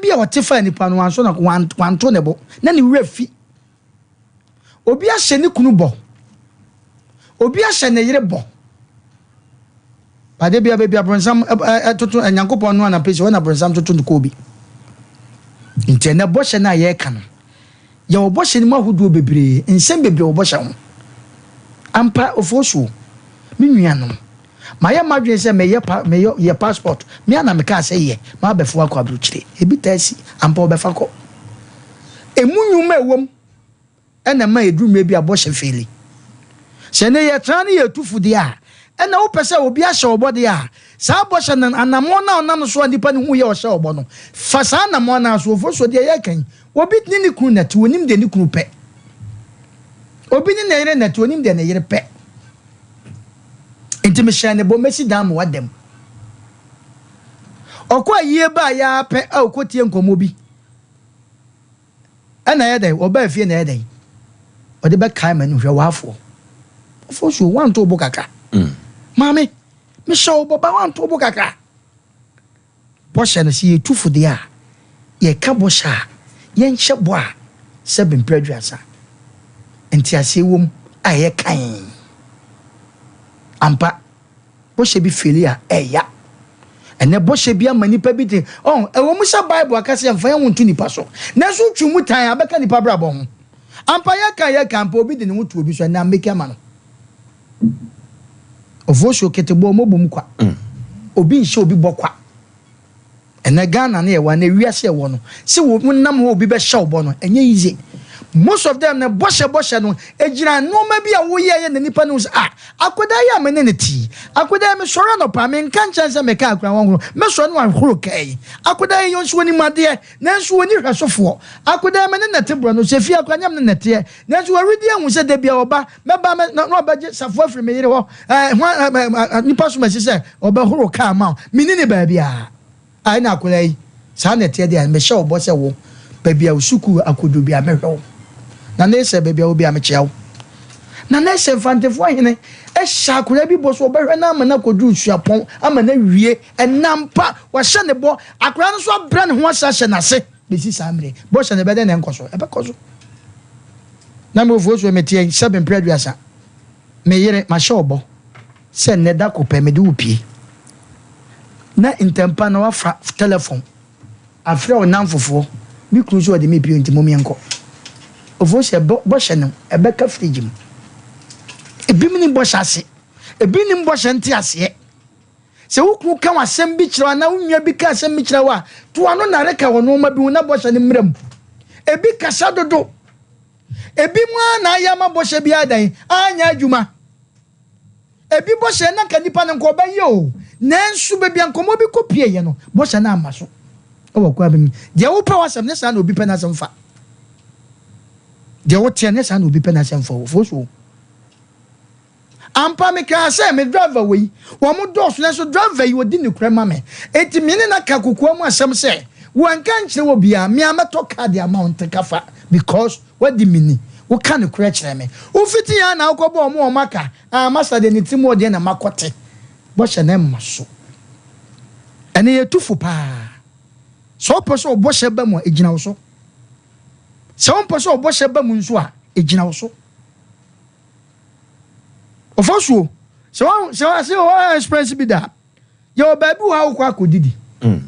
bi a ɔte faa nipa no wanso na wanto ne bo na ne werɛ fi. Obi ahyɛ ne kunu bɔ. Obi ahyɛ ne yere bɔ. Ade bia baabi abronsam ɛtoto Nyankopɔn no anapɛ si hɔ na abronsam toto no kɔɔ bi. Nti ɛnɛ bɔhyɛ no a yɛreka no, yɛwɔ bɔhyɛ no mu ahodoɔ bebree, nsɛm bebree wɔ bɔhyɛ ho. Ampa ofosuo, me nuanom, mayɛ m'adwene sɛ meyɛ pa meyɛ yɛ passport, me ara na mekaa sɛ yɛ, m'abɛfo akɔ aburokyire. Ebi taa si, ampa wɔbɛfa kɔ. Emu nnwuma a ɛwɔ mu ɛna ɛma ɛduru mmerɛ bi a bɔhyɛ feeli. Sɛ ɛnnɛ yɛtra ne yɛtu fo deɛ a, ɛna wopɛ sɛ obi ahyɛ wo bɔ deɛ a, saa bɔhyɛ no, anammɔn no a ɔnam so a nnipa no hu yɛ ɔhyɛ wo bɔ no, fa saa anammɔn no ara so. Ofosuo, deɛ yɛreka yi, obi ne ne kunu na ɛte, ɔnim deɛ ne kunu pɛ. Obi ne ne yere na ɛte, ɔnim deɛ ne yere pɛ. Nti mehyɛɛ ne bɔ, mɛsi dan ma wada mu. Ɔkɔ ayie baeɛ ara pɛ a ɔkɔtie nkɔmmɔ bi. Ɛna ɛyɛ dɛn? Ɔbaa fie na ɛyɛ dɛn? Ɔde bɛkae m'anim hwɛ w'afoɔ. Ɔfoɔ so wanto wo bo kakra. Mm. Maame, mehyɛ wo bɔ ba wanto wo bo kakra. Bɔhyɛ no sɛ yɛtu fo deɛ a, yɛka bɔhyɛ a, yɛnhyɛ bɔ a sɛ bemprɛ aduasa. Nteaseɛ wom a ɛyɛ kann. Ampa. Bɔhyɛ bi feli a, ɛya. Ɛnnɛ bɔhyɛ bi ama nnipa bi de, ɔn, ɛwɔ mu sɛ Bible aka sɛ yɛmfa yɛn ho nto nnipa so, nanso wotwe mu tan a, ɛbɛka nnipa abrabɔ ho. Ampa yɛka yɛka ampa obi de ne ho to obi so, ɛnnɛ ameki ama no. Ofosuo ketebɔ ɔmɔbɔ mu kwa. Obi nhyɛ obi bɔ kwa. Ɛnɛ Ghana ne yɛwɔ anaa wiase yɛwɔ no sɛ wo nam hɔ obi bɛhyɛ wo bɔ no ɛnyɛ easy. Most of them no bɔhyɛ bɔhyɛ no ɛgyina nnoɔma bi a woyɛɛyɛ na nipa no hu sɛ ah akwadaa yi a me ne no te yi akwadaa yi mesɔre anɔpa a menka nkyɛn sɛ me kaa koraa wanhoro mɛsɔre no wahoro kaa yi akwadaa yi nso ɔnim adeɛ nanso ɔnni hwɛsofoɔ akwadaa yi me ne no te borɔ no sɛ fie akwadaa nyɛ me ne no teɛ nanso wɔredi ahu sɛ da bi a ɔba mɛba mɛ na ɔbɛgye safoa afiri me yere hɔ ɛɛ hwan ɛɛ nipa so mɛsi sɛ ɔbɛhoro kaa ma wo menni ne baabi a a ɛna akwadaa yi saa na ɛteɛ deɛ mehyɛ wo bɔ sɛ wo baabi a wo sukuu akɔduru bi a mɛhwɛ wo na ne sɛ baabi a wo bi a mekyea wo na ne sɛ mfantefoɔ hene ɛhyɛ akwadaa bi bɔ so ɔbɛhwɛ no ama no akɔduru suapɔn ama no awie ɛnam pa wahyɛ ne bɔ akwadaa no nso abrɛ ne ho ase ahyɛ n'ase bɛsi saa mmerɛ bɔhyɛ no ɛbɛdɛn na ɛnkɔ so ɛbɛkɔ so na me ofuo so meteɛ sɛ mprɛ 30 me yere mahyɛ ɔbɔ sɛ nnɛ da ko pɛ mede wo pie na ntɛmpa na wafa telefon afrɛ wo namfofoɔ me kunu so ɔde me pie nti mom yɛnkɔ ofuo sɛ bɔhyɛ no ɛbɛka fridge mu ebi mu ni bɔhyɛ ase ebi nim bɔhyɛ nte aseɛ Sɛ wo kunu ka asɛm bi kyerɛ wo anaa wo nua bi ka asɛm bi kyerɛ wo a, to ano nnareka wɔ nneɛma bi ho na bɔhyɛ no mmra mu. Ebi kasa dodo. Ebinom ara na ayɛ ama bɔhyɛ bi adan anyɛ adwuma. Ebi bɔhyɛ na nka nipa no nka ɔbɛyɛ o, nanso baabi a nkɔmmɔ bi kɔpieeɛ no, bɔhyɛ no amma so wɔ kwan bi mu. Deɛ wopɛ w'asɛm, nyɛ saa na obi pɛ n'asɛm fa. Deɛ woteɛ, nyɛ saa na obi pɛ n'asɛm fa o. Fosuo. Ampa mekaa sɛ, me driver wei, wɔn dɔɔso nanso driver yi ɔdi nokorɛ ma me. Enti me ne no aka kokoa mu asɛm sɛ, wanka nkyerɛ obiara, me ara mɛtɔ car de ama wo nti ka fa because wadi me ni, woka nokorɛ kyerɛ me. Wofiti ara na wokɔbɔ wɔn a wɔaka, ah masa deɛ ne tirim wɔ deɛ na makɔte. Bɔhyɛ no mma so. Ɛnɛ yɛtu fo paa. Sɛ wopɛ sɛ wo bɔhyɛ ba mu a, ɛgyina wo so. Sɛ wompɛ sɛ wo bɔhyɛ ba mu nso a, ɛgyina wo so. Ɔfasuo, sɛ wa sɛ wa sɛ wa experience bi da, yɛ wɔ baabi wɔ ha wokɔ akɔdidi. Mm.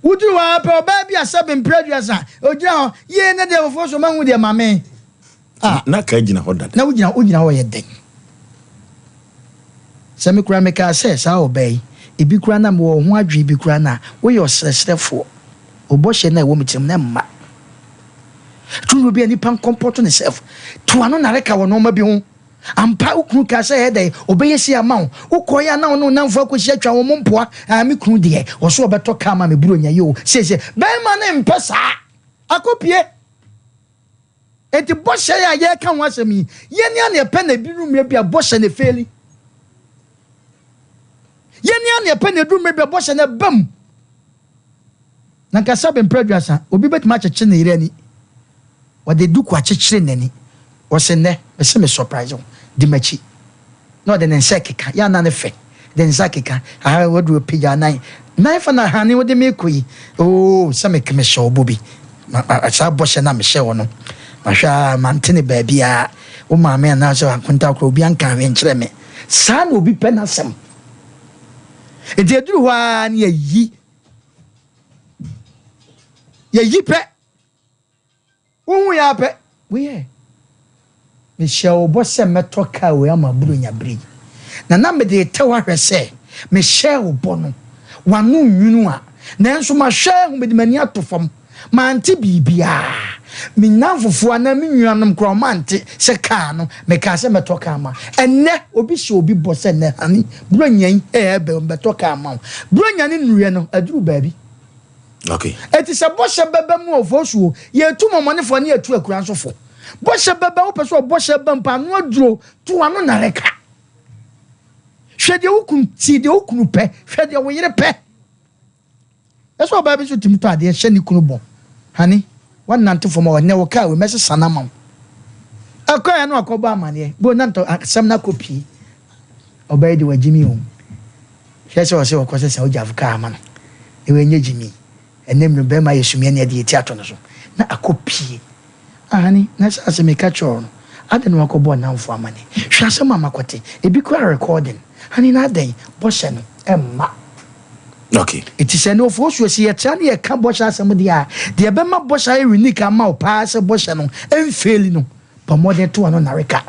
Woduru hɔ ara pɛ ɔbaa bi a sɛbe mpere 30 ogyina hɔ yie ne deɛ foforɔ so mahu deɛ mame. Ah. Na ka gyina hɔ dada. Na wogyina wogyina hɔ yɛ dɛn? Sɛ me koraa mekaa sɛ saa ɔbaa yi ebi koraa na mewɔ ho adwene bi koraa na woyɛ ɔsrɛsrɛfoɔ. Wo bɔhyɛ no a ɛwɔ me tirim no mma. Tumi bi a nipa nkɔmpɔto ne self. To ano nareka wɔ nneɛma bi ho. Ampa wo kunu kaa sɛ ɛyɛ dɛn ɔbɛyɛ sei ama wo. Wokɔeɛ a na wo ne wo nnamfo akɔhyia atwa wɔn mpoa. Ah me kunu deɛ ɔso ɔbɛtɔ kaa ma me buronya yi o. Seesei bɛrima no mpɛ saa. Akɔpie. Enti bɔhyɛ yi a yɛreka ho asɛm yi, yɛn ara na yɛpɛ na ɛduru mmerɛ bi a bɔhyɛ no ɛfeeli. Yɛn ara na yɛpɛ na ɛduru mmerɛ bi a bɔhyɛ no ɛba mu. Na nka sɛbe mprɛ 30, obi bɛtumi akyekye ne yere ani. Ɔde duku akyekyere n'ani. Ɔse nnɛ, mese me surprise wo, di m'akyi. Na ɔde ne nsa ɛkeka, yɛ a na ne fɛ. De nsa keka aha wode ɔpagya nan nan fa na hane wode me kɔ yi oo sɛ me mehyɛ wo bɔ bi saa bɔhyɛ na mehyɛ wo no mahwɛ a mante ne baabiara wo maame anaasɛ akonta korɔ obi anka hwee nkyerɛ me. Saa na obi pɛ n'asɛm. Nti ɛduru hɔ ara ne yɛyi yɛyi pɛ. Wohu yɛ apɛ woyɛ. Mehyɛ wo bɔ sɛ mɛtɔ kaa wei ama Buronya bere yi. Na na mede retɛw ahwɛ sɛ mehyɛɛ wo bɔ no, w'ano nwunu a. Nanso mahwɛ ahu, mede m'ani ato fam, mante biribiara. Me nnamfofoɔ anaa me nuanom koraa wɔante sɛ kaa no, mekaa sɛ mɛtɔ kaa ama. Ɛnnɛ, obi hyɛ obi bɔ sɛ nnɛ, honey, Buronya yi ɛɛbɛ, mebɛtɔ kaa ama wo. Buronya no nnuiɛ no, aduru baabi. Okay. Enti sɛ bɔhyɛ bɛba mu a ɔfɔsuo, yɛtu mɔmɔnefoɔ ne yɛtu akura nso fo. Bɔhyɛ bɛba, wopɛ sɛ ɔbɔhyɛ ba mpo ano aduro, to ano nareka. Hwɛ deɛ wo kunu, tie deɛ wo kunu pɛ, hwɛ deɛ wo yere pɛ. Ɛsɛ ɔbaa bi nso tumi tɔ adeɛ hyɛ ne kunu bɔ. Honey, woanante fam a ɔnnɛ wo kaa wei mɛsesa no ama wo. Ɛkɔɛ no akɔbɔ amaneɛ, bo na ntɔ asɛm no akɔ pii. Ɔbaa yi de wagyimi o. Hwɛ sɛ ɔsɛ ɔkɔ sesa ogyafo kaa ama no na wanya gyimi. Ɛnɛ mmerɛ bɛrima ayɛ sumiɛ ne ɛde yɛti ato no so na akɔ pie. Aane na sɛ asɛm meka kyerɛ wo no adɛn na wakɔ bɔ nnamfo amane. Hwɛ asɛm a makɔte ebi koraa recording. Honey na adɛn bɔhyɛ no ɛmma. Okay. Eti sɛ ne ofosuo sɛ yɛtra ne yɛka bɔhyɛ asɛm deɛ a deɛ ɛbɛma bɔhyɛ ayɛ unique ama wo paa sɛ bɔhyɛ no ɛnfeeli no Bɔ mmɔden to ano nnareka,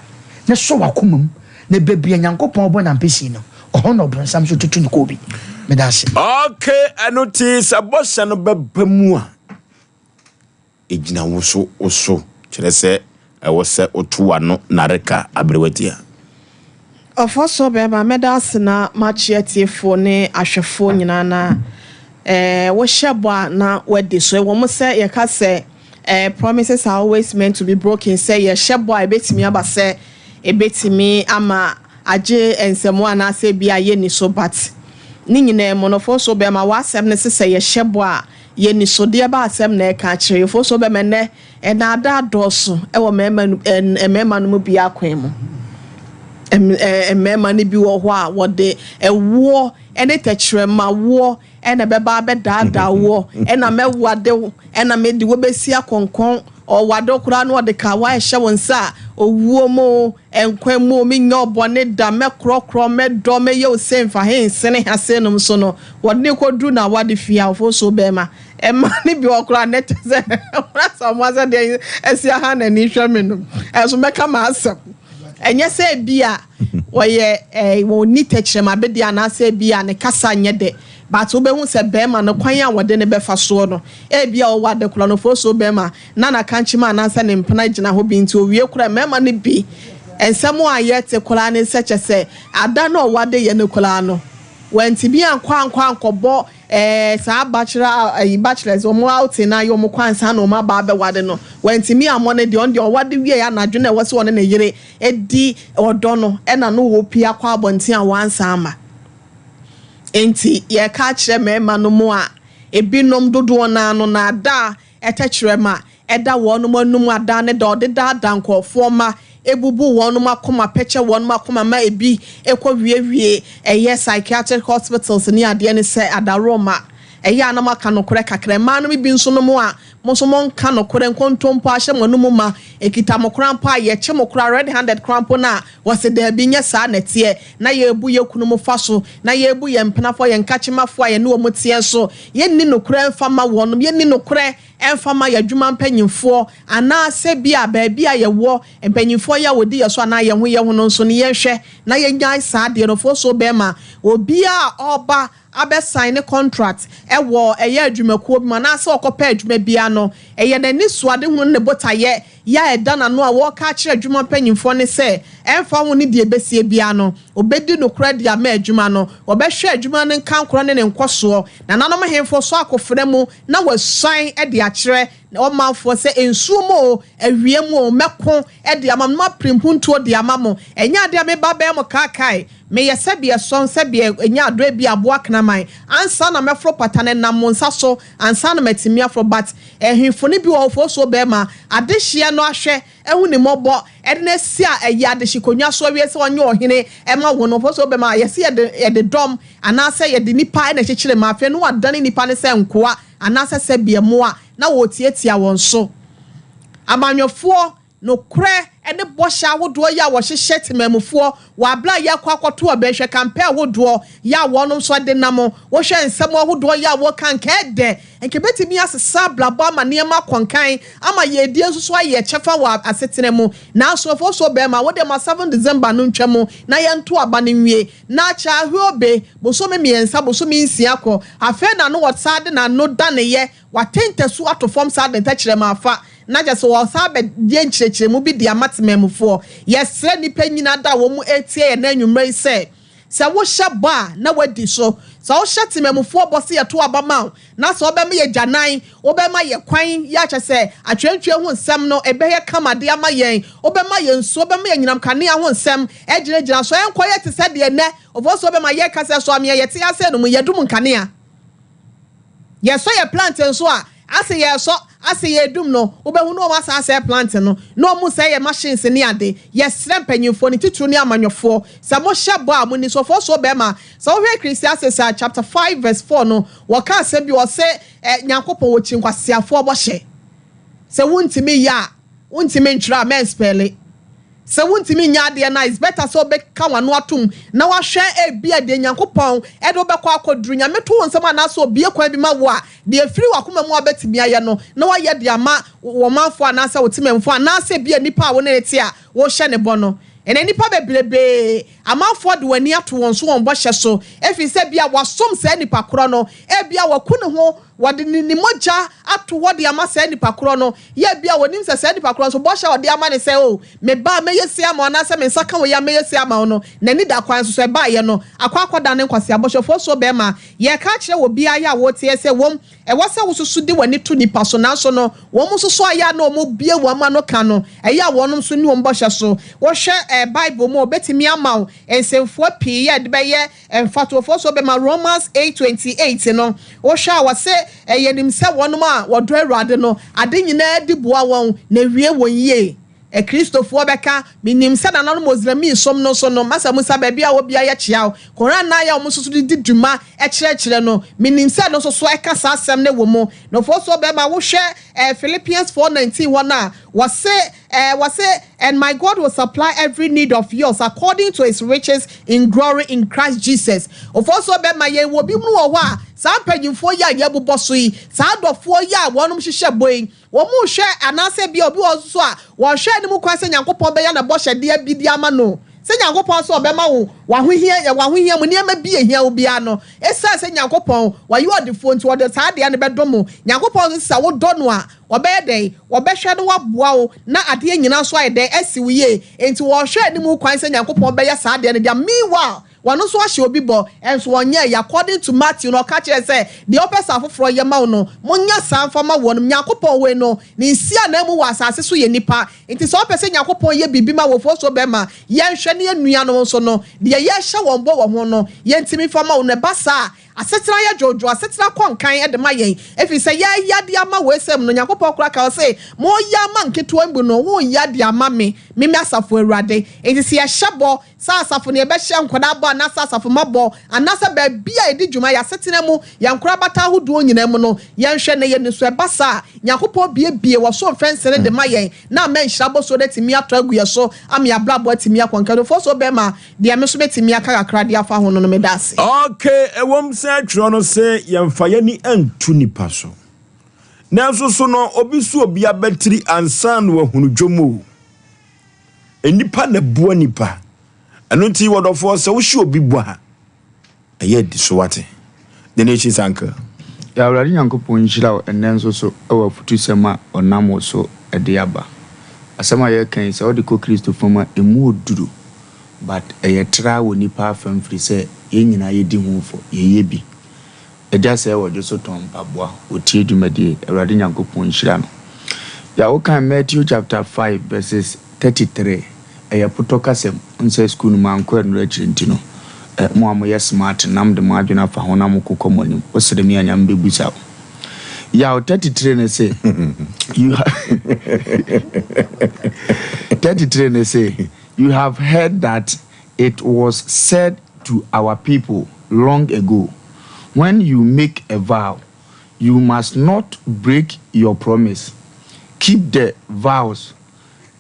na sɔ w'akoma mu, na baabi a Nyankopɔn bɔ n'ampesi no, ɔhɔ na ɔbronsam nso tutu ne koobi. Meda ase. Ok, ɛno te sɛ bɔhyɛ no bɛba mu a, ɛgyina wo so, wo so, kyerɛ sɛ ɛwɔ sɛ woto w'ano nnareka aberewatia. Ɔfɔsɔ bɛɛma mɛda ase na makye atiefoɔ ne ahwɛfoɔ nyinaa na eh, wohyɛ bɔ a na wadi so. Ɛwɔ mu sɛ yɛka sɛ Eh, promises are always meant to be broken, sɛ yɛhyɛ bɔ a ɛbɛtumi aba sɛ ɛbɛtumi ama agye nsɛmmoa anaasɛ ebi a yɛnni so, but ne nyinaa mu no Foso bɛma w'asɛm no se sɛ yɛhyɛ bɔ a yɛnni so, deɛ ba asɛm na ɛka akyerɛ yɛ Foso bɛma ɛnnɛ ɛnaadaa dɔɔso wɔ mmarima no mmarima no mu bi akwan mu. Mmarima no bi wɔ hɔ a wɔde ɛwoɔ ne tɛkyerɛma woɔ Ɛna ɛbɛba abɛdaadaa woɔ, ɛna mɛwade wo, ɛna mede wo bɛsi akɔnkɔn, ɔwade wo koraa na ɔde kawa ɛhyɛ wo nsa a, owuo mu o, nkwa mu o, menyɛ wo bɔne da, mɛkorɔkorɔ, mɛdɔ, mɛyɛ wo sei mfa he nsene ha sei nom so no, wɔde no kɔduru n'awade fie a, ɔfo so bɛɛma, ɛma no bi wɔ koraa nɛ kyɛ sɛ, wɔn asɛ sɛ deɛ asi aha n'ani hwɛ me no, ɛso mɛka m'asɛm. Ɛnyɛ sɛ ebia ɔyɛ eh, ɔnni tɛkyerɛma bedeɛ anaasɛ ebia ne kasa nyɛ dɛ, but wobɛhu sɛ bɛrima no kwan a wɔde no bɛfa soɔ no, ebia ɔwɔ adekorɔnofoɔ so bɛrima na n'akankyema anaasɛ ne mpena gyina hɔ bi nti owie koraa mmarima no bi nsɛm a yɛte koraa ne sɛ kyɛ sɛ ada no a ɔwɔ adeyɛ no koraa no wantumi ankɔ ankɔ ankɔbɔ Ɛɛ saa bachelor ayi bachelors wɔn outing na ayɛ wɔn kɔ ansa na wɔn aba abɛware no wantumi ammɔ no deɛ ɔno deɛ ɔware wieɛ anadwo na ɛwɔ sɛ ɔne ne yere di ɔdɔ no ɛna no wɔpue akɔ abɔnten a wansan amma. Enti yɛreka akyerɛ mmarima no mu a ebinom dodoɔ no ara no naadaa tɛkyerɛma ɛda wɔnom anom ada ne da ɔde daadaa nkurɔfoɔ ma ɛbubu wɔnom akoma pɛkyɛ wɔnom akoma ma ɛbi kɔ wiewie ɛyɛ psychiatric hospitals ne adeɛ ne sɛ adaworoma ɛyɛ a na moaka nokorɛ kakra mmaa nom bi nso nom a mo nso monka nokorɛ nkontompo ahyɛ mo anom ma ɛkita mo koraa mpo a yɛkye mo koraa red handed koraa mpo no a wɔse daabi nyɛ saa na ɛteɛ na yɛrebu yɛ kunom fa so na yɛrebu yɛn mpenafoɔ yɛn nkakyemafoɔ a yɛne wɔn teɛ nso yɛnni nokorɛ mfa ma wɔnom yɛnni nokorɛ ɛmfa mma yɛn adwuma mpanyimfoɔ anaa sɛ bi a baabi a yɛwɔ mpanyimfoɔ yi a wɔdi yɛn so anaa yɛn ho yɛn ho no nso no yɛnhwɛ na yɛnnyae saa adeɛ no. Fosuo bɛrima, obiara a ɔreba abɛ sign contract wɔ ɛyɛ adwumakuo bi mu anaa sɛ ɔkɔpɛ adwuma biara no, ɛyɛ n'anisoadehunu ne ne botaeɛ yɛ a ɛda n'ano a wɔreka akyerɛ adwuma mpanyimfoɔ ne sɛ ɛmfa ho ne deɛ ɛbɛsie biara no, ɔbɛdi nokorɛ de ama adwuma no, ɔbɛhwɛ adwuma no nkankorɔ ne ne nkɔsoɔ. Nananom hemfo sɔ akofena mu na wasuan de akyerɛ ɔmanfoɔ sɛ, Nsuo mu oo, awia mu oo, mɛko de ama mo, na mapere mpuntuo de ama mo. Ɛnyɛ adeɛ a meba abɛyɛ mo kaakae. Meyɛ sɛdeɛ ɛsɔn, sɛdeɛ ɛnya adɔ ebia aboa kraman. Ansa na mɛforo pata no, ɛnam mo nsa so ansa na matumi aforo. But ahemfo no bi wɔ hɔ, fosuo bɛrima, adehyeɛ. ɔman no ahwɛ ahu ne mmɔbɔ de no asi a ɛyɛ adehyekonwa so awie sɛ ɔnyɛ ɔhene ma wɔn no, ɔpɛ sɛ ɔbɛma yɛse yɛde yɛde dɔm anaasɛ yɛde nnipa na ɛkyekyere ma afei no wadane nnipa no sɛ nkoa anaasɛ sɛbeɛ mmoa na wɔretiatia wɔn so. Amanyɔfoɔ, nokorɛ ne bɔhyɛ ahodoɔ yi a wɔhyehyɛ temanmufoɔ wɔ abere a yɛrekɔ akɔto ɔbɛn, hwɛ kampɛn ahodoɔ yi a wɔnom nso de nam, wohwɛ nsɛm ahodoɔ yi a wɔka, nka ɛdɛ, nka ɛbɛtumi asesa abrabɔ ama nneɛma akɔ nkan, ama yɛdie nso so ayɛ kyɛfa wɔ asetena mu. Nanso Ofosuo Bɛɛma, wo deɛ ma 7 December no ntwa mu na yɛnto aba no nwie. Na kyɛ ahweobe, bosome mmiɛnsa, bosome nsia kɔ, afei na no wɔsan de n'ano daneyɛ, wate ntasuo ato fam saa de ntɛkyerɛma afa, Na kyerɛ sɛ wɔsan abɛyɛ nkyerɛkyerɛmu bi de ama temanmufoɔ. Yɛsrɛ nnipa nyinaa da a wɔn retie yɛn nnɛ anwummerɛ yi sɛ, sɛ wohyɛ bɔ a, na woadi so. Sɛ wohyɛ temanmufoɔ bɔ sɛ yɛto aba ma wo, na sɛ wobɛma yɛn agyanan, wobɛma yɛn kwan, yɛ a kyerɛ sɛ atwerɛntwerɛ ho nsɛm no ɛbɛyɛ kama de ama yɛn, wobɛma yɛn nsuo, wobɛma yɛn anyinam kanea ho nsɛm agyinagyina so, ɛnkɔyɛ te sɛ deɛ nnɛ Ofosuo bɛma yɛka sɛ, Soa meɛ yɛte ha sei no mu, yɛdum nkanea. Yɛsɔ yɛ plant nso a, ase yɛsɔ, ase yɛdum no, wobɛhu na wɔn asan asɛe plant no, na wɔn sɛe yɛ machines ne ade. Yɛsrɛ mpanyinfoɔ, ne titiriw ne amanyɔfoɔ, sɛ mohyɛ bɔ a, monni so. Ɔfɔɔsoɔ bɛɛma, sɛ wohwɛ Ecclesiastes a chapter 5 verse 4 no, wɔka asɛm bi, wɔse, eh, Nyankopɔn wɔkyi nkwaseafoɔ bɔhyɛ. Sɛ wontumi yɛ a, wontumi ntwerɛ a, mɛnspɛle. Sɛ wontumi nyɛ adeɛ no a, it's better sɛ wobɛka w'ano atom na wahwɛ ebia deɛ Nyankopɔn de wo bɛkɔ akɔduru. Nyame to wo nsam anaasɛ obue kwan bi ma wo a, deɛ ɛfiri w'akoma mu a wobɛtumi ayɛ no na wayɛ de ama wo manfoɔ anaasɛ wo temanmufoɔ anaasɛ ebia nipa a wo ne no te a worehyɛ no bɔ no. Ɛnnɛ nnipa bebrebee, amanfoɔ de wɔn ani ato wɔn so wɔn bɔhyɛ so ɛfiri sɛ ebia wɔasom saa nipa korɔ no, ebia waku ne ho, wɔde ne ne mogya ato hɔ de ama saa nipa korɔ no, yɛ ebia wɔnim sɛ saa nipa korɔ nso bɔhyɛ a ɔde ama ne sɛ, O, me ba a, mɛyɛ sei ama wo, anaasɛ me nsa ka wei a, mɛyɛ sei ama wo no, n'ani da kwan so sɛ ɛbaeɛ no, akɔ akɔda ne nkwasea bɔhyɛfoɔ soɔ bɛrima. Yɛreka akyerɛ obiara yɛ a woteɛ sɛ, wom, ɛwɔ sɛ wosusu de w'ani to nnipa so, nanso no, wɔn nso so ayɛ a na wɔbue wɔn ano ka no, ɛyɛ a wɔnom nso nni wɔn bɔhyɛ so. Wohwɛ eh, Bible mu a, wɔbɛtumi ama wo nsɛmfua pii a ɛde bɛyɛ mfatofoɔ so bɛma Romans 8:28 no, wohwɛ a wɔse eh, yɛnim sɛ wɔnom a wɔdɔ Awurade no, ade nyinaa di boa wɔn na ɛwie wɔn yie. Akristofoɔ bɛka, Menim sɛ nananom Moslɛmii som no nso no, Mansa Musa baabi a wɔ biara yɛkyea wo, Koran no a wɔn nso so de di dwuma kyerɛkyerɛ no, menim sɛ ɛno nso so ɛka saa asɛm no wɔ mu. Nofoɔ bɛma wohwɛ eh, Philippians 4:19 hɔ no a, wɔse eh, wɔse, And my God will supply every need of yours according to his riches in glory in Christ Jesus. Ofoɔ bɛma yɛn wɔ bi mu wɔ hɔ a, saa mpanyinfoɔ yi a yɛbobɔ so yi, saa adɔfoɔ yi a wɔnom hyehyɛ bɔ yi, Wɔrehwɛ, anaasɛ ebia obi wɔ hɔ nso a, wɔrehwɛ anim kwan sɛ Nyankopɔn bɛyɛ no bɔhyɛdeɛ bi de ama no. Sɛ Nyankopɔn sɛ ɔbɛma wo w'ahohia, w'ahohia mu nneɛma bi a ehia wo biara no, esiane sɛ Nyankopɔn, wayɛ ɔdefoɔ nti, ɔde saa adeɛ no bɛdom wo. Nyankopɔn nso sɛ wodɔ no a, ɔbɛyɛ dɛn? Ɔbɛhwɛ na waboa wo, na adeɛ nyinaa nso ayɛ dɛn? Asi wo yie. Enti wɔrehwɛ anim kwan sɛ Nyankopɔn bɛyɛ saa adeɛ no de ama. Meanwhile, Wɔn nso ahyɛ obi bɔ, nso wɔnyɛeɛ. According to Matthew no, ɔka kyerɛɛ sɛ, Deɛ wopɛ sɛ afoforɔ yɛ ma wo no, monyɛ saa mfa ma wɔn. Nyankopɔn wei no, ne nsiananmu wɔ asase so yɛ nnipa. Nti sɛ wopɛ sɛ Nyankopɔn yɛ biribi ma wo, fosuo bɛma. Yɛnhwɛ ne yɛn nuanom nso no, deɛ yɛrehyɛ wɔn bɔ wɔ ho no, yɛntumi mfa mma wɔn. Na ɛba saa a, asetena yɛ dwoodwoo, asetena kɔ nkan de ma yɛn, ɛfiri sɛ yɛreyɛ adeɛ ama wei sɛm no, Nyankopɔn koraa ka, ɔse, Moreyɛ ama nketewa yi mu no, woreyɛ adeɛ ama me, me me Asafo Awurade. Enti sɛ yɛhyɛ bɔ Sɛ asafo na yɛbɛhyɛ nkwadaa bɔ anaasɛ asafo mma bɔ anaasɛ baabi a yɛdi dwuma, yɛn asetena mu, yɛn nkorabata ahodoɔ nyinaa mu no, yɛnhwɛ na yɛnni so. Ɛba saa a, Nyankopɔn buebue ɔsoro mfɛnsere de ma yɛn na ama nhyira bosuo no atumi atɔ agu yɛn so ama yɛn abrabɔ atumi akɔ nkan. So bɛma deɛ me nso mɛtumi aka kakra de afa ho no no, meda ase. Ok, ɛwom sɛ twerɛ no se yɛmfa yɛn ani nto nnipa so, nanso so no obi so obi abatiri ansa na wahunu dwom o. Nnipa na ɛboa nnipa. Ɛno nti wɔdɔfoɔ sɛ wohyɛ obi bɔ a, ɛyɛ adi so wate. The Nation's Uncle. Yɛ Awurade Nyankopɔn nhyira wo ɛnnɛ nso so wɔ afutusɛm a ɔnam wo so de aba. Asɛm a yɛreka yi sɛ wode kɔ Kristo fam a ɛmu ɔduru but ɛyɛ traa wɔ nnipa afam firi sɛ yɛn nyinaa yɛdi ho fɔ, yɛyɛ bi. Agya sɛɛ wɔdwo so tɔn mpaboa, ɔtie dwumadie, Awurade Nyankopɔn nhyira no. Deɛ wokan Matthew chapter 5 verses 33, ɛyɛ potɔ kasa mu, wohu sɛ sukuu no mankɔ ɛnora akyiri nti no, eh, mo a moyɛ smart no na mode mo adwene afa ho na mokokɔ mo anim, wosere me a Nyame bɛbusa wo. Yaw 33 no se, You ha 33 no se, You have heard that it was said to our people long ago, When you make a vow, you must not break your promise. Keep the vows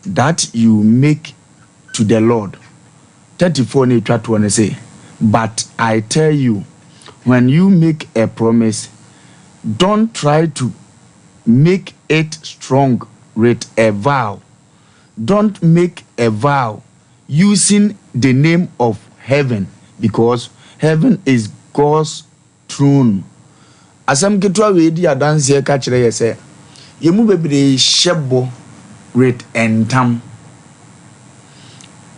that you make to the Lord. 34 no etwa toɔ no se, But I tell you, when you make a promise, don't try to make it strong with a vow. Don't make a vow using the name of heaven, because heaven is God's throne. Asɛm ketewa wei di adanseɛ ka kyerɛ yɛ sɛ, yɛn mu bebree hyɛ bɔ with ntam.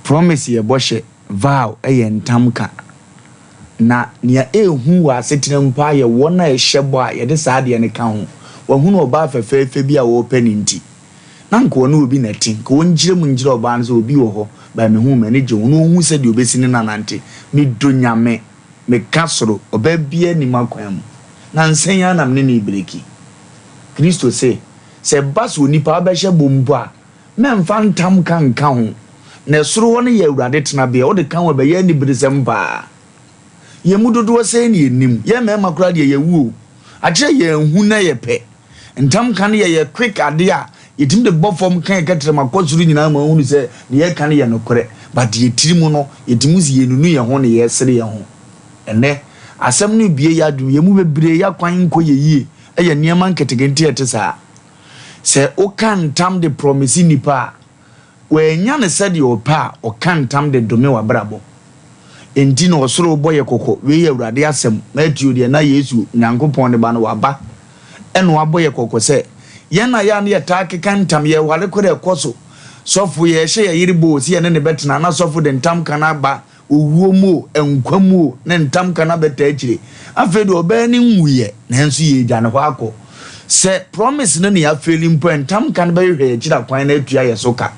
Promise yɛ bɔhyɛ, vow yɛ ntam ka. Na nea ɛyɛ hu wɔ asetena mu paa yɛ wɔn a ɛhyɛ bɔ a yɛde saa adeɛ no ka ho. Wahunu ɔbaa fɛfɛɛfɛ bi a ɔrepɛ no nti, na anka ɔne obi na ɛte. Nka ɔnkyerɛ mu nkyerɛ ɔbaa no sɛ obi wɔ hɔ, but mehu m'ani gye ho, na ɔnhu sɛdeɛ ɔbɛsi ne no anante. Medɔ Nyame, meka soro, ɔbaa biara nni m'akwan mu. Nansa yi ara na me ne no rebreki. Kristo se, sɛ ɛba sɛ onipa wobɛhyɛ bɔ mpo a, mɛmfa ntam ka nka ho. Na ɛsoro hɔ no yɛ Awurade tenabea, wode ka ho a ɛbɛyɛ aniberesɛm paa. Yɛn mu dodoɔ sɛn na yɛnim? Yɛn mmarima koraa deɛ yɛawu o. Akyerɛ yɛanhu na yɛpɛ. Ntam ka no yɛ yɛ quick adeɛ a yɛtumi de bɔ fam ka yɛn kɛtrɛma kɔ soro nyinaa ma wɔhunu sɛ deɛ yɛreka no yɛ nokorɛ. But yɛn tiri mu no, yɛtumi hu sɛ yɛnunu yɛn ho na yɛresere yɛn ho. Ɛnnɛ, asɛm no rebue yɛn adwene. Yɛn mu bebree yɛn akwan nkɔ yɛn yie yɛ nneɛma nketenkete a ɛte saa. Sɛ woka ntam de promise nnipa a, Wannya no sɛdeɛ ɔpɛ a, ɔka ntam de dome w'abrabɔ. Enti na ɔsoro rebɔ yɛ kɔkɔ, wei yɛ Awurade asɛm, Mateo deɛ na Yesu, Nyankopɔn ne Ba no, waba ɛna wabɔ yɛ kɔkɔ sɛ, yɛn a yɛ a na yɛtaa keka ntam, yɛware koraa ɛkɔ so, sɔfo yɛrehyɛ yɛ yere bɔ o, sɛ yɛne no bɛtena, na sɔfo de ntam ka no aba, Owuo mu o, nkwa mu o, ne ntam ka no abɛtaa akyire. Afei deɛ ɔbaa no nwuiɛ, nanso yɛregya ne hɔ akɔ. Sɛ promise no na yɛafeeli mpo a, ntam ka no bɛhwehwɛ yɛn akyiri akwan na atua yɛn so ka.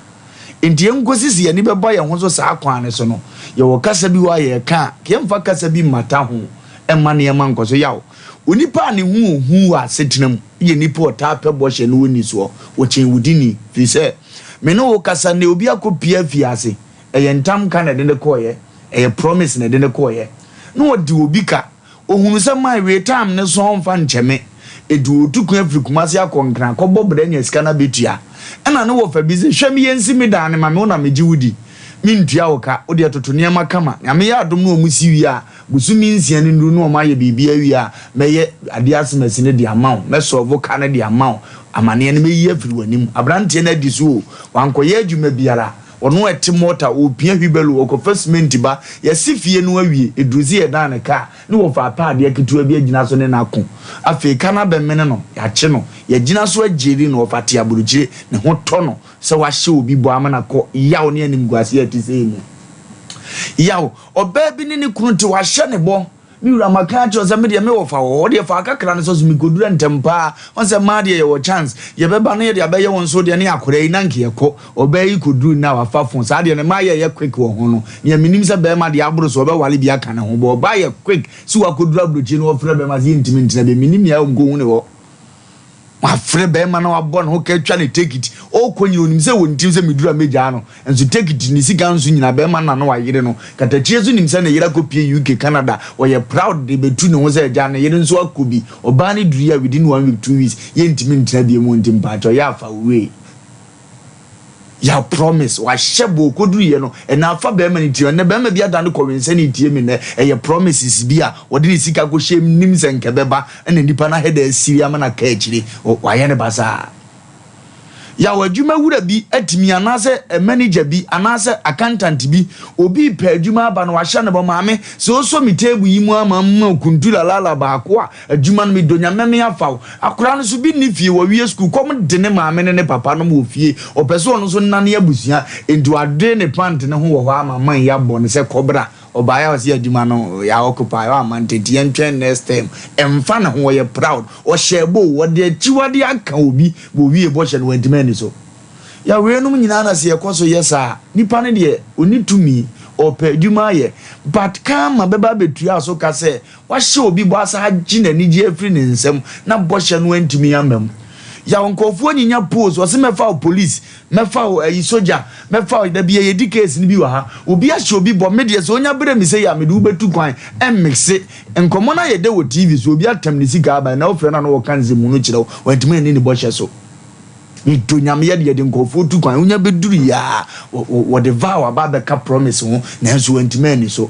Enti yɛnkɔsi sɛ yɛn ani bɛba yɛn ho so saa kwan no so no, yɛwɔ kasa bi hɔ a yɛreka a, yɛmfa kasa bi mmata ho mma nneɛma nkɔ so. Yaw, onipa a ne ho yɛ hu wɔ asetena mu yɛ nipa a ɔtaa pɛ bɔhyɛ na ɔnni soɔ. Ɔkyɛn wo dini, firi sɛ me ne wo kasa nnɛ, obi akɔpue afiase. Ɛyɛ ntam ka na ɛde no kɔeɛ, ɛyɛ promise na ɛde no kɔeɛ. Na ɔde obi ka. Ɔhunu sɛ my wei time no so a ɔmfa nkyɛ me. Ɛti ɔretu kwan afiri Kumasi akɔ Nkran akɔbɔ bra anya sika no abɛtua. Ɛna ne wɔfa bi se, hwɛ me yɛnsi me dan no ma me, wo na megye wo di. Mentua wo ka, wodeɛ toto nneɛma kama. Nyame yɛ adom na wɔn si wie a, bosome nsia no nnuru na wɔn ayɛ biribi awie a, mɛyɛ adeɛ asemasi no de ama wo, mɛ solve ka no de ama wo, amaneɛ no mɛyi afiri w'anim. Abranteɛ no adi so o, wankɔyɛ adwuma biara. Ɔno a ɛte mɔta, ɔrepia hwibalo, ɔkɔfa simenti ba. Yɛasi fie no awie, ɛduru sɛ yɛdan no ka a, ne wɔfa ataadeɛ ketewa bi agyina so ne no ako. Afei ka no abɛmene no, yɛakye no, yɛagyina so agyeri no, ɔfa te aburokyire, ne ho tɔ no sɛ wahyɛ obi bɔ ama no akɔ yaw ne animguaseɛ a ɛte sei mu. Yaw, ɔbaa bi ne ne kunu te, wahyɛ ne bɔ. Me wura maka akyerɛ wo sɛ me deɛ me wɔfa wɔ hɔ, wo deɛ fa kakra no sɔ so mekoduru ntɛm paa. Wahu sɛ mmaa deɛ yɛwɔ chance, yɛbɛba na yɛde abɛyɛ wo nso deɛ ne akwadaa yi na nka yɛkɔ. Ɔbaa yi kɔduru nnɛ a wafa phone, saa deɛ no mmaa yɛ yɛ quick wɔ ho no. Nea menim sɛ barima deɛ aboro so ɔbɛware bi aka ne ho but ɔbaa yɛ quick sɛ wakɔduru aburokyire na ɔfrɛ barima sɛ yɛntumi ntena bio, menim nea ɔnkɔhu ne hɔ. Wafrɛ bɛrima na wabɔ ne ho ka atwa ne tekiti. Ɔrekɔ nyina onim sɛ wɔ ne tirim sɛ meduru a mɛgyaa no. Nso tekiti ne sika nso nyina bɛrima no na na wayere no. Katakyie nso nim sɛ ne yere akɔpie UK, Canada. Ɔyɛ proud de bɛtu ne ho sɛ agya ne yere nso akɔ bi. Ɔbaa no duruiɛ a within one week, 2 weeks yɛntumi ntena bio mu nti mpaakyɛw yɛ afa wo wei. Yɛ promise wahyɛ bɔ ɔkɔduruiɛ no ɛnɛ afa bɛrima no tirim. Ɛnɛ bɛrima bi adane kɔwensani tie me nnɛ. Ɛyɛ promises bi a ɔde ne sika kɔhyɛ mu nim sɛ nka ɛbɛba ɛna nipa no ahɛda asiri ama no aka akyire. Wayɛ no basaa. Yaw adwuma wura bi atumi anaasɛ manager bi anaasɛ accountant bi obi repɛ adwuma aba no wahyɛ no bɔ maame sɛ ɔsɔ me table yi mu ama mma okuntu lalala baako a Adwuma no medɔ Nyame me afa wo. Akwadaa no nso bi nni fie wawie sukuu kɔm de ne maame ne ne papa nom wɔ fie ɔpɛ sɛ ɔno nso nane abusua enti wadwene ne pant no ho wɔ hɔ ama man yi abɔ no sɛ kɔbra ɔbaeɛ a ɔse adwuma no yɛ occupy wamma nti nti yɛntwɛn next term ɛmfa ne ho ɔyɛ proud ɔhyɛɛ bɔ o ɔde akyiwadeɛ aka obi ma owie bɔhyɛ no wantumi anni so. Ya weinom nyinaa na sɛ yɛkɔ so yɛ saa a, nipa no deɛ ɔnni tumi, Ɔpɛ adwuma ayɛ but karma bɛba abɛtua so ka sɛ wahyɛ obi bɔ asan agye n'anigye afiri ne nsam na bɔhyɛ no antumi amma mu. Yaw nkurɔfoɔ nyinya post ɔse mɛfa wo police, mɛfa wo ayi sogya, mɛfa wo dabi yɛdi case no bi wɔ ha. Obi ahyɛ obi bɔ me deɛ sɛ onya brɛ me sei a mede wo bɛtu kwan ɛmmixe. Nkɔmmɔ no ayɛ dɛ wɔ TV so obi atam ne sika aba ɛnɛ wofrɛ no a na ɔka nsɛmhunu kyerɛ wo wantumi anni ne bɔhyɛ so. Medɔ Nyame yɛde yɛde nkurɔfoɔ tu kwan wonya bɛduru yi a wɔde vow aba abɛka promise ho nanso wantumi anni so.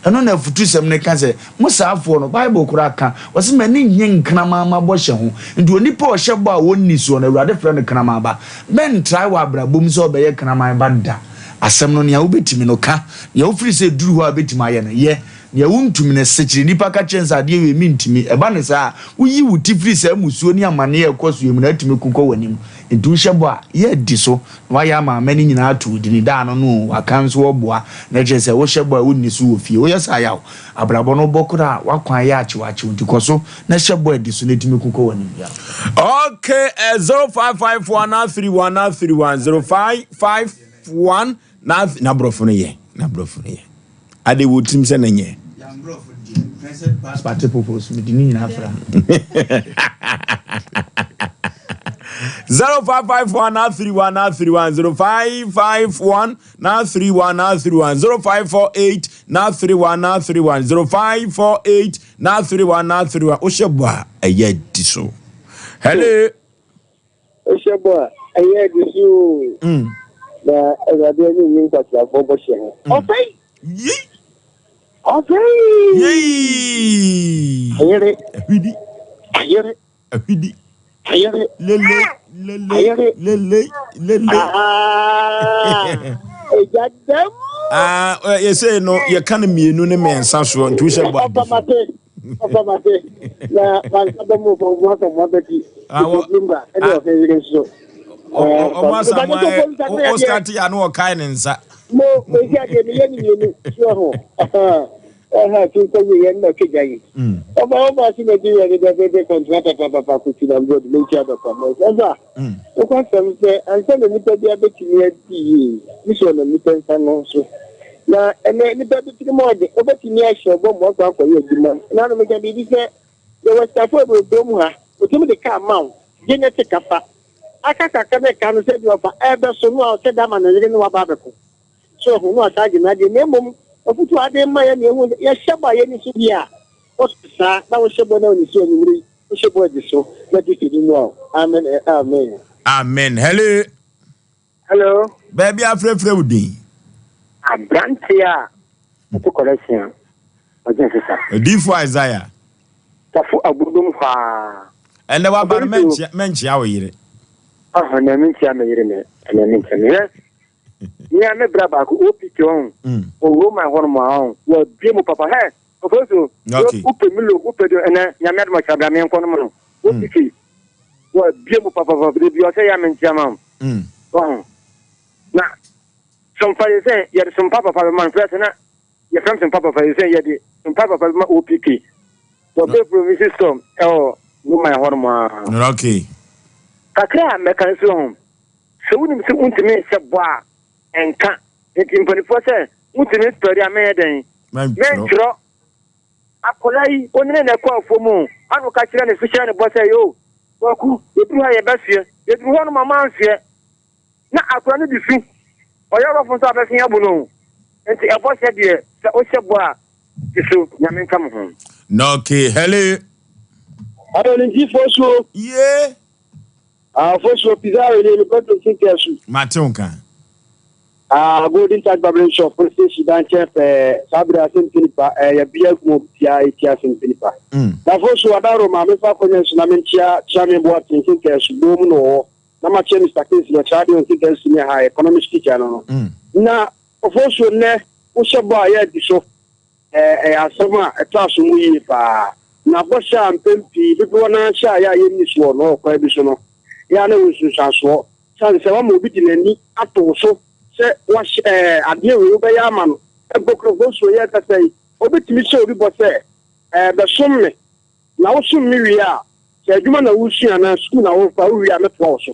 Ɛno na afutusɛm no ka sɛ mo saafoɔ no Bible koraa ka ɔse m'ani nnye nkraman ma bɔhyɛ ho nti onipa a ɔhyɛ bɔ a ɔnni soɔ no Awurade frɛ no kraman ba. Mɛntrae wɔ abrabɔ mu sɛ wobɛyɛ kraman ba da. Asɛm no nea wobɛtumi no ka, nea wofiri sɛ ɛduru hɔ a wobɛtumi ayɛ no yɛ. Nea wuntumi no, sekyere nnipa ka kyerɛ no sɛ, 'Adeɛ wei, mintumi. Ɛba no saa a, wuyi wo ti firi saa mmusuo ne amanneɛ a ɛkɔ so yi mu na atumi ko kɔ w'anim. Enti wohyɛ bɔ a, yɛ di so, na woayɛ ama aman no nyinaa ato wo din. Da ano no o, waka nso ɔboa. Na ɛkyerɛ sɛ wohyɛ bɔ a wunni so wɔ fie. Woyɛ saa a, yaw. Abrabɔ no wobɔ koraa a, w'akwan yɛ akyewakyew. Enti kɔ so na hyɛ bɔ a di so na tumi ko kɔ w'anim. Yaw. Okay, 0554 931 931 0551 9 na borɔfo no yɛ na borɔfo no yɛ. Ade wɔ tirim sɛ na nyɛ. Yɛn borɔfo deɛ present past participles mede ne nyinaa fra. 0551 931 931 0551 931 931 0548 931 931 0548 931 931 wohyɛ bɔ a ɛyɛ di so. Hello. Wohyɛ bɔ a ɛyɛ di so o. Na Awurade ani nnye nkwaseafoɔ bɔhyɛ ho. Ɔsɛe! Yei! Ɔsɛe! Yei! Ayere! Ahwidi! Ayere! Ahwidi! Ayere! Lele! Lele! Ayere! Lele! Lele! Egya dɛm! Ah, yɛsɛ no yɛka no mmienu ne mmiɛnsa soɔ nti wohyɛ bɔ adi so. Ɔfa mate na mansa bɛ mu fɔ mu asɔ mu abɛti. Ìfọ̀gbìngbà ɛne ɔhɛ yere nso. Ɔmo asa mu ayɛ o start ya no ɔkae ne nsa. Mo mo esi adeɛ mi yɛ ne mmienu so ho. Ɛha ti nkɔ wie yɛn na ɔtwe gya yi. Ɔba ɔba ase na di yɛ ne dɛ bebe kɔntena papapapa kuti na mbɔ de menkyia dɔkɔ mɛ ɛfa. Wokɔ asɛm sɛ ansa na nipa bi abɛtumi adi yie yi sɛ ɔnam nipa nsa no so. Na ɛnɛ nipa bi tirim ɔde wobɛtumi ahyɛ ɔbɔ mu akɔ akɔyɛ adwuma. Na no meka biribi sɛ yɛwɔ sitafo wɔ kurom ha otumi de kaa ma wo gye ne te kafa aka kakra ne ka no sɛ bi ɔfa ɛbɛso no a ɔsɛ da ma ne yere ne waba abɛko so ɔho no asa agye n'adeɛ na mmom afutu ade ma yɛ ne ehu yɛhyɛ bɔ a yɛni so bi a wɔso saa na wohyɛ bɔ na ɔni so anwummere yi wohyɛ bɔ adi so na Kristo di mu a amen amen. Amen. Hello. Hello. Baabi afrɛfrɛ wo din. Aberante a ɔte kɔlɛhyɛn a ɔgyina sisa. Odiyifo Isaiah. Tafo abodom hwaa. Ɛnɛ waba no mɛnkyia wo yere. Ɔhɔ na menkyia me yere mɛ ɛnɛ menkyia me yere. Nea me bra baako OPK ɔn. Wɔ Roma hɔ nom a ɔn. Wabie mu papa hɛ. Ɔfo so. Wopɛ milo wopɛ do ɛnɛ nyame adom ɔkyerɛ bra menkɔ nom no. OPK. Wabie mu papa papa de bi ɔsɛ ya menkyia ma. Ɔn. Na sompa yɛ sɛ yɛde sompa papa bɛma no fɛ sɛ na yɛfrɛ m sompa papa yɛ sɛ yɛde sompa papa bɛma OPK. Wɔbɛ provision store ɛwɔ Roma hɔ nom a. Okay. Kakra a mɛka nso ho. Sɛ wonim sɛ wontumi nhyɛ bɔ a ɛnka. Nti mpanimfoɔ sɛ wontumi nsɔre a mɛyɛ dɛn? Mɛntwerɛ. Akwadaa yi ɔnyini na ɛkɔ afuo mu ana ɔka kyerɛ ne so hyɛ ne bɔ sɛ yo kwaku yɛduru ha yɛbɛsoɛ yɛduru hɔ no ma mansoɛ na akwadaa no de su ɔyɛ ɔbɔfo nso abɛso abu no nti ɛbɔ hyɛ deɛ sɛ wohyɛ bɔ a di so nyame nka mo ho. Okay, hello. Hello, ne fosuo. Yeah. Ah, fosuo pizarro ne me kɔtɔ nsinka su. Mate wo nka. Ah, Golden Touch Barbering Shop, police station dan kyɛn pɛɛ. Saa bere asɛm pɛ nipa, ɛyɛ bia gu bia eti asɛm pɛ nipa. Na fosuo adaro ma mefa akɔnya nsu na menkyia kyia me boa te nsinka su bom no wɔ. Na ma kyia Mr. Kingsley ɔkyerɛ adeɛ nsinka su ne ha economics teacher no no. Na fosuo nnɛ wohyɛ bɔ a yɛ adi so. Ɛyɛ asɛm a ɛtɔ aso mu yie paa. Na bɔhyɛ a mpɛn pii dodoɔ no ara hyɛ a yɛ a yɛnni soɔ no wɔ kwan bi so no, yɛ a na ɛwɔ nsunsuansoɔ. Sane sɛ wama obi de n'ani ato wo so sɛ wahyɛ adeɛ wei wobɛyɛ ama no. Mpo Kurofo yɛ kasa yi, obɛtumi hyɛ obi bɔ sɛ bɛsom me na wosom me wie a, sɛ adwuma na wosua anaa sukuu na wofa wowie a mɛtoa wo so.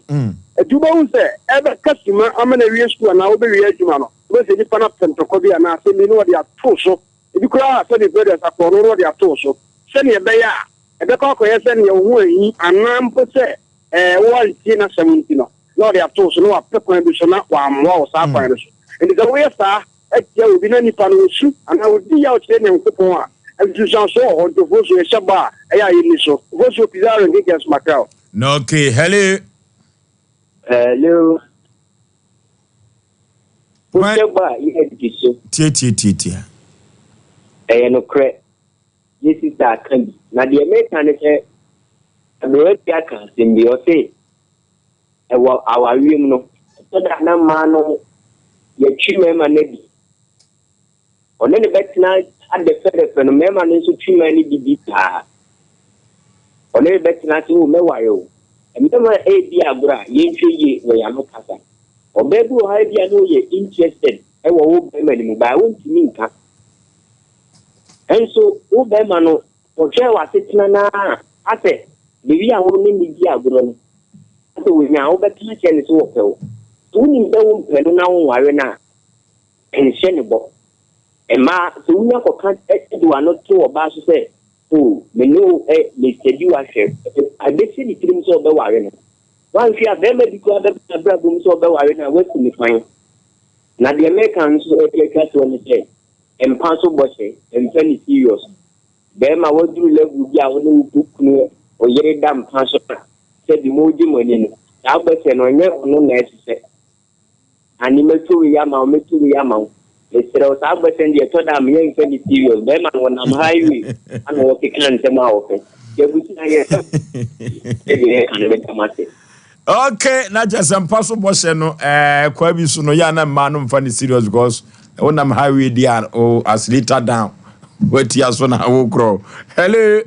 Ɛti wobɛhu sɛ ɛbɛka sima ama no awie sukuu anaa wobɛwie adwuma no. Wobɛhu sɛ nipa no apɛ ntɔkwa bi anaa asɛm bi na ɔde ato so. Ebi koraa a sɛdeɛ Fred Asakɔɔ no na ɔde ato so sɛdeɛ ɛbɛyɛ a ɛbɛkɔ akɔyɛ sɛ nea wo ho ahi anaa mpo sɛ ɛɛ woantie n'asɛm nti no na ɔde ato so na wapɛ kwan bi so na wammoa wo saa kwan no so. Enti sɛ woyɛ saa tia obi na nipa no osu anaa odi yaw kyerɛ Nyankopɔn a, nsunsuansoɔ wɔ hɔ. Nti Ofosuo yɛhyɛ bɔ a ɛyɛ a yɛnni so. Ofosuo Pizarro Nkenkɛnso Macau. Na okay, hello. Hello. Wohyɛ bɔ a yɛadi so. Tie tie tie tie. Ɛyɛ nokorɛ. Yɛ sista aka bi. Na deɛ meka ne sɛ, aberewa bi aka asɛm bi, ɔse ɛwɔ awareɛ mu no, ɛtɔ da a na mmaa no yɛtwe mmarima no adi. Ɔne no bɛtena adɛfɛdɛfɛ no, mmarima no nso twe mmaa no di bi paa. Ɔne no bɛtena ase, o mɛware o. Mmarima redi agorɔ a, yɛnhwɛ yie wɔ yɛn ano kasa. Ɔbaa bi wɔ hɔ a ebia na ɔyɛ interested wɔ wo barima no mu, but wontumi nka. Nso wo barima no, ɔhwɛ w'asetena no ara a, asɛ baabi a wo ne no di agorɔ no, asɛ wɔnya a wobɛka akyerɛ no sɛ wɔpɛ wo. Sɛ wonim sɛ wompɛ no na wonware no a, nhyɛ no bɔ. Mmaa, sɛ wonya kɔka de w'ano to ɔbaa so sɛ, O, me ne wo mesadi wo ahwɛ, ɛbɛsi ne tirim sɛ ɔbɛware no. Woanhwɛ a, barima bi koraa bɛba n'abrabɔ mu sɛ ɔbɛware no a, woasi no kwan. Na deɛ meka nso de atwa toɔ ne sɛ, mpa so bɔhyɛ, mfa no serious. Barima, woaduru level bi a wo ne wo kunu, wo yere da mpa so a, sɛbi moregye mo ani no, saa bɔhyɛ no, ɛnyɛ ɔno na ɛhyehyɛ. Anne mɛtɔ wei ama wo, mɛtɔ wei ama wo. Mesrɛ wo, saa bɔhyɛ no deɛ ɛtɔ da a meyɛ mfa no serious. Bɛrima no wɔnam highway ana wɔkeka nsɛm a wɔpɛ. Yɛabusua yɛ sɛdeɛ yɛka no meda mo ase. Okay, na kyerɛ sɛ mpa so bɔhyɛ no ɛɛ eh, kwa bi so no yɛ ana mmaa no mfa no serious because wonam highway di a o accelerator down watia so na wokorɔ. Hello.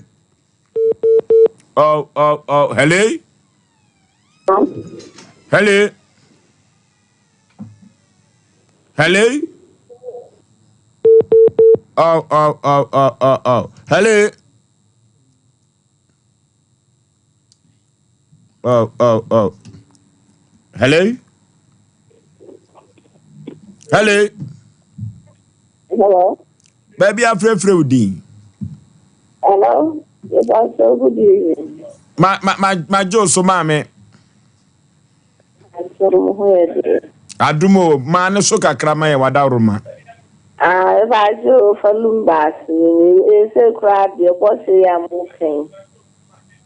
Oh, oh, oh, hello. Hello. Hello. Oh, oh, oh, oh, oh, oh. Hello. Oh, oh, oh. Hello. Hello. Hello. Baabi afrɛfrɛ wo din. Hello, Pastor, good evening. Ma ma ma ma gye so maame. Asɔre mo ho yɛ de. Adum o, maa ne so kakra ma yɛ wadaworoma. Ah, ɛfa ase o, fa lumba ase ni ese kura deɛ bɔhyɛ yi a mo kɛn.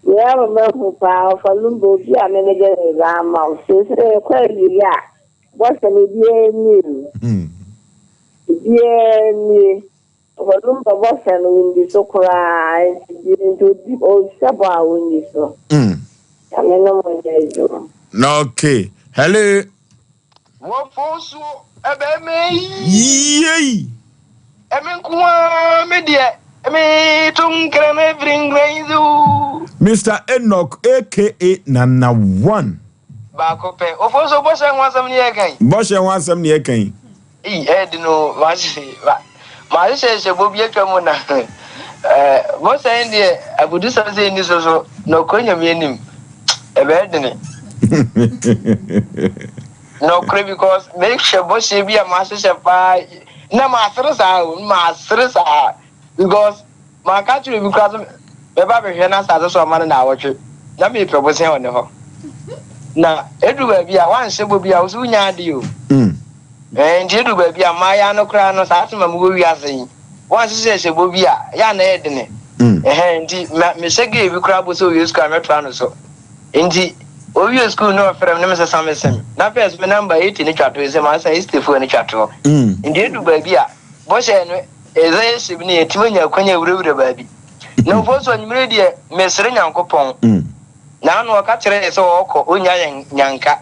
Nea ama mahu paa ɔfa lumba obi a me mede ne ba ama wo. Sese ɛkɔ awie a bɔhyɛ no obiara ni o. Hmm. Obiara nie. Ɔno bɛbɔ sɛ no ɔnni so koraa nti deɛ nti ɔdi ɔhyɛ bɔ a ɔnni so. Mm. Nyame ne mo nyɛ adwuma. Na okay. Hello. Wɔfo so ɛbɛmɛ yi. Yei. Ɛmi nko ara me deɛ me to nkran efiri nkran yi so. Mr. Enoch aka Nana One. Baako pɛ. Ofo so bɔhyɛ ho asɛm ne yɛka yi. Bɔhyɛ ho asɛm ne yɛka yi. Ei, ɛyɛ den o. Mahyehyɛ hyɛbɔ bi atwa mu na bɔhyɛ yi deɛ abodusɛm sɛ ɛnni so so nɔkorɛ Nyame anim ɛbɛyɛ dene. Nɔkorɛ because mehwɛ bɔhyɛ bi a mahyehyɛ paa na masere saa o, masere saa because Manka akyerɛ obi koraa sɛ mɛba abɛhwɛ n'asase so ama no naawɔtwe. Na merepɛ bosea wɔ ne hɔ. Na edu baabi a, woanhyɛ bɔ bi a, wo so wunnya ade o. Ɛɛ, nti edu baabi a, mmaayaa no koraa no, saa asɛm a mewɔ wiase yi, woanhyehyɛ hyɛ bɔ bi a, ɛyɛ a na ɛyɛ dene. Ɛhɛn, nti mehyɛ gay bi koraa bɔ sɛ owie sukuu a mɛtoa no so. Nti, owie sukuu na ɔfrɛ me na mesesa me sim. Na first me number 80 no twa to, ese masesa 64 no twa toɔ. Nti edu baabi a, bɔhyɛ no Edze hyɛ mu no yɛtumi nya kwan awurawura baabi. Na mfo so anwummere deɛ mesrɛ Nyankopɔn. Na ano ɔka kyerɛ yɛ sɛ ɔkɔ ɔnya yɛn nyanka.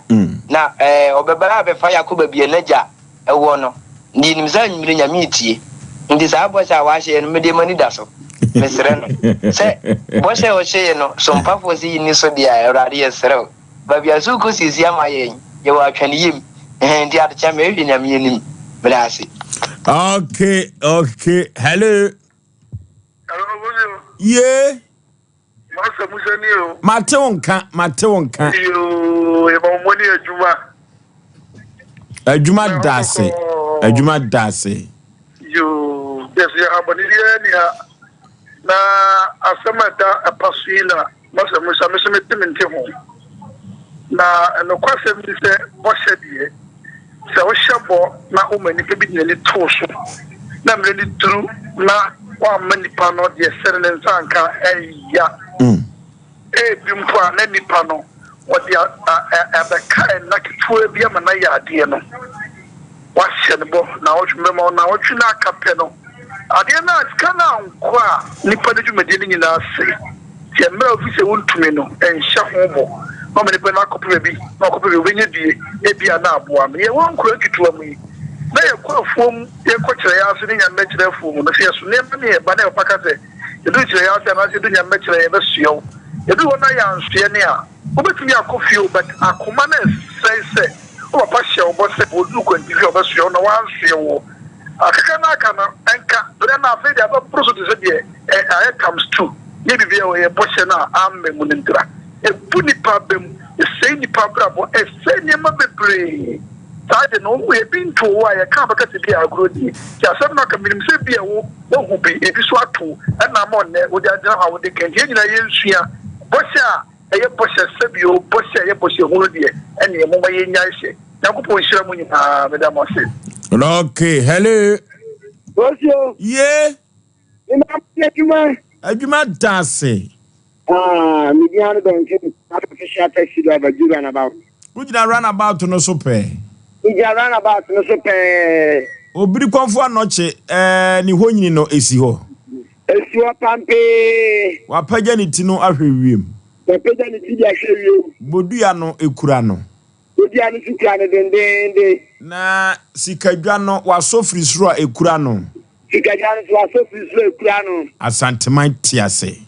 Na ɔbɛba abɛfa yɛ akɔ baabi a n'agya ɛwɔ no. Na yɛnim sɛ anwummere Nyame retie. Nti saa bɔhyɛ a wahyɛ yɛ no medeɛ m'ani da so. Mesrɛ no sɛ bɔhyɛ a ɔhyɛ yɛ no so mpafoɔ sɛ yɛnni so deɛ a Awurade yɛsrɛ wo. Baabi a sukuu siesie ama yɛn, yɛwɔ atwɛneyɛ mu. Ɛhɛn, nti adekyɛ mehwɛ Nyame anim. Meda ase. Okay, okay. Hello. Hello, Bonyo. Yeah. Masa Musa ni o. Mate wo nka, mate wo nka. Yoo, yɛma mo ni adwuma. Adwuma da ase. Adwuma da ase. Yoo, yes, yɛ ha bɔne biara ni ha. Na asɛm a ɛda ɛpa so yi na masɛ mo sa me so mete mente ho. Na nokwasɛm ni sɛ bɔhyɛ deɛ, sɛ wohyɛ bɔ na woma nipa bi de n'ani too so na mmerɛ no duru na woamma nipa no deɛ sɛ no ne nsa anka ɛya. Ebi mpo a na nipa no ɔde abɛka nna ketewa bi ama no ayɛ adeɛ no, wahyɛ no bɔ naawɔtwe mɛma wo naawɔtwe no aka pɛ no, adeɛ no a sika no ankɔ a nipa no dwumadie no nyinaa sɛe. Nti mmerɛ a wofi sɛ wontumi no, nhyɛ ho bɔ na ɔma nipa no akɔpɛ baabi na ɔkɔpɛ baabi ɔbɛnya bie ebi a na aboa no. Yɛwɔ nkuro nketewa mu yi na yɛkɔ afuom yɛkɔ kyerɛ yɛn ase ne nyame kyerɛ afuom no sɛ yɛso nneɛma ne yɛba na yɛpapa ka sɛ Yɛduru kyerɛ ase anaasɛ yɛdu Nyame bɛkyerɛ yɛbɛsoɛ wo. Yɛduru hɔ na yɛansoɛ ne a, wobɛtumi akɔ fie o but akoma no ɛsɛe sɛ wo papa hyɛɛ wo bɔ sɛ ɔduru kwantifi a ɔbɛsoɛ wo na wansoɛ woɔ. Akaka no aka no nka berɛ no afei deɛ abɛboro so te sɛ deɛ ayɛ times two nyɛ biribiara o ɛyɛ bɔhyɛ no a amma mu no ntira. Ɛbu nipa aba mu, ɛsɛe nipa abrabɔ, ɛsɛe nneɛma bebree. Saa de no, ebi ntoo wo a yɛka a wobɛka sɛ bi a agorɔ nie. Nti asɛm no aka menim sɛ bi a wo Woahu bi, ebi nso ato wo, ɛna ama ɔnnɛ wode agyina hɔ a wode ka. Nti yɛn nyinaa yɛnsua bɔhyɛ a ɛyɛ bɔhyɛ sɛbi o, bɔhyɛ a ɛyɛ bɔhyɛ hunu deɛ, ɛneɛ momma yɛnnyae hyɛ. Nyankopɔn nhyira mo nyinaa, meda mo ase. Okay, hello. Osio. Ye. Me ma mo adwuma. Adwuma da ase. Ah, me din ano Duncan, official taxi driver, di runabout. Wogyina runabout no so pɛɛ. Megyina runabout no so pɛɛ. Obiri kɔmfo anɔkye ɛɛ ne honyini no esi hɔ. Esi hɔ pampee. Wapagya ne ti no ahwɛ wiem. Wapagya ne ti de ahwɛ wiem. Bodua no ekura no. Bodua no nso kura no dendeenden. Na sikadwa no wasɔ firi soro a ekura no. Sikadwa no nso wasɔ firi soro a ekura no. Asanteman te ase.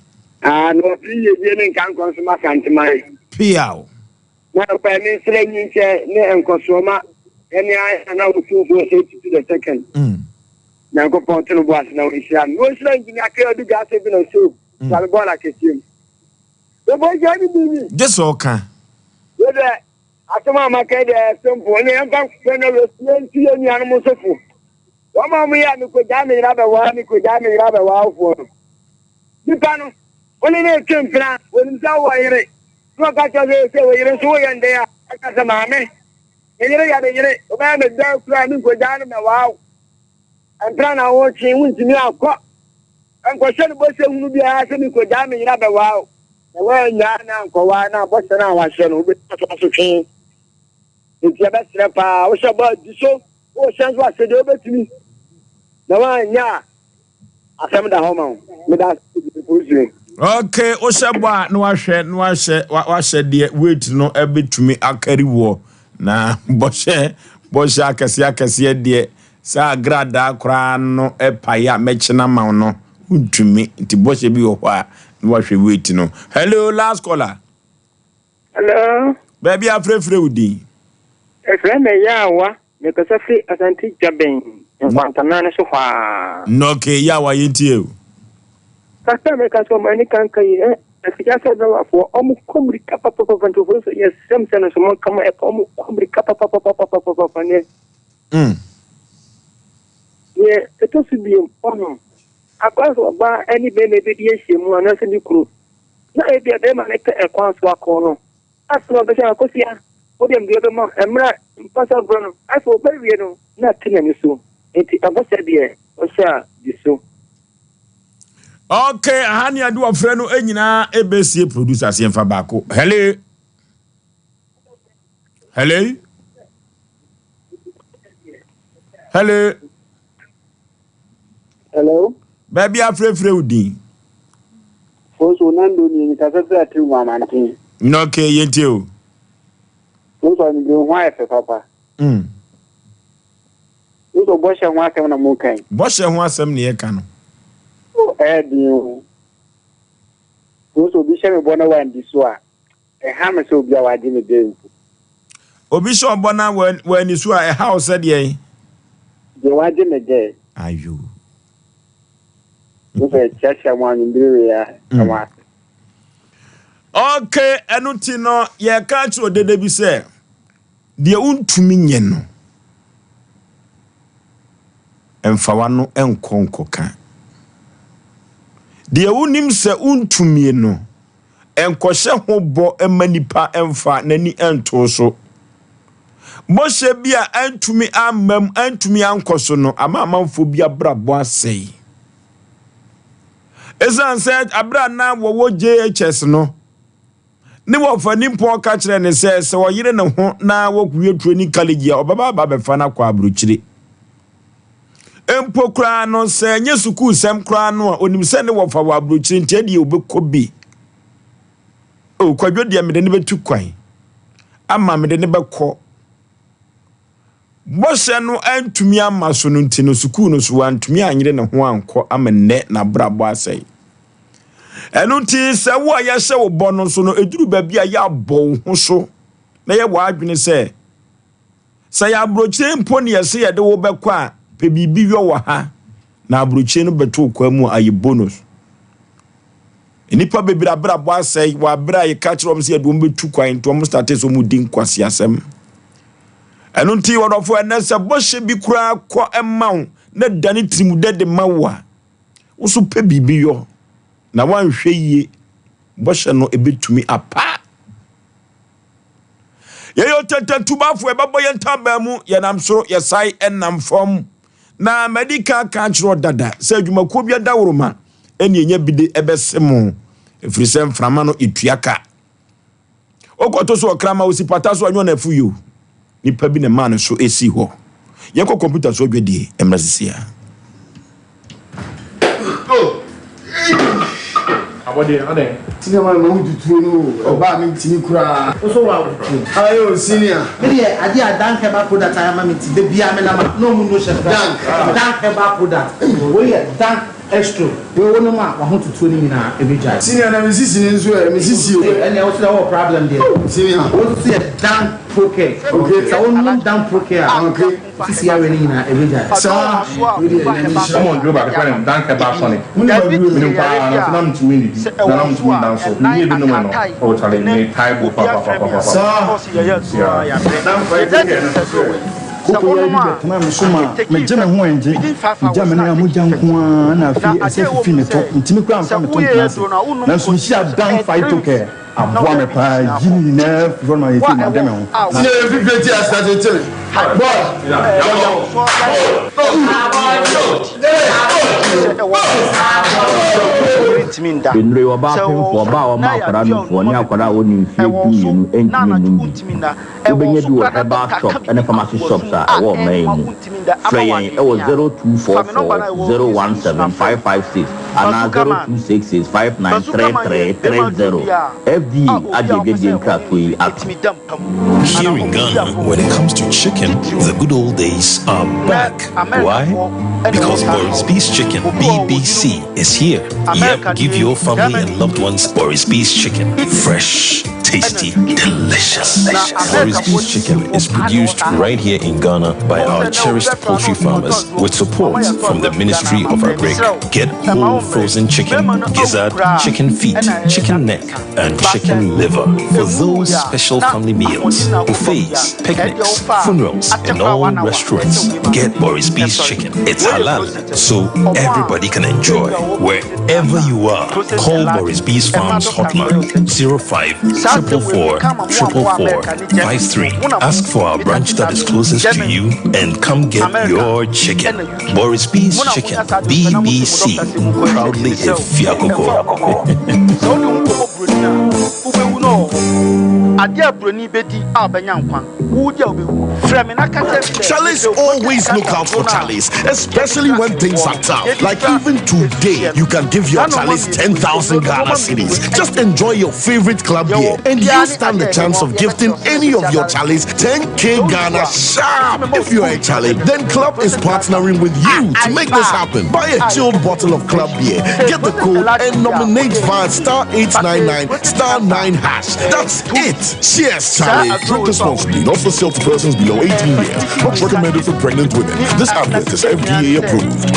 Ah, na ɔpere yiedie ne nkankɔ nso ma Asanteman. Peaw. Na ɔpɛ ne nsrɛ nyinkyɛ ne nkɔsoɔ ma ɛne ayɛ na Otumfoɔ Osei Tutu the second. Nyankopɔn to no bo ase na ɔnhyira no. Na ɔnhyira Engineer K. Adu Gyasi bi na ɔsɛ mm. bɔɔl akɛseɛ mu. Bɛbɔ nhyira ne biribi. Gye sɛ ɔka. Wei deɛ asɛm a maka yi deɛ simple ɛne yɛmfa nkɔpɛ no yɛ ntu yɛ nuanom nso fo. Wɔn a wɔyɛ a mekɔgyaa me yere abɛwaa mekɔgyaa me yere abɛwaa wofoɔ no. Nipa no, wo ne no retwe mpena, wɔnim sɛ wowɔ yere. Na ɔka kyerɛ sɛ sɛ wo yere nso woyɛ ndɛn a, ɔka sɛ maame, me yere yɛ me yere, wobɛyɛ me dɛn koraa menkɔgyaa no mɛwaa wo. Mpena na wotwe, wontumi akɔ. Nkɔhyɛ no bɔhyɛ hunu biara sɛ mekɔgyaa me yere abɛwaa wo. Na woannyaa no ankɔwaa no a, bɔhyɛ no a wahyɛ no, wobɛnya so asotwe. Enti yɛbɛsrɛ paa, wohyɛ bɔ a di so, wohyɛ nso a hyɛ deɛ wobɛtumi. Na woanyɛ a, Asɛm da hɔ ma wo. Meda ase bebree Posie. Okay, wohyɛ bɔ a na wahwɛ na wahyɛ wahyɛ deɛ weight no ɛbɛtumi akari woɔ na bɔhyɛ bɔhyɛ akɛseɛ akɛseɛ deɛ saa agradaa koraa no ɛpae a mɛkyena ma wo no wontumi nti bɔhyɛ bi wɔ hɔ a na wahwɛ weight no. Hello, last caller. Hello. Baabi afrɛfrɛ wo din. Ɛfrɛ me Yaawa. Mekasa firi Asante Dwaben nkwantanan no so hɔ ara. Nɔke Yaawa yɛntie o. Kakra a mɛka sɛ ɔmo ani kanka yi ɛ afikyase adriverfoɔ ɔmo kɔ mirika papapapa nti ofori sɛ yɛsrɛ mo sɛ no nso mo nka mo ɛpɛ ɔmo kɔ mirika papapapapapapa neɛ Mm. Neɛ ɛtɔ so biom ɔho akwan so ɔbaa ɛne bɛrima bɛdi ahyiamu anaasɛ ne kunu na ebia bɛrima no pɛ ɛkwan so akɔ no Afei na ɔbɛsɛ Akosua, wo deɛ mede bɛma wo mmerɛ a mpasa berɛ no, afei ɔbɛwie no na ate n'ani so, enti ɛbɔhyɛ deɛ ɔhyɛ a di so. Ok, aha ne ade wɔfrɛ no nyinaa ɛbɛsie producers yɛmfa baako. Hello. Hello. Hello. Hello. Baabi afrɛfrɛ wo din. Fonso Nando ni mekasa firi Atew mu Amanten. Na okay, yɛntie o. Fonso anwummere ho ayɛ fɛ papa. Fonso bɔhyɛ ho asɛm na mo kan. Bɔhyɛ ho asɛm na yɛka no. O ɛyɛ den o. Fonso obi hyɛ me bɔ na wandi so a, ɛha me sɛ obi a wagye me dɛ mpo. Obi hyɛ ɔbɔ na wanni so a, ɛha wo sɛ deɛn? Deɛ wagye me dɛ. Ayo. Wo sɛ kyiakyia mo anwummere wei a, ɛda mo ase. Okay, ɛno ti no yɛka akyerɛ odede bi sɛ deɛ wontumi nyɛ no. Mfa w'ano nkɔ nkɔka. Deɛ wonim sɛ wontumie no, nkɔhyɛ ho bɔ mma nipa mfa n'ani nto so. Bɔhyɛ bi a antumi amma mu, antumi ankɔ so no, ama amanfoɔ bi abrabɔ asɛe. Ɛsiane sɛ abere a na wɔwɔ JHS no, Ne wɔfa nimpɔn ka kyerɛɛ no sɛ, sɛ ɔyere ne ho na wɔkɔwie training college a, ɔbɛba aba abɛfa no akɔ aburokyire. Mpo koraa no, sɛ ɛnyɛ sukuusɛm koraa no a, onim sɛ ne wɔfa wɔ aburokyire nti ɛdeɛ ɔbɛkɔ bi. O, Kwadwo deɛ mede no bɛtu kwan ama mede no bɛkɔ. Bɔhyɛ no antumi amma so no nti no, sukuu no so wantumi anyere ne ho ankɔ ama nnɛ n'abrabɔ asɛe. Ɛno nti sɛ wo a yɛahyɛ wo bɔ no nso no, ɛduru baabi a yɛabɔ wo ho so na yɛ w'adwene sɛ, sɛ yɛ aburokyire mpo ne yɛse yɛde wo bɛkɔ a, pɛ biribi yɔ wɔ ha na aburokyire no bɛto wo kwan mu a ayɛ bonus. Nnipa bebree abrabɔ asɛe wɔ abere a yɛka kyerɛ wɔn sɛ yɛde wɔn bɛtu kwan nti wɔn starte sɛ wɔn di nkwaseasɛm. Ɛno nti wɔdɔfo ɛnɛ sɛ bɔhyɛ bi koraa kɔ ma wo na dane tirimudɛ de ma wo a, wo so pɛ biribi yɔ na woanhwɛ yie bɔhyɛ no ɛbɛtumi apa. Yɛyɛ ɔtɛntɛntubafo ɛbɛbɔ yɛn ntaban mu yɛnam soro yɛsae ɛnam fam. Na madi kan aka akyerɛ wo dada sɛ adwumakuo bi adaworoma ɛne ɛnya bi de ɛbɛse mo, ɛfiri sɛ mframa no ɛtua ka. Wokɔto so ɔkrama osi pata so anyɛ ɔnafo yi o. Nipa bi na ɛmaa no so ɛsii hɔ. Yɛnkɔ kɔmputa so adwadie mmra sisi a. Abɔdeɛ adɛn? Senior man ma wo tutuo no o, ɔbaa me ntimi koraa. Wo so wa tutuo. Aye o senior. Me deɛ adeɛ a Dank herbal product ayɛ ama me nti da biara me nam a na ɔmo no hyɛ koraa. Dank. Dank herbal product. Wei yɛ Dank Extro. Wei wo nom a wahotutuo no nyinaa ɛbɛgyae. Senior na me sisi no nso ɛ, me sisi o. Ɛnneɛ wo so deɛ wowɔ problem deɛ. Senior. Wei nso so yɛ Dank Procare. Okay. Sɛ wo nom Dank Procare a. Okay. Wo sisi yareɛ no nyinaa ɛbɛgyae. Saa. Wei deɛ Nyame nhyira wo. Wɔn duro baako yɛfrɛ no Dank Herbal Tonic. Mo nim aduro no? Menim paa nanso na mentumi nnidi na na mentumi nna nso. Menyɛɛ bi nomee no oh chale metae bo papapapaapa. Saa. Yeah. Dank Procare no nso so ɛ? Kokoyaa bi bɛtenaa me so ma megye me ho ɛngye. Megya me nan a mogya nko ara na afei ɛsɛ fifi me to. Mentumi koraa mfa me to ntena ase. Nanso mehyia Dan Phytocare. Aboa me paa yi ne nyinaa firi hɔ no ma yɛfii made me ho. Na. Senior yɛ fifire ti ase tete me. Boy. Nnuro yi, ɔbaa pemfoɔ, ɔbaa a ɔma akwadaa nufoɔ, ne akwadaa a ɔnni mfeɛ 12 ntumi nnom bi. Wobɛnya bi wɔ herbal shop ne pharmacy shops a ɛwɔ ɔman yi mu. Frɛ yɛn wɔ 0244 017 556 anaa 0266 593330. FDA agye adwadie nkratoɔ yi atom. Here in Ghana, when it comes to chicken, the good old days are back. Why? Because Boris B's Chicken, BBC, is here. Yep, give your family and loved ones Boris B's Chicken. Fresh, tasty, delicious. Boris B's Chicken is produced right here in Ghana by our cherished poultry farmers with support from the Ministry of Agric. Get whole frozen chicken, gizzard, chicken feet, chicken neck, and chicken liver for those special family meals, buffets, picnics, funerals, and all restaurants. Get Boris B's Chicken. It's halal, so everybody can enjoy. Wherever you are, call Boris B's Farms hotline 05 444 444 53. Ask for our branch that is closest to you and come get your chicken. Boris B's Chicken, BBC, proudly a Fiakoko. Chalice always look out for Chalice, especially when things are tough. Like even today, you can give your Chalice 10,000 Ghana cedis. Just enjoy your favorite club beer, and you stand the chance of gifting any of your Chalice 10K Ghana sharp. If you're a Chalice, then Club is partnering with you to make this happen. Buy a chilled bottle of club beer, get the code, and nominate via star 899 star 9 hash. That's it. Cheers, Charlie. Drink responsibly. Not for sale to persons below 18 years. Not recommended for pregnant women. This advert is FDA approved.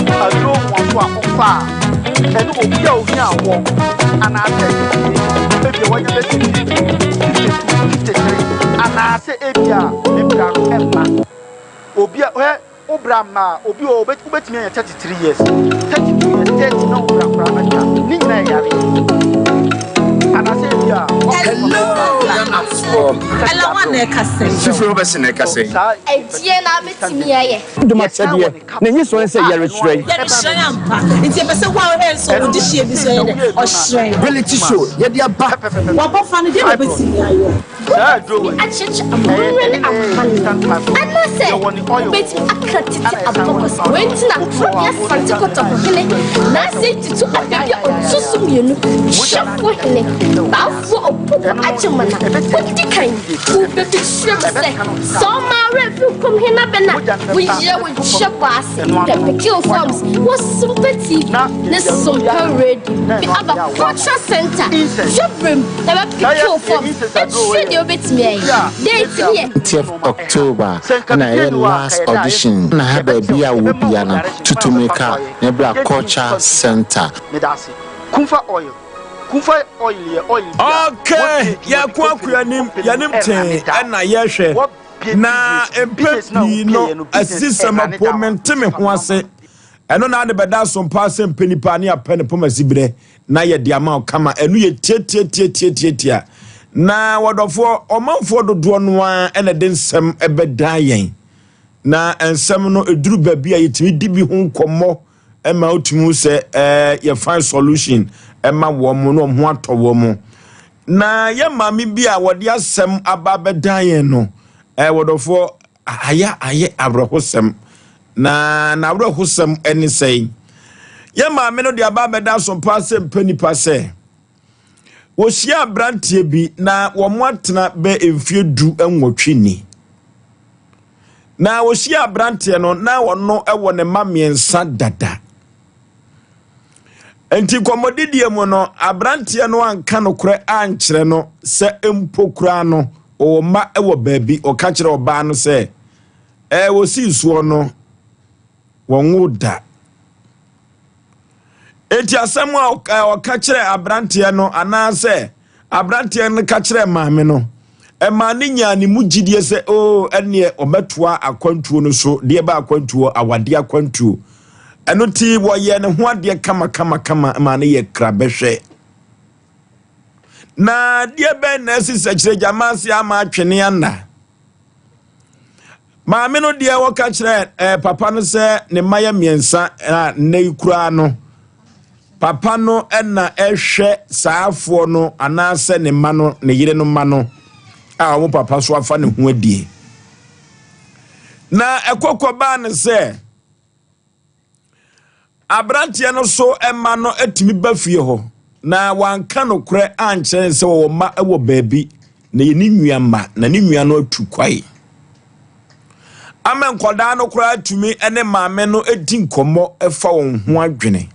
Wo bra mma a, obi wɔ hɔ wobɛtumi anya 33 years, 32 years, 30 na wo bra koraa atwa. Ne nyinaa yɛ yareɛ. Anaasɛ ebi a Hello Ghanafoɔ. Ɛla wan na ɛkasa yi. Fifiri ho bɛsi na ɛkasa yi. Ɛdeɛn na mɛtumi ayɛ? Dom akyɛdeɛ, na nyisoɔ ne sɛ yɛrehyerɛn. Yɛrehyerɛn ampa. Nti yɛpɛ sɛ wo a wohwɛ nso wo dehyeɛ bi nso yɛ dɛ, ɔhyerɛn. Reality show, yɛde aba. W'abɔfra no, deɛn na ɔbɛtumi ayɛ? Wobɛtumi akyerɛkyerɛ amammerɛ ne amanneɛ, anaasɛ wobɛtumi aka tete abakɔsɛm. Wei nti na Torobea Asante Kotoko hene Narcisse Tutu Ababio Ɔtoso-Mmienu, Hwɛfoɔ hene, Baafoɔ Opoku Agyemang a ɔdi kan wobɛbɛhyira mu sɛ, sɛ ɔma werɛ firi kurom hene abɛn a, woyɛ wo hyɛ bɔ ase. Pɛ Pickle Forms wɔ Sompa TV ne Sompa Radio bi aba Cultural Center, Dwaberem. Na bɛpeke wo fam ɛkyerɛ deɛ wobɛtumi ayɛ. Date no yɛ. 20th October na ɛyɛ last audition na ha baabi a wɔ bia no tutu mirika na bra culture centre. Okay, yɛko akɔ yɛnim, yɛnim tee ɛna yɛhwɛ. Na mpɛn pii no asisisɛm apo mente me ho ase. Ɛno na ade bɛda asompa sɛ mpɛ nipa ne apɛ ne poma siberɛ na yɛde ama wo kama. Ɛno yɛ tiatiatiatiatiatia. Na wɔdɔfoɔ, ɔmanfoɔ dodoɔ no ara na ɛde nsɛm bɛdan yɛn. Na nsɛm no ɛduru baabi a yɛtumi di bi ho nkɔmmɔ ma wotumi hu sɛ ɛɛ yɛfind solution ɛma wɔn na wɔn ho atɔ wɔn. Na yɛ maame bi a wɔde asɛm aba abɛdan yɛn no, ɛɛ wɔdɔfoɔ ayɛ ayɛ awerɛhosɛm. Na n'awerɛhosɛm ne sɛn? Yɛn maame no de aba abɛda so paa sɛ mpɛ nipa sɛ wɔhyia aberanteɛ bi na wɔn atena bɛ mfeɛ 18 ni. Na wɔhyia aberanteɛ no na ɔno wɔ ne mma mmiɛnsa dada. Nti nkɔmmɔdidie mu no, aberanteɛ no anka nokorɛ ankyerɛ no sɛ mpo koraa no ɔwɔ mma wɔ baabi. Ɔka kyerɛ ɔbaa no sɛ Ɛɛ, wɔsii soɔ no, wɔnwoo da. Enti asɛm a ɔka kyerɛɛ aberanteɛ no anaasɛ aberanteɛ no ka kyerɛɛ maame no, ɛmaa ne nyaa ne mu gyidie sɛ oo ɛneɛ ɔbɛtoa akwantuo no so, deɛ ɛbɛ akwantuo, awadeɛ akwantuo. Ɛno ti wɔyɛ ne ho adeɛ kama kama kama ma ne yɛ krabɛhwɛ. Na deɛ bɛn na asi sɛkyerɛ gyama ase ama atwene ana? Maame no deɛ wɔka kyerɛ eh, papa no sɛ ne mma yɛ mmiɛnsa a nnɛ yi koraa no papa no na ɛhwɛ saafoɔ no anaasɛ ne mma no ne yere no mma no a wɔn papa so afa ne ho adie na ɛkɔkɔ baa no sɛ Aberanteɛ no so mma no tumi ba fie hɔ, na wanka nokorɛ ankyerɛ no sɛ wɔwɔ mma wɔ baabi, na yɛ ne nua mma, na ne nua no atu kwae. Ama nkwadaa no koraa tumi ne maame no di nkɔmmɔ fa wɔn ho adwene.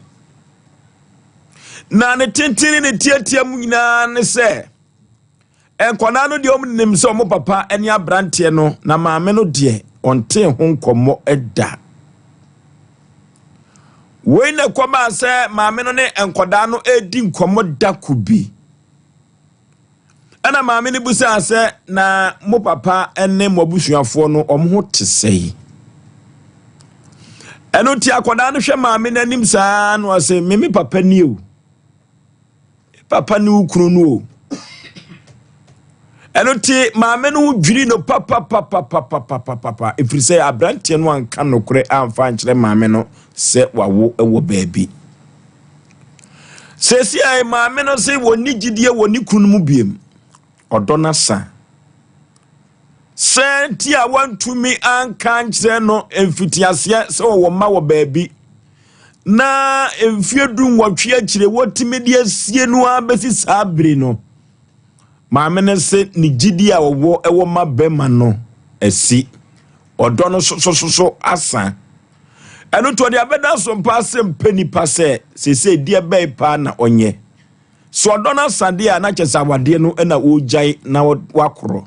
Na ne tenten ne ne tiatia mu nyinaa ne sɛ, Nkwadaa no deɛ wɔn nim sɛ wɔn papa ne aberanteɛ no na maame no deɛ ɔntee ho nkɔmmɔ da. Wei na ɛkɔbaa sɛ maame no ne nkwadaa no redi nkɔmmɔ da ko bi. Ɛna maame no bisaa sɛ na mo papa ne mo abusuafoɔ no wɔn ho te sɛe. Ɛno nti akwadaa no hwɛ maame no anim saa na ɔsɛ me me papa nie o. Papa ne wo kunu no o. Ɛno te maame no ho dwiri no papapapapapapapa ɛfiri sɛ aberanteɛ no anka nokorɛ amfa ankyerɛ maame no sɛ wawo wɔ baabi. Seesei a maame no se wɔnni gyidie wɔ ne kunu no mu biem. Ɔdɔ no asa. Sɛ nti a wantumi anka ankyerɛ no mfitiaseɛ sɛ ɔwɔ mma wɔ baabi na mfeɛ 18 akyire wɔtumi de asie no ara bɛsi saa bere no, maame no se ne gyidi a ɔwɔ wɔ ma bɛrima no asi. Ɔdɔ no sosososo asa. Ɛno nti ɔde abɛda so mpa sɛ mpɛ nipa sɛ seesei deɛ bɛn paa na ɔnyɛ. So ɔdɔ no asa deɛ a na kyerɛ sɛ awadeɛ no na ɔregyae na wakorɔ.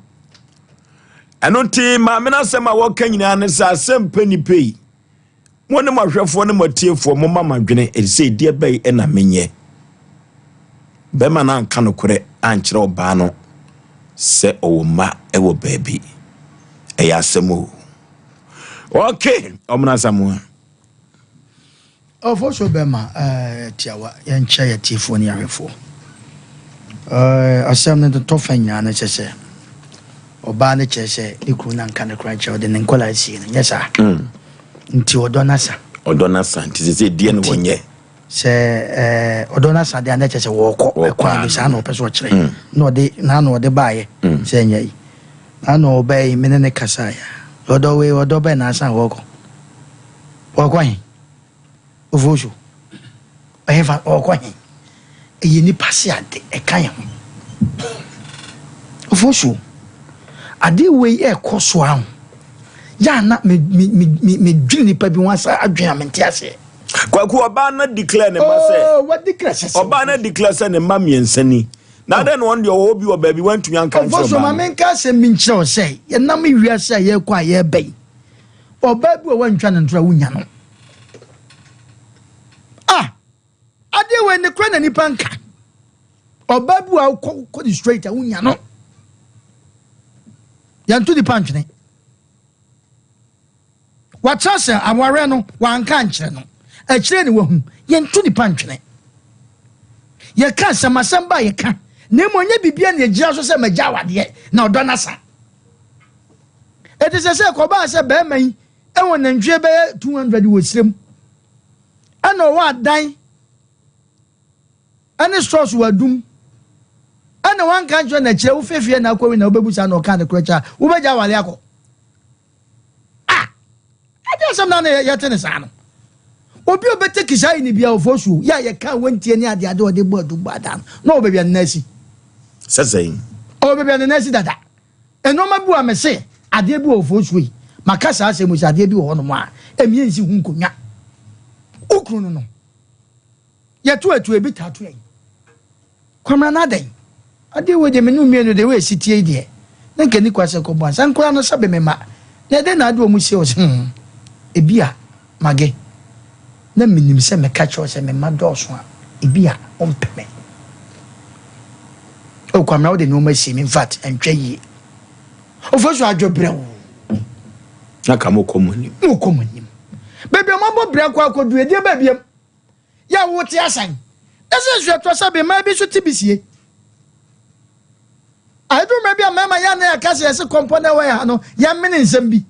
Ɛno nti maame no asɛm a wɔka nyinaa ne sɛ asɛm pɛ nipa yi. Mo ne mo ahwɛfoɔ ne mo atiefoɔ momma mo adwene ɛsɛ deɛ bɛyi na menyɛ. Bɛrima no anka nokorɛ ankyerɛ ɔbaa no sɛ ɔwɔ mma wɔ baabi. Ɛyɛ asɛm o. Okay, Ɔmena Asamoah. Ɔfo so bɛma eh, tiawa yɛnkyɛ yɛ tiefoɔ ne ahwɛfoɔ. Eh, asɛm no tɔ fa nyinaa no kyɛ sɛ ɔbaa no kyerɛ sɛ ne kunu no anka no koraa kyerɛ ɔde ne nkɔla asie no nyɛ saa. Nti ɔdɔ no asa. Ɔdɔ no asa nti sɛ sɛ deɛ no wɔnyɛ. Sɛ eh, ɔdɔ no asa deɛ a na kyerɛ sɛ wɔkɔ ɛkwan bi saa na ɔpɛ sɛ ɔkyerɛ. Na ɔde na na ɔde baayɛ sɛ ɛnyɛ yi. Na na ɔbaa yi me ne ne kasaeɛ. Ɔdɔ wei ɔdɔ bɛn na asa wɔkɔ. Wɔkɔ he? Ofosu, ɛhefa ɔrekɔ he? Ɛyɛ nipa se ade, ɛka yɛn ho. Ofosu, adeɛ wei ɛrekɔ so a ho, yɛ a na me me me me medwene nipa bi ho asa adwene a mente aseɛ. Kwaku, ɔbaa no declare ne mma sɛ. Oh, wa declare sɛ sɛ. Ɔbaa no declare sɛ ne mma mmiɛnsa ni. Na adɛn na ɔno deɛ ɔwɔ bi wɔ baabi wantumi anka nkyerɛ ɔbaa no. Ofosu, ma menka asɛm bi nkyerɛ wo sɛ, yɛnam wiase a yɛrekɔ a yɛreba yi, ɔbaa bi wɔ hɔ a ntwa no ntorɔ a wonya no. Ah, adeɛ wei ne kora na nipa nka. Ɔbaa bi wɔ a wokɔ kɔ ne straight a wonya no. Yɛnto nipa ntwene. Wakyerɛ sɛ awareɛ no wanka ankyerɛ no. Akyire ne wahu. Yɛnto nipa ntwene. Yɛka asɛm asɛm ba yɛka. Na mmom nyɛ biribiara na yɛgyina so sɛ magya awadeɛ na ɔdɔ no asa. Ɛte sɛ sɛ ɛkɔbaa sɛ bɛrima yi wɔ nantwie bɛyɛ 200 wɔ serem ɛna ɔwɔ adan ɛne stores wɔ adum ɛna wanka nkyerɛ na kyerɛ wo fefeɛ na akɔwi na wobɛbu saa na ɔka ne korɛ kyɛ a wobɛgya awale akɔ a ɛde asɛm na na yɛte ne saa no obi a ɔbɛteki saa yi ne bia ɔfɔ suo yɛ a yɛka wɔntie ne adeade ɔde bɔ adum bɔ adan no na ɔwɔ baabi a ne nan asi sɛ sɛn ɔwɔ baabi a ne nan asi dada Nnoɔma bi wɔ a mese adeɛ bi wɔ ofosuo yi maka saa asɛm yi sɛ adeɛ bi wɔ hɔnom a ɛmie nsi ho nkonnwa. Wo kunu no no yɛto atuo ebi taa to yɛn. Kwamina no adɛn? Adeɛ wei deɛ me ne wo mmienu deɛ wei ɛsi tie yi deɛ na nka ni kwa sɛ kɔbɔ ansa nkoraa no sɛbe me ma na ɛdɛn na ade wɔn sie wɔ sɛ hmm ebi a Mage, na menim sɛ meka kyerɛ wo sɛ me mma dɔɔso a, ebia wompɛ me. Oh, Kwamina, wode nneɛma sie me, in fact, ɛntwa yie. Ofosu adwo brɛ wo. Na ka mokɔ mo anim. Mokɔ mo anim. Baabi a moabɔ bra kɔ akɔdu, ɛdeɛ baabi am. Yɛ a wote asan. Ɛsɛ nso ɛtɔ sɛ bi mmaa bi nso te bi sie. Ɛduru mmerɛ bi a mmarima yɛ a na yɛka sɛ yɛse kɔmpɔ na ɛwɔ yɛ ha no yɛmene nsɛm bi.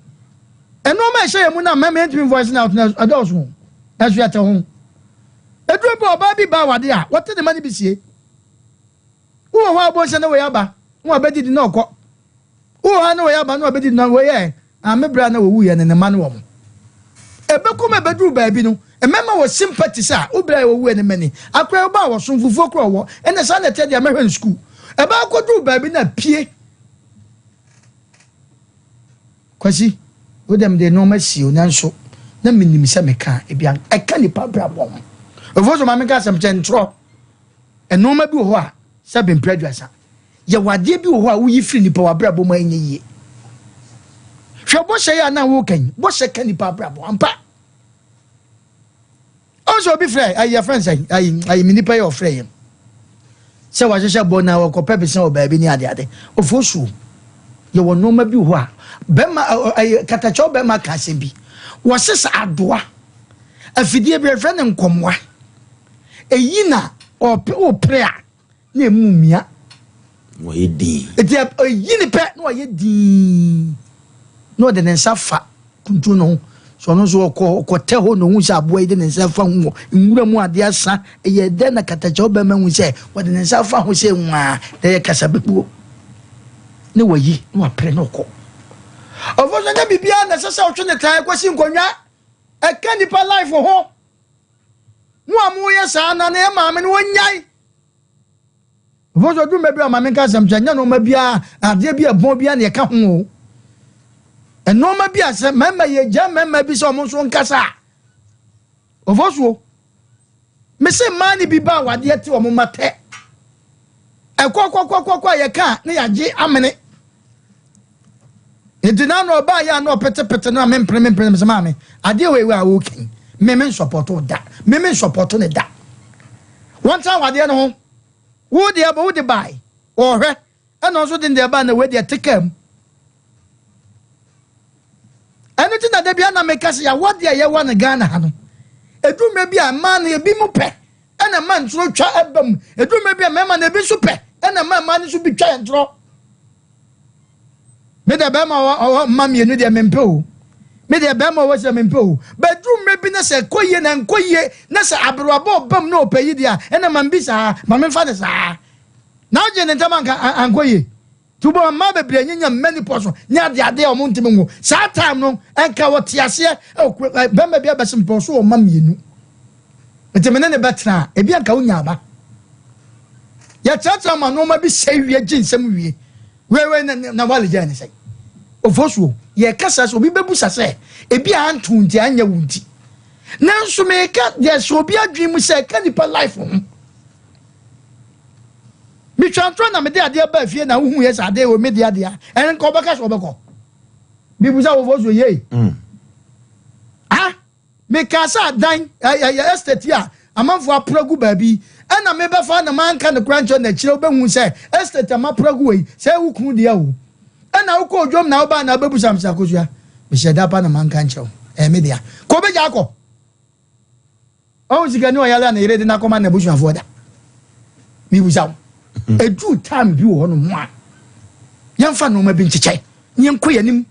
Nnoɔma a ɛhyɛ yɛn mu no a mmarima yɛntumi voice no out no ɛdɔɔso o. Nanso yɛte ho. Ɛduru bi a ɔbaa bi ba awade a wɔte ne ma no bi sie. Wowɔ hɔ a wobɛhu sɛ na wei aba na wabɛdidi na ɔkɔ. Wowɔ hɔ a na wei aba na wabɛdidi na wei ɛ Ah, me bra na wɔwuiɛ no ne mma ne wɔn. Ɛbɛkɔ mu ɛbɛduru baabi no, mmarima wɔ sympathy sɛ ah, wo bra a wɔwuiɛ no mma ni. Akora yi ɔbaa wɔsom, fufuo kora ɔwɔ, ɛnna saa na ɛteɛ deɛ mɛhwɛ no sukuu. Ɛbɛkɔduru baabi na pie. Kwasi, wo deɛ mede nneɛma sie o, nanso na menim sɛ meka a, ebi ɛka nipa abrabɔ ho. Ofosu so ma menka asɛm kyɛ ntorɔ. Nneɛma bi wɔ hɔ a sɛ bempere aduasa. Yɛwɔ adeɛ bi wɔ hɔ a woyi firi nipa w'abrabɔ mu a ɛnyɛ yie. Hwɛ bɔhyɛ yi a na woka yi, bɔhyɛ ka nipa abrabɔ ampa. Ɔsɛ obi frɛ ayi yɛfrɛ nsɛn ayi ayi mi nipa yi ɔfrɛ yɛn sɛ wahyehyɛ bɔ na ɔkɔpɛ besa wɔ baabi ne ade ade ofuo suo yɛwɔ nneɛma bi wɔ hɔ a bɛrima ayi katakyɛw bɛrima ka asɛm bi wɔsesa adoa afidie bi yɛfrɛ no nkɔmoa eyi na ɔpɛ ɔpere a na emu mia. Wɔyɛ dinn. Eti eyi ne pɛ na ɔyɛ dinn na ɔde ne nsa fa kuntun no ho. So ɔno nso ɔkɔ ɔkɔtɛ hɔ na ohun sɛ aboa yi de ne nsa fa ho wɔ nwura mu adeɛ asa. Ɛyɛ dɛn na katakyɛw bɛrima hu sɛ wɔde ne nsa fa ho sɛ nwaa na ɛyɛ kasabɛbuo ne wayi na wapere na ɔkɔ. Ɔfo so nyɛ biribiara na ɛsɛ sɛ ɔtwe ne tan kɔsi nkonnwa. Ɛka nipa life ho. Mo a moyɛ saa na ne maame no wɔnyae. Mfo so dwuma bi a maame nka asɛm kyɛ nyɛ nneɛma biara adeɛ bi a ɛbɔn biara na ɛka ho o. Nneɛma bi a sɛ mmarima yɛ gya mmarima bi sɛ wɔn nso nkasa a. Ɔfo so mese mmaa no bi ba awadeɛ te wɔn mma tɛ. Ɛkɔkɔkɔkɔkɔ a yɛka na yɛagye amene. Nti na na ɔbaa yɛ a na ɔpetepete no a mempene mempene mesɛ maame adeɛ wei wei a woka yi me me nsɔpɔto da me me nsɔpɔto ne da wɔntra wadeɛ no ho wo deɛ bɔ wo de bae ɔhwɛ ɛna ɔnso de ne deɛ bae na wei deɛ te kaa mu. Ɛno nti na da biara na meka sɛ yɛawadeɛ a yɛwa no Ghana ha no, ɛduru mmerɛ bi a mmaa no ebi mo pɛ ɛna mma ntorɔ twa ɛba mu. Ɛduru mmerɛ bi a mmarima no ebi nso pɛ ɛna mma mmaa no nso bi twa ntorɔ. Me deɛ bɛrima ɔwɔ mma mmienu deɛ mempɛ o. Me deɛ bɛrima ɔwɔ sɛ mempɛ o. Bɛduru mmerɛ bi na sɛ ɛkɔ yie na nkɔ yie na sɛ aberewabɔ ɔba mu na ɔpɛ yi deɛ a ɛna ma bi saa ma memfa ne saa. Na wogye ne ntam anka ankɔ yie. Nti wobɛma mmaa bebree anyinya menopause ne adeade a wɔn ntumi nwo. Saa time no nka wɔte aseɛ bɛrima bi abɛse mpɛ ɔso wɔ mma mmienu. Nti me ne ne bɛtena a ebi anka wonya aba. Yɛkyerɛkyerɛ ma nneɛma bi sɛe wie gye nsɛm wie. Wei na na wale gyae ne sɛn. Ofosuo yɛkasa sɛ obi bɛbusa sɛ ebi a anto nti anyɛ wo nti. Nanso meka deɛ sɛ obi adwene mu sɛ ɛka nipa life ho. Metwa ntorɔ na mede adeɛ baa fie na wohu yɛ sɛ adeɛ wɔ mede adeɛ a ɛno nka ɔbɛka sɛ ɔbɛkɔ. Bibusa wɔfɔ so yei. Ah, mekaa sɛ adan ɛyɛ estate a amanfoɔ apra gu baabi ɛna mebɛfa na manka no kora nkyerɛ na akyirɛ wobɛhu sɛ estate a mapra gu wɔ yi sɛ wo kunu deɛ o. Ɛna wokɔ odwom na wobaa na wobɛbusa me sɛ akosua mehyɛ da pa na manka nkyerɛ wo ɛyɛ me dea. Kɔ wobɛgya akɔ. Ɔhu sikani ɔyare a ne yere de no akɔma n'abusuafoɔ da. Mebisa wo. Ɛduru time bi wɔ hɔ nom a yɛmfa nneɛma bi nkyekyɛ ne yɛnkɔ yɛn anim.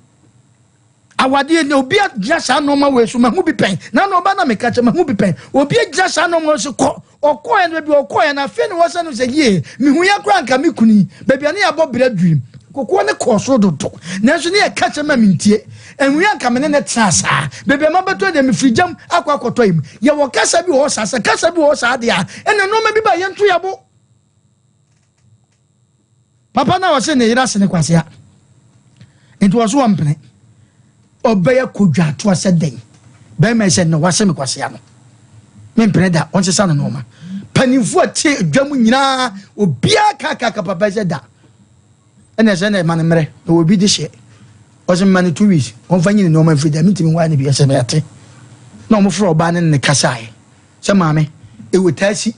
Awadeɛ ni obi agyina saa nneɛma wei so mahu bi pɛn. Na na ɔba na meka kyɛ mahu bi pɛn. Obi agyina saa nneɛma wei so kɔ ɔkɔɛ no baabi ɔkɔɛ no afei na wɔsɛ no sɛ yie mehu yɛ koraa nka me kunu yi baabi a ne yɛabɔ berɛ aduru kokoɔ ne kɔɔ soro dodo nanso ne yɛka kyɛ ma mentie Ɛnwia anka me ne no tenaa saa. Baabi a mabɛtɔ deɛ mefiri gyam akɔ akɔtɔ yi mu. Yɛwɔ kasa bi wɔ hɔ saa. Sɛ kasa bi wɔ hɔ saa deɛ a, ɛna nneɛma bi ba yɛnto yɛn bo. Papa no a ɔse ne yere ase ne kwasea. Nti ɔso ɔmpene. Ɔbɛyɛ kodwaatoa sɛ dɛn. Bɛrima yi sɛ na wase me kwasea no. Mempene da, ɔnsesa no nneɛma. Mpanimfoɔ a tie dwa mu nyinaa, obiara kaakaka papa yi sɛ da. Ɛna ɛsɛ na ɛma no mmerɛ na obi de hyɛ ɔsɛ mma no 2 weeks ɔmfa nyi ne nneɛma mfiri dɛ mentumi nwaa ne bi ɛsɛ mɛte na ɔmo frɛ ɔbaa ne ne kasaeɛ sɛ maame ɛwɔ taa si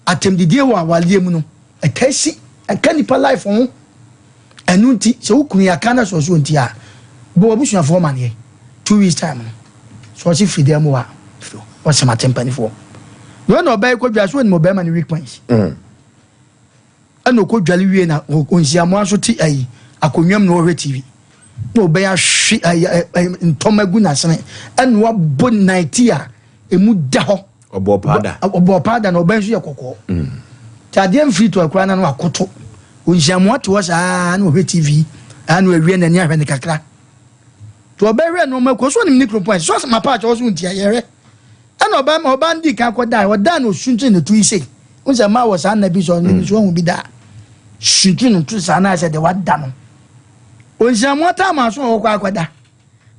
atɛmdidie wɔ awareɛ mu no ɛtaa si ɛka nipa life ho ɛno nti sɛ wo kunu yɛ aka na sɛ ɔso nti a bɔ w'abusuafoɔ maneɛ 2 weeks time no sɛ ɔse firi dɛm mu a firi ɔsɛm ate mpanifoɔ na ɔna ɔbaa yi kɔdwa so ɔnim ɔbɛrima no weak points. Ɛna ɔkɔ dwale wie na ɔnsiamoa nso te ayi akonnwa mu na ɔhwɛ TV na ɔbɛyɛ ahwe ayi ayi ntɔm agu n'asene ɛna wabɔ naiti a emu da hɔ. Ɔbɔ paada. Ɔbɔ paada na ɔbɛn nso yɛ kɔkɔɔ. Te adeɛ mfiri to akora na no akoto. Ɔnsiamoa te hɔ saa na ɔhwɛ TV ɛna awie n'ani ahwɛ ne kakra. Te ɔbɛhwɛ nneɛma kɔ so ɔnim ne kuro pɔn so mapa akyɛ ɔso ntia yɛhwɛ. Ɛna ɔbaa ma ɔbaa no dii kan kɔdae. Ɔdaa na osunti ne to yi sei. Wohu sɛ mmaa wɔ saa nna bi sɛ ɔno nso ahu bi da. Sunti ne to saa na ayɛ sɛ deɛ wada no. Onhyiramu ataa maa so a ɔkɔ akɔda.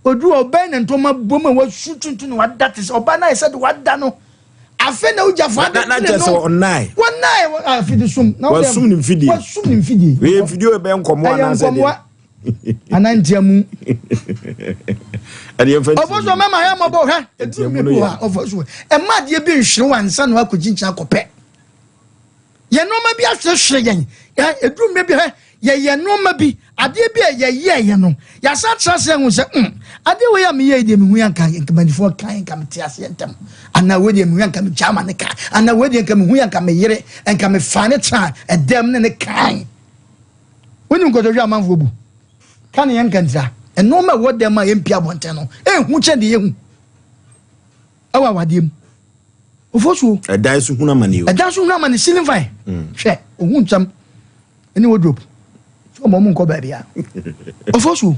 Oduru ɔbɛn ne ntoma bom a wasunti to na wada te sɛ ɔbaa no ayɛ sɛ deɛ wada no. Afei na wogyafo ade Na kyerɛ sɛ ɔnnae. Wɔnnae afidi sum. Wasum ne mfidie. Wasum ne mfidie. Wei mfidie bɛyɛ nkɔmmoa anaasɛ deɛ. Ana ntiamu. Ɔfo so mɛma yɛ mɔbɔ hwɛ. Eduru mi bu ha ɔfo so. Ɛma adeɛ bi nhwere wa nsa na wakɔ kyinkyin akɔpɛ. Yɛn nneɛma bi ahwerehwere yɛn. Eduru mi bi hwɛ yɛyɛ nneɛma bi adeɛ bi a yɛyɛ yɛ no yɛasa atena ase ahu sɛ adeɛ wei a meyɛ yi deɛ mehu yɛ nka nkamanifoɔ kan nka mete aseɛ ntɛm anaa wei deɛ mehu yɛ nka megyaa ma ne ka anaa wei deɛ nka mehu yɛ nka meyere nka mefa ne tena ɛdɛm ne ne kan. Wonim nkotodwe a amanfoɔ bu ka ne yɛn nkantira? Nnoɔma ɛwɔ dɛm a yɛmpie abɔnten no, ɛhu kyɛn deɛ yɛhu ɛwɔ awadeɛ mu. Ofosuo. Ɛdan so hunu amane o. Ɛdan so hunu amane ceiling fan. Hwɛ, ohu nsɛm ɛne wardrobe. So ɔmo ɔmo nkɔ baabi a. Ofosuo.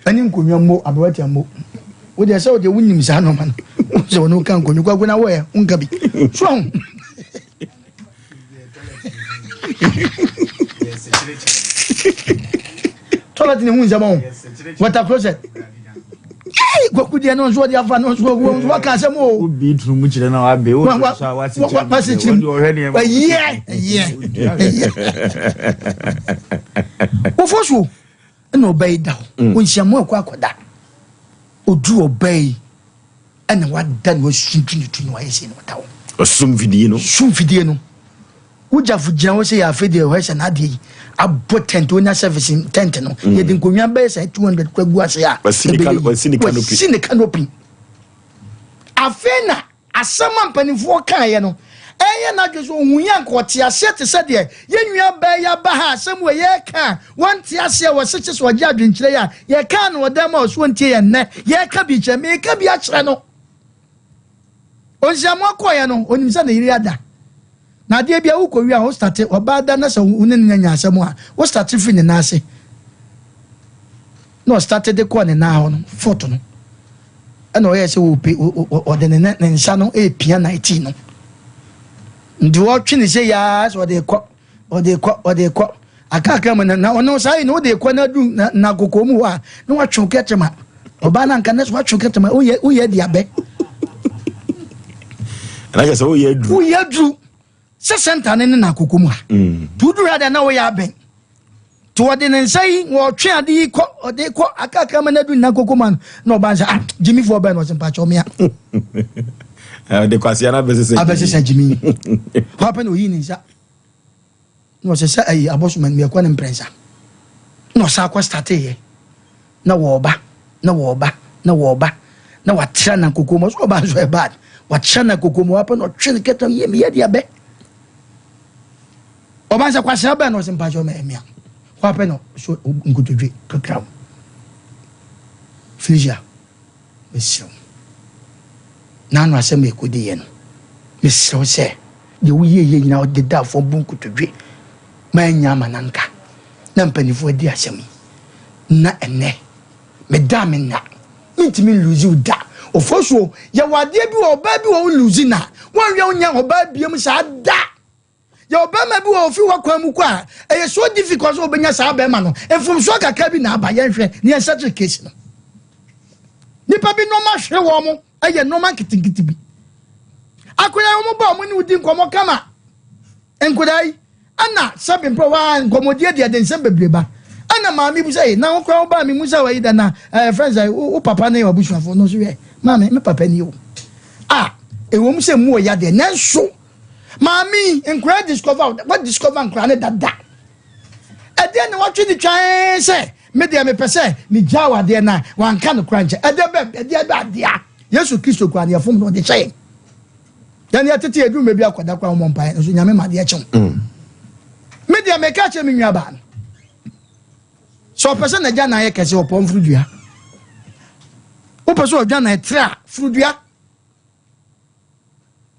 Ɛne nkonnwa mmo, aberanteɛ mmo. Wo deɛ sɛ wo deɛ wonim saa nnoɔma no. Sɛ wɔne wo ka nkonnwa kwaku na wɔyɛ wonka bi. So ɔho. Toilet ne ho nsɛm ɔho. Water closet. Yee kwaku deɛ no nso ɔde afa no nso ɔwɔ nso waka asɛm o. Obi tunu mu kyerɛ na wabe o nso a wasi kyerɛ mu kyerɛ wɔde ɔhwɛ nneɛma. Ɛyɛ ɛyɛ ɛyɛ. Wofo so ɛna ɔbaa yi da hɔ. Ɔnhyia mu akɔ akɔda. Odu ɔbaa yi ɛna wada na wasuntun ne tu na wayɛ sei na ɔda hɔ. Ɔsum fidie no. Sum fidie no. Wogyafo gyina hɔ sɛ yɛ afei deɛ ɔhwɛ sɛ n'adeɛ yi. Abɔ tent onya service tent no. Mm. Yɛde nkonnwa bɛyɛ sɛ 200 kura gu ase a. Wasi ne canopy. Wasi ne canopy. Afei na asɛm a mpanimfoɔ kaeɛ no ɛyɛ n'adwene sɛ ohun yɛ anka ɔte aseɛ te sɛ deɛ yɛn nua baa yi aba ha asɛm wɔ yɛreka a wɔnte aseɛ wɔ sekye sɛ ɔgye adwenkyerɛ yi a yɛkaa no ɔdan mu a ɔso ɔntie yɛn nnɛ yɛreka bi kyerɛ meka bi akyerɛ no. Onsiamoa kɔeɛ no, onim sɛ ne yere ada. Na adeɛ bi a wokɔ wie a, wo starte, ɔbaa da na sɛ wo ne no nya asɛm a, wo starte firi ne nan ase. Na ɔstarte de kɔɔ ne nan hɔ no, foot no. Ɛna ɔyɛ sɛ ɔpe, ɔde ne ne nsa no ɛrepia nightie no. Nti ɔtwe ne sɛ yaa sɛ ɔde kɔ. Ɔde kɔ, ɔde kɔ. Akakra mu na na ɔno saa yi na ɔde kɔ na adu na na koko mu hɔ a na watwe kɛtɛma. Ɔbaa na nka na so watwe kɛtɛma woyɛ woyɛ adi abɛ. Ɛna kyerɛ sɛ woyɛ aduru. Woyɛ aduru. Sɛ sɛnta ne ne na koko mu ha. Mm. Tuduru ha deɛ na woyɛ abɛn. Nti ɔde ne nsa yi ɔtwe ade yi kɔ ɔde kɔ akakra ma no adu nna koko ma no na ɔba nsa ah gyimifoɔ bɛn na ɔsɛ mpakyɛ ɔmea. Ɔde kwasea no abɛsesa abɛsesa gyimi. Hɔ apɛ na ɔyi ne nsa na ɔsɛ sɛ ayi abɔsoma no mmiɛkɔ ne mprɛnsa na ɔsan akɔ starteeɛ na wɔɔba na wɔɔba na wɔɔba na watra na koko mu ɔsɛ ɔba nso ɛbad watra na koko mu wapɛ na ɔtwe ne kɛtɛ yie meyɛ de abɛ. Ɔba sɛ kwasea bɛn na ɔsɛ mpakyɛw ma ɛmea hɔ apɛ na so nkotodwe kakra wo Felicia mesrɛ wo n'ano asɛm a ɛkɔdi yɛ no mesrɛ wo sɛ deɛ woyie yɛ nyinaa ɔde da fam bu nkotodwe ma ɛnya ama na nka na mpanimfoɔ adi asɛm yi na ɛnɛ meda me nna mentumi nluzi wo da ofosuo yɛwɔ adeɛ bi wɔ ɔbaa bi wɔ wo luzi na wɔnwɛ wo nya ɔbaa biam saa da Yɛwɔ bɛrima bi wɔ ofi w'akwan mu kɔ a, ɛyɛ so difficult sɛ wobɛnya saa bɛrima no. Mfomsoɔ kakra bi na aba, yɛnhwɛ na yɛn settle case no. Nipa bi nneɛma hwere wɔn mo, ɛyɛ nneɛma nketenkete bi. Akwadaa wɔn ba wɔn ne wodi nkɔmɔ kama. Nkwadaa yi, ɛna sɛbi mpɛ waa nkɔmɔdie deɛ de nsɛm bebree ba. Ɛna maame bi sɛ, na wo koraa wo ba mi mu sɛ wɔyi da na ɛɛ fɛn sɛ wo papa ne w'abusuafoɔ no nso yɛ maame me papa ni o. A ɛwɔ mu sɛ mu wɔ yadeɛ nanso Maame yi, nkwadaa discover wa discover nkwadaa ne dada. Ɛdeɛ na watwe ne twan sɛ me deɛ mepɛ sɛ megyaa wɔ adeɛ na wanka no kora nkyɛ. Ɛdeɛ bɛ ɛdeɛ bɛ adeɛ Yesu Kristo kora ne yɛfom no ɔde kyɛ yɛn. Yɛn yɛ tete yɛduru mɛ bi akɔda kora wɔn mpaeɛ nso nyame ma adeɛ kyew. Mm. Me deɛ meka kyerɛ me nua baa no. Sɛ ɔpɛ sɛ n'agya nan yɛ kɛse ɔpɔ mfurudua. Wopɛ sɛ ɔdwa nan ɛtrɛ a furudua.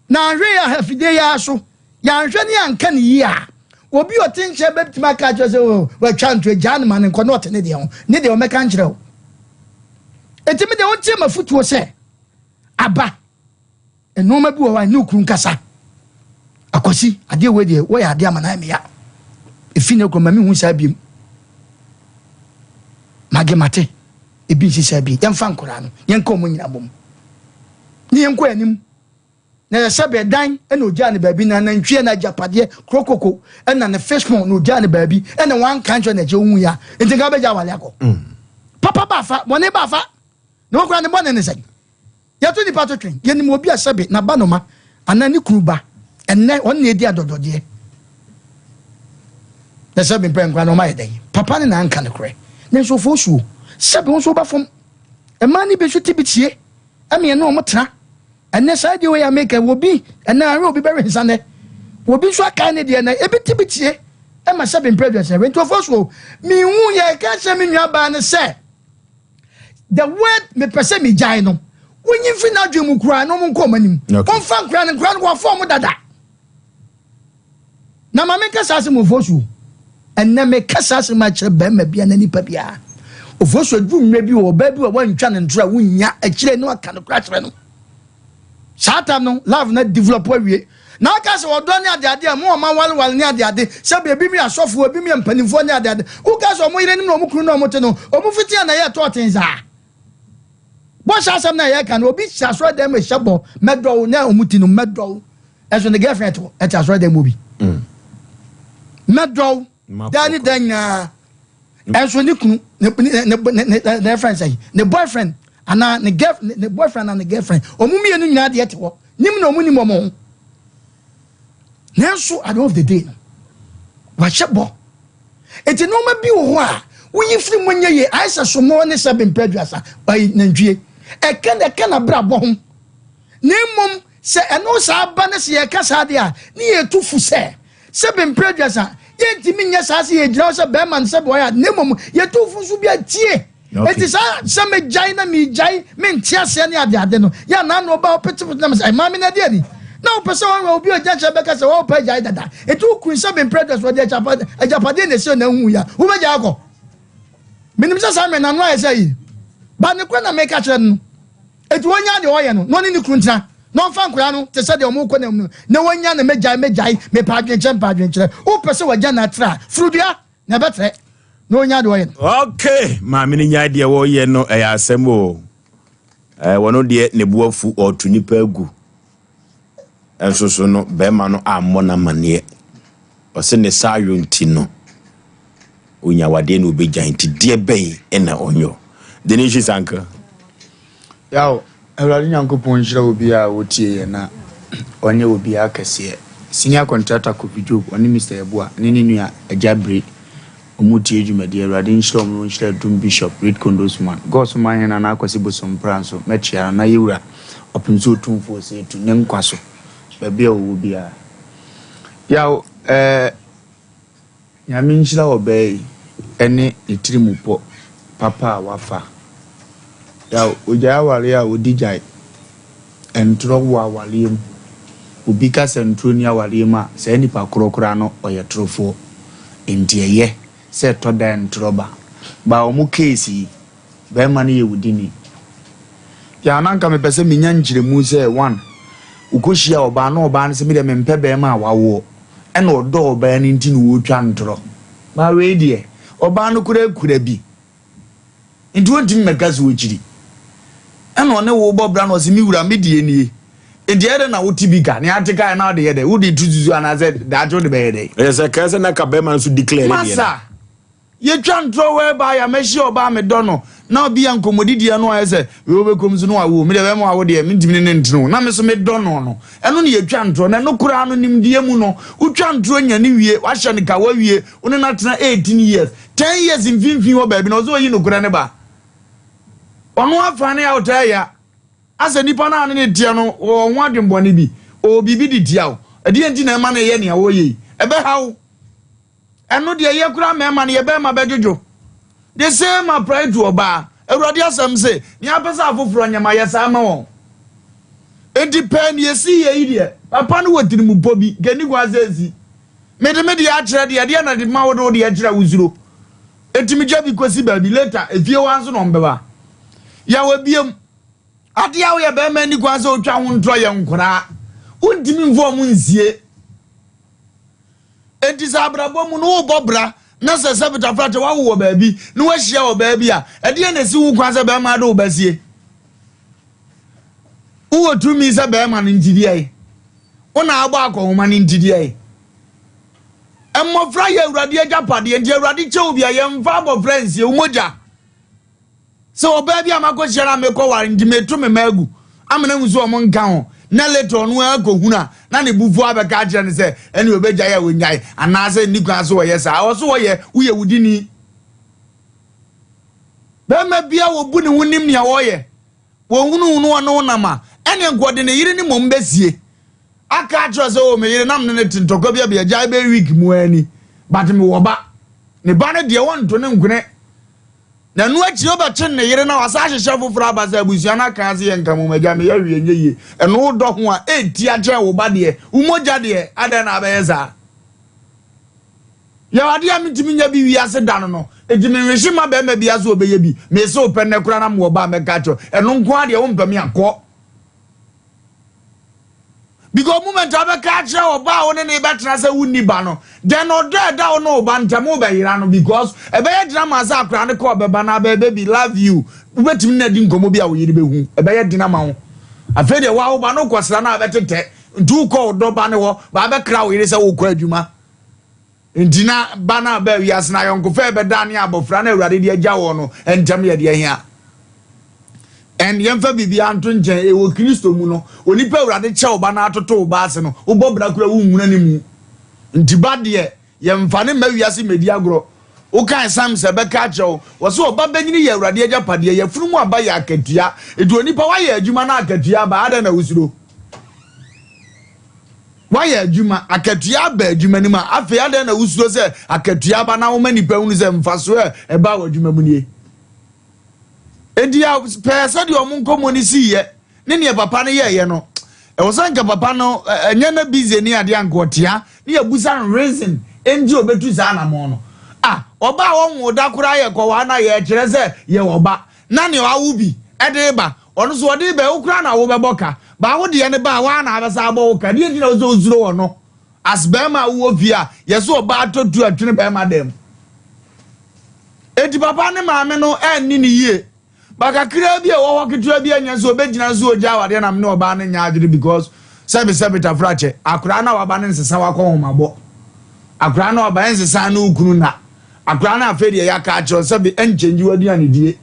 Na anhwɛ yi a afidie yi ara so, yɛanhwɛ ne yɛanka no yie a, obi a ɔte nkyɛn bɛtumi aka akyerɛ sɛ oh, watwa nto agyaa no ma no nkɔ na ɔte ne deɛ ho ne deɛ ɔmɛka nkyerɛ wo. Enti me deɛ wontie m'afotuo sɛ aba nneɛma bi wɔ hɔ a ne okunu nkasa. Akwasi, adeɛ wei deɛ wɔyɛ adeɛ ama no ayɛ me ya. Efi ne kɔ ma mehu saa biem. Mage mate. Ebi nsi saa bi. Yɛmfa nkoraa no, yɛnka wɔn nyinaa bom. Ne yɛnkɔ anim. Na yɛ sɛ bɛ dan ɛna ogyaa ne baabi na nantwie na agyapadeɛ krokoko ɛna ne fish pond na ogyaa ne baabi ɛna wanka nkyerɛ n'agya ohun ya nti nka bɛgya awale akɔ. Mm. Papa ba afa, bɔne ba afa. Na wɔkura ne bɔne ne sɛn? Yɛto nnipa to twen. Yɛnim obi a sɛbe n'abanoma anaa ne kunu ba ɛnnɛ ɔno na edi adɔdɔdeɛ. Na sɛbe mpɛ nkora na ɔma yɛ dɛn? Papa ne na anka no korɛ. Nanso ɔfo osuo. Sɛbe wo nso woba fam. Mmaa no bi nso te bi tie. Ɛme ɛne ɔmo tena. Ɛnnɛ saa deɛ wei a meka wɔ bi ɛnɛ ahwɛ obi bɛwe nsa nɛ. Wɔ bi nso akae ne deɛ na ebi te bi tie. Ɛma sɛbe mpɛ aduasa. Nti ɔfo osuo. Mehu yɛ ka kyerɛ me nua baa no sɛ. The word mepɛ sɛ megyae no, wonyi mfiri n'adwene mu koraa na wɔn nkɔ wɔn anim. Wɔmfa nkora no nkora no wɔafa wɔn dada. Na ma menka saa asɛm Ofosu. Ɛnnɛ meka saa asɛm akyerɛ bɛrima bia na nipa biara. Ofosu aduru mmerɛ bi wɔ ɔbaa bi wɔ wɔntwa ne ntora wonya akyire no aka no kora kyerɛ no. Saa tam no love na develop awie. Na aka sɛ ɔdɔ ne adeade a mo ɔma walewale ne adeade sɛ bɛ ebi mu yɛ asɔfoɔ ebi mu yɛ mpanimfoɔ ne adeade. Woka sɛ ɔmo yerenom na ɔmo kunu na ɔmo te no ɔmo fiti a na ɛyɛ tɔɔten saa. Bɔhyɛ asɛm na yɛka no obi hyɛ asɔre dɛm ɛhyɛ bɔ mɛdɔ wo na ɔmo ti no mɛdɔ wo ɛso ne girlfriend te hɔ ɛte asɔre dɛm obi. Mm. Mɛdɔ wo daa ne da nyinaa. Ɛnso ne kunu ne ne ne ne ne ne friend sɛ ne boyfriend anaa ne girl ne boyfriend anaa ne girlfriend wɔn mmienu nyinaa deɛ te hɔ nim na wɔn nim wɔn ho nanso at the end of the day no wahyɛ bɔ. Enti nneɛma bi wɔ hɔ a woyi firi mu nyɛ yie, ayɛ sɛ somɔ ne sɛbe mpɛ aduasa, ayi nantwie. Ɛka na ɛka n'abrabɔ ho. Na mmom sɛ ɛno saa ba ne sɛ yɛka saa deɛ a, ne yɛtu fo sɛ sɛbe mpɛ aduasa, yɛntumi nyɛ saa sɛ yɛgyina hɔ sɛ bɛrima no sɛbe ɔyɛ a, na mmom yɛtu fo nso bi a tie. Eti saa sɛ megyae na megyae mente aseɛ ne adeade no yɛ anaa na ɔba ɔpetepete na mesɛ maame na ɛdeɛ ni na wopɛ sɛ wɔn obi ɔgya kyerɛ bɛka sɛ wɔpɛ agyae dada eti wokun sɛ mempere dɔ so ɔde agyapadeɛ na ɛsɛ na ehu ya wobɛgyae akɔ menim sɛ saa mmerɛ n'ano ayɛ sɛ yi ba ne kora na meka kyerɛ no eti wɔnya deɛ ɔyɛ no na ɔne ne kunu ntena na ɔmfa nkora no te sɛ deɛ ɔmo kɔ na mu no na wɔnya na megyae megyae mepɛ adwenkyerɛ mepɛ adwenkyerɛ wopɛ sɛ wɔagya na atra furudua na ɛbɛtrɛ na ɔnya deɛ ɔyɛ no. Okay, maame no nyae deɛ wɔyɛ no ɛyɛ asɛm o. Ɛɛ wɔn deɛ ne bo afu ɔreto nipa agu. Ɛnso so no bɛrima no ammɔ n'amaneɛ. Ɔse ne saa ayo nti no onya wadeɛ na obɛgya nti deɛ bɛn ɛna ɔnyɔ. Denise Sanka. Yaw, Awurade Nyankopɔn nhyira obiara a ɔtie yɛn na ɔnyɛ obiara kɛseɛ. Senior Contractor Kofi Job, ɔne Mister Yeboah ne ne nua Agya Bire, wɔn tie dwumadie. Awurade nhyira wɔn na ɔnhyira Adum Bishop, Reed Kondosman, God so man hene Nana Akwasi Bosompra nso, mɛkyea no na Yɛwura Ɔpem so Otumfoɔ Osei ne nkwa so, baabi a ɔwɔ biara. Yaw, eh. Nyame nhyira ɔbaa yi ne ne tirimupɔ papa a wafa. Yaw, ogyae awareɛ a ɔdi gyae. Ntorɔ wɔ awareɛ mu. Obi ka sɛ ntorɔ nni awareɛ mu a, saa nipa korɔ koraa no ɔyɛ torofoɔ. Nti ɛyɛ sɛ ɛtɔ da a ntorɔ ba. But wɔn case yi, Bɛɛma no yɛ wo dini. Yeah, na nka mepɛ sɛ menya nkyerɛmu sɛ one, wokɔhyia ɔbaa na ɔbaa no sɛ medeɛ mempɛ bɛɛma a wawoɔ, ɛna ɔdɔ ɔbaa no nti na ɔretwa ntorɔ. But wei deɛ, ɔbaa no koraa kura bi, nti ɔntumi mmɛka sɛ ɔkyiri. Ɛna ɔne wo bɔ bra na ɔse me wura me deɛ nie. Nti ɛyɛ dɛn na wote bi ka? Nea ate kaeɛ na wode yɛ dɛn? Wode tu susu anaasɛ daakye wode bɛyɛ dɛn? Ɛyɛ sɛ kɛɛ sɛ na ka bɛɛma no nso declare ne deɛ no. Masa! Yɛtwa ntorɔ wɔ ɛbaa yɛ a mɛhyia ɔbaa medɔ no na ɔbi yɛ nkɔmmɔdidiɛ no ayɛ sɛ wei wobɛkɔm so no wawo medeɛ bɛma wawo deɛ mentumi ne ne ntene o na me so medɔ no no ɛno ne yɛtwa ntorɔ na ɛno koraa no nimdeɛ mu no wotwa ntorɔ nya ne wie wahyɛ no ka wawie wo ne no atena 18 years 10 years mfimfini hɔ baabi na ɔsɛ ɔyi nokorɛ ne ba ɔno afa ne out ɛya asɛ nipa no a ne ne teɛ no wɔ ho adwembɔne bi ɔwɔ biribi de tia wo ɛdeɛ nti na ɛma no ɛyɛ nea wɔyɛ yi ɛbɛha wo Ɛno deɛ yɛ koraa mmarima no yɛ bɛrima bɛdwodwo. The same apply to ɔbaa. Awurade asɛm se, nea apɛ sɛ afoforɔ nyɛ ma yɛ saa ma wɔn. Enti pɛɛ nea esi yɛ yi deɛ, papa no wɔ tirimupɔ bi, nka ɛni kwan sɛ esi. Mede me deɛ akyerɛ deɛ, ɛdeɛ na de ma wode wo deɛ kyerɛ wo suro. Enti megya bi kɔsi baabi, later, efie hɔ ara nso na wɔbɛba. Yaw ebiem. Adeɛ a woyɛ bɛrima nni kwan sɛ wotwa ho ntorɔ yɛ nkoraa. Wontumi mfa wɔn nsie. Enti sɛ abrabɔ mu no worebɔ bra na sɛ sɛbitafrakyɛ woawo wɔ baabi na woahyia ɔbaa bi a, ɛdeɛn na ɛsi wo kwan sɛ bɛrima de wo ba sie? Wowɔ tumi sɛ bɛrima no nti deɛ wo na abɔ akɔnhoma no nti deɛ mmɔfra yɛ awurade agyapadeɛ nti awurade kyɛ wo bi a yɛmfa abɔfra nsie wo mogya Sɛ ɔbaa bi a makɔhyia no a mekɔware nti meto me mma agu ama no ahu sɛ ɔmo nka ho na later ɔno ara kɔhunu a na ne bo fu abɛka akyerɛ no sɛ ɛne ɔbɛgyae a ɔnyae anaasɛ nni kwan so ɔyɛ saa ɔwɔ so ɔyɛ woyɛ wo dini bɛrima bia wɔbu ne ho nim nea wɔyɛ wɔhunu no ɔne wo nam a ɛne nka ɔde ne yere ne mmom bɛsie aka akyerɛ sɛ o oh, me yere nam ne ne te ntɔkwa bi abɛgyae bɛyɛ week mu ani but mewɔ ba ne ba no deɛ wɔnto ne nkone Na ɛno akyi wobɛkye ne yere na wasan ahyehyɛ foforɔ aba sɛ abusua no aka ase yɛ nka mom agya meyɛ hwee nyɛ yie. Ɛno wodɔ ho a ɛtia kyɛn wo ba deɛ. Wo mogya deɛ adɛn na abɛyɛ saa? Yɛ adeɛ a mentumi nyɛ bi wiase da no no. Enti menwehye ma bɛrima bi ase ɔbɛyɛ bi. Mese wo pɛ nnɛ koraa na mewɔ ba a mɛka akyerɛ wo. Ɛno nko ara deɛ wompɛ me a kɔ. Because moment a wobɛka akyerɛ ɔba a wo ne ne bɛtena sɛ wonni ba no, then ɔdɔ a ɛda wo ne wo ba ntam wobɛyera no because ɛbɛyɛ den ama sɛ akwadaa no kɔ ɔbɛba no abɛyɛ baby love you. Wobɛtumi ne adi nkɔmmɔ bi a wo yere bɛhu. Ɛbɛyɛ den ama wo. Afei deɛ woa wo ba no wokɔsra no a bɛtetɛ nti wokɔ wo dɔ ba no hɔ ba bɛkra wo yere sɛ wokɔ adwuma. Enti na ba no a ɔbaa wiase no ayɔnkofa a ɛbɛda ne abɔfra no a Awurade de agya wɔn no ntam yɛ deɛ hia. And yɛmfa biribiara nto nkyɛn, ɛwɔ Kristo mu no, onipa Awurade kyɛ wo ba no atoto wo ba ase no, wobɔ bra kura wonhunu ne mu. Nti ba deɛ, yɛmfa ne mma wiase mmɛdi agorɔ. Wokae Psalms a ɛbɛka akyerɛ wo. Wɔse ɔba banyini yɛ Awurade agyapadeɛ, yafunu mu aba yɛ akatua. Enti onipa woayɛ adwuma na akatua aba, adɛn na wosuro? Woayɛ adwuma, akatua aba adwuma no mu a, afei adɛn na wosuro sɛ akatua aba na woma nnipa hunu sɛ mfasoɔ a ɛbaa w'adwuma mu nie? Enti pɛɛ sɛdeɛ wɔn nkɔmmɔ no siiɛ ne neɛ papa no yɛɛyɛ no, ɛwɔ sɛ nka papa no ɛnyɛ na busy ne adeɛ anka ɔtea ne yɛbusa no reason enti ɔbɛtu saa anamɔn no. Ah, ɔba a wɔnwoo da koraa yɛ kɔwaa na yɛkyerɛ sɛ yɛwɔ ba na nea wawo bi de reba, ɔno nso ɔde reba, wo koraa na wobɛbɔ ka. Ba wo deɛ no ba a, woa na abɛsa abɔ wo ka. Deɛ nti na wo sɛ wosuro ɔno? As bɛrima a wowɔ fie a, yɛsɛ ɔbaa tɔ tu atwene bɛrima dan mu. Enti papa ne maame no anni no yie. Ba kakraa bi a ɛwɔ hɔ ketewa bi anya sɛ ɔbɛgyina so ɔgya awadeɛ na mene ɔbaa no nyɛ adwene because sɛbe sɛbe tafrakyɛ akoraa no a waba no nsesa wakɔ homabɔ akoraa no a waba ɛnsesa ne wo kunu na Akwadaa no afei deɛ yɛaka akyerɛ sɛ bi ɛnkyɛngye w'aduane die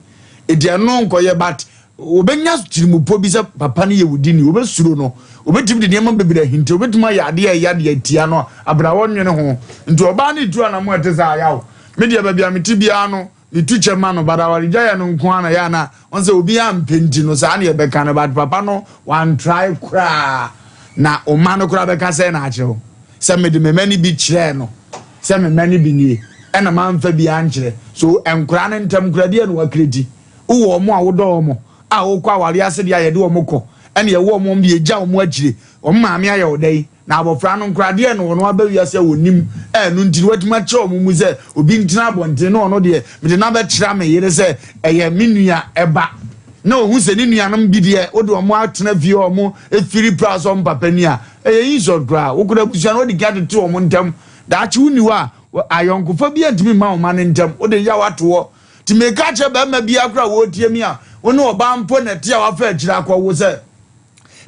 eti ɛno nkɔyɛ but wɔbɛnya tirimupɔ bi sɛ papa no yɛ wo dini wɔbɛsuro no wɔbɛtumi de nneɛma bebree ahinta wɔbɛtumi ayɛ adeɛ a ɛya deɛ atia no abira wɔnwene ho nti ɔbaa no etu anamo ɛte sɛ ayaw me deɛ baabi a mete biara no metu kyɛ ma no but awaregyaeɛ no nko ara na yɛ ana Wɔn sɛ obiara mpɛ nti no saa na yɛbɛka no but papa no wantrae koraa na ɔma no koraa bɛka sɛ na akyerɛ wo sɛ mede me mma no bi kyerɛɛ no sɛ me mma no bi nie ɛna mamfa bi ankyerɛ so nkoraa no ntam koraa deɛ na wakreti wowɔ wɔn a wodɔ wɔn a wokɔ aware ase deɛ a yɛde wɔn kɔ ɛna yɛwɔ wɔn wɔn deɛ yɛgya wɔn akyire wɔn maame ayɛ wo dɛn Na abɔfra no nkoraa deɛ na ɔno aba wiase a ɔnim ɛno nti no watumi akyerɛ wɔn mu sɛ obi ntena abɔnten na ɔno deɛ mede no abɛkyerɛ me yere sɛ ɛyɛ me nua ɛba na ɔhu sɛ ne nuanom bi deɛ wode wɔn atena fie wɔn efiri pra sɛ wɔn papa ni a ɛyɛ insult koraa wokora abusua no wode ka tete wɔn ntam daakye wonni hɔ a ayɔnkofa bi antumi mma wɔn ma no ntam wode yaw ato hɔ nti meka kyerɛ bɛrima biara koraa wɔretie mi a wo ne ɔbaa mpo na ɛte a wafa akyire akɔwo sɛ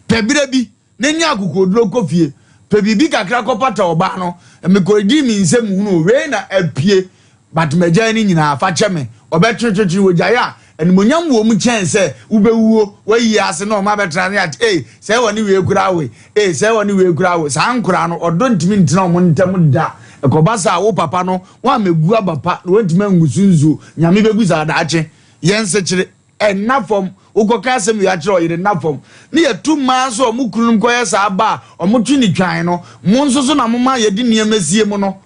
pɛ berɛ bi na nya akokoɔduro kɔ fie, pɛ biribi kakra kɔpata ɔbaa no, mekɔdii me nsam hunu wei na apue, but magyae ne nyinaa, fa kyɛ me, ɔbɛtwetwetwe, wɔgyae a, animonyam wɔ mu kyɛn sɛ wobɛwuo, wayi ase na ɔma bɛtena ne ate, ei, sɛ wɔne wei koraa we, ei, sɛ wɔne wei koraa we, saa nkoraa no, ɔdɔ ntumi ntena wɔn ntam da, ɛkɔba saa wo papa no, woammɛgu aba pa, na wantumi angu so nsuo, Nyame bɛbu saa daakye, yɛnsekyere. Nna fam, wokɔka asɛm wei akyerɛ ɔyere nna fam, ne yɛtu mmaa nso a wɔn kununom kɔyɛ saa ba a wɔtwe ne twan no, mo nso so na moma yɛde nneɛma sie mo no.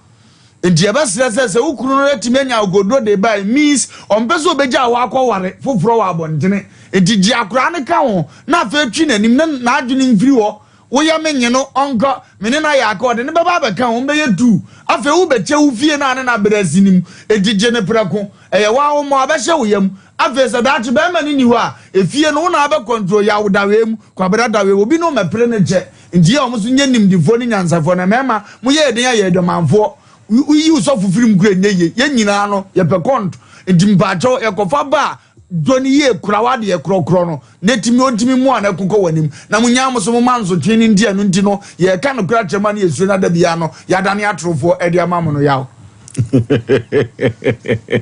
Nti yɛbɛsrɛ sɛ sɛ wo kunu no atumi anya akokoduro de ba a, it means ɔmpɛ sɛ ɔbɛgya wo akɔware foforɔ wɔ abɔntene. Nti gye akoraa no ka ho na afei twe n'anim na n'adwene mfiri hɔ. Woyɛ me nye no ɔnkɔ, me ne no ayɛ aka, ɔde no bɛba abɛka ho, wɔbɛyɛ tuu. Afei wobɛkyɛ wo fie no a ne no abrɛ asi no mu. Enti gye no prɛko. Ɛyɛ wo ara wo mma, ɔbɛhyɛ wo yam. Afei sɛ daakye barima no nni hɔ a, efie no, wo na wobɛ control, yaw da wei mu, kwabena da wei mu, obi ne wo mmɛpere no kyɛ. Nti yɛ wɔn nso nyɛ nimdefoɔ ne nyansafoɔ. Na mmarima, moyɛ yɛ den ayɛ adwamanfoɔ. Woyi wo sɔfo firi mu koraa ɛnyɛ yie. Yɛn nyinaa no, yɛpɛ kɔnt. Nti mpaakyɛw, yɛkɔfa ba a, dɔ no yie, kora w'adeɛ korɔkorɔ no, na tumi ɔntumi mmoa no ɛkokɔ w'anim. Na monyaa mo so moma nsotwe no nti, ɛno nti no, yɛreka nokorɛ akyerɛ mo a na yɛsuro na da biara no, yɛadane atorofoɔ de ama mo no. Yaw.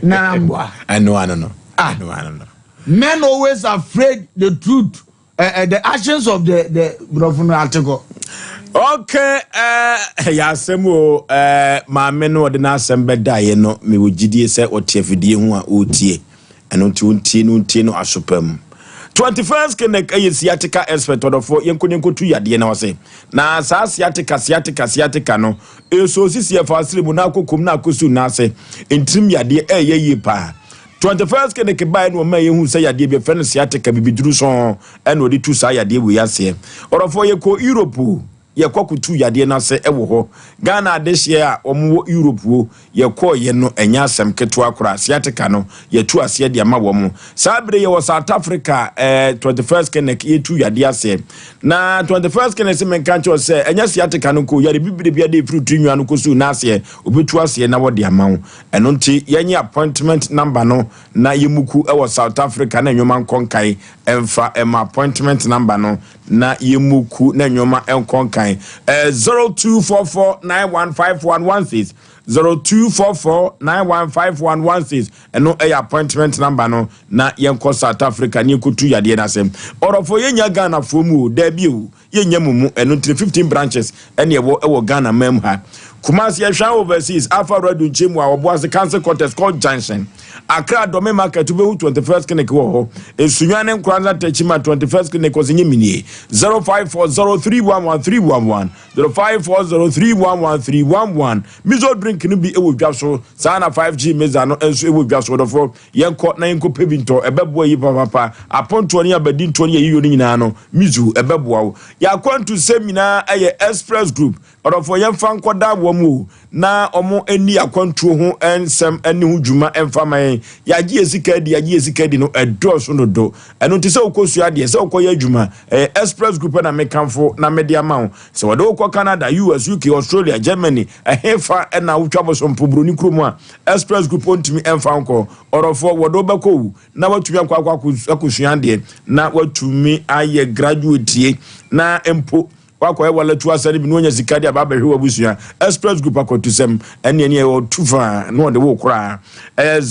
Nana mboa. Ɛno ano no. Ah. Ɛno ano no. Men always afraid the truth. Uh, uh, the actions of the the brɔfo no atekɔ. Okay, eh, ɛyɛ asɛm o. Eh, maame no ɔde n'asɛm bɛdaeɛ no, mewɔ gyidie sɛ ɔte afidie ho a ɔretie. Ɛno nti wontie no wontie no asopa mu. 21st Clinic ɛyɛ sciatica expert ɔdɔfoɔ yɛnkɔ ne nkɔtu yadeɛ na ɔse na saa sciatica sciatica sciatica no ɛsɔ sisi ɛfa asere mu na akɔkom na akɔsu n'ase ntirim yadeɛ ɛyɛ yie paa 21st Clinic baeɛ na ɔma yɛhu sɛ yadeɛ bi ɛfrɛ no sciatica bibiduru sɔn ɛna ɔde tu saa yadeɛ wei aseɛ ɔdɔfoɔ yɛkɔ Europe o Yɛkɔ kotuu yadeɛ no ase wɔ hɔ. Ghana adehyeɛ a wɔn wɔ Europe o, yɛkɔɔeɛ no ɛnyɛ asɛm ketewa koraa. Sciatica no, yɛtu aseɛ de ama wɔn. Saa bere yi yɛwɔ South Africa eh, 21st Clinic yɛtu yadeɛ aseɛ. Na 21st Clinic se menka nkyerɛ wo sɛ ɛnyɛ sciatica no nko, yare bibire biara de ɛfiri tiri nwa no kɔsuu n'aseɛ, wɔbɛtu aseɛ na wɔde ama wo. Ɛno nti yɛnye appointment number no na yɛmuku wɔ South Africa na nnwoma nkɔ nkae ɛmfa ɛma appointment number no na yɛmmu ku na nneɛma nkɔ nkan. Eh, 0244915116, 0244915116, ɛno ɛyɛ appointment number no na yɛnkɔ South Africa ne yɛnkɔtu yadeɛ no ase. Ɔrɔfoɔ yɛnya Ghanafoɔ mu o, daabi o, yɛnya mu mu, ɛno nti 15 branches ɛne ɛwɔ ɛwɔ Ghana man mu ha. Kumasi Ɛhwan Overseas, Alpha Radio nkyɛn mu a Ɔboase Council Quarters, Court Junction. Accra Dome Market wobɛhu 21st Clinic wɔ hɔ. Esunwa ne Nkoranza Techiman 21st Clinic ɔsɛ nye minie 0540311311 0540311311 Mizo drink no bi wɔ dwa so saa na 5G Meza no nso wɔ dwa so ɔdɔfoɔ yɛnkɔ na yɛnkɔ pɛ bi ntɔ ɛbɛboa yi papapa apontoɔ ne abadintoɔ ne ayiyɔ no nyinaa no Mizo ɛbɛboa wo yɛakwantusɛm nyinaa ɛyɛ Express Group Ɔdɔfoɔ, yɛmfa nkɔda wɔn o, na wɔn nni akwantuo ho nsɛm ne ho dwuma mfa ma yɛn. Yɛagye yɛn sika adi, yɛagye yɛn sika adi no, ɛdɔɔso dodo. Ɛno nti sɛ wokɔsua adeɛ, sɛ wokɔyɛ adwuma, ɛyɛ Express Group na mekamfo na mede ama wo. Sɛ wɔde wo kɔ Canada, US, UK, Australia, Germany, ɛhefa na wotwa bosompo buroni kurom a, Express Group ɔntumi mfa wo nkɔ. Ɔdɔfoɔ, wɔde wo bɛkɔ o, na watumi akɔ akɔ akɔsua adeɛ, na watumi ayɛ graduate, na mpo Wakɔyɛ walatu asa no bi na wanya sika de aba abɛhwɛ w'abusua. Express Group akwatusɛm ɛne ɛne ɛwɔ tu fa na ɔde wo koraa. Ɛyɛ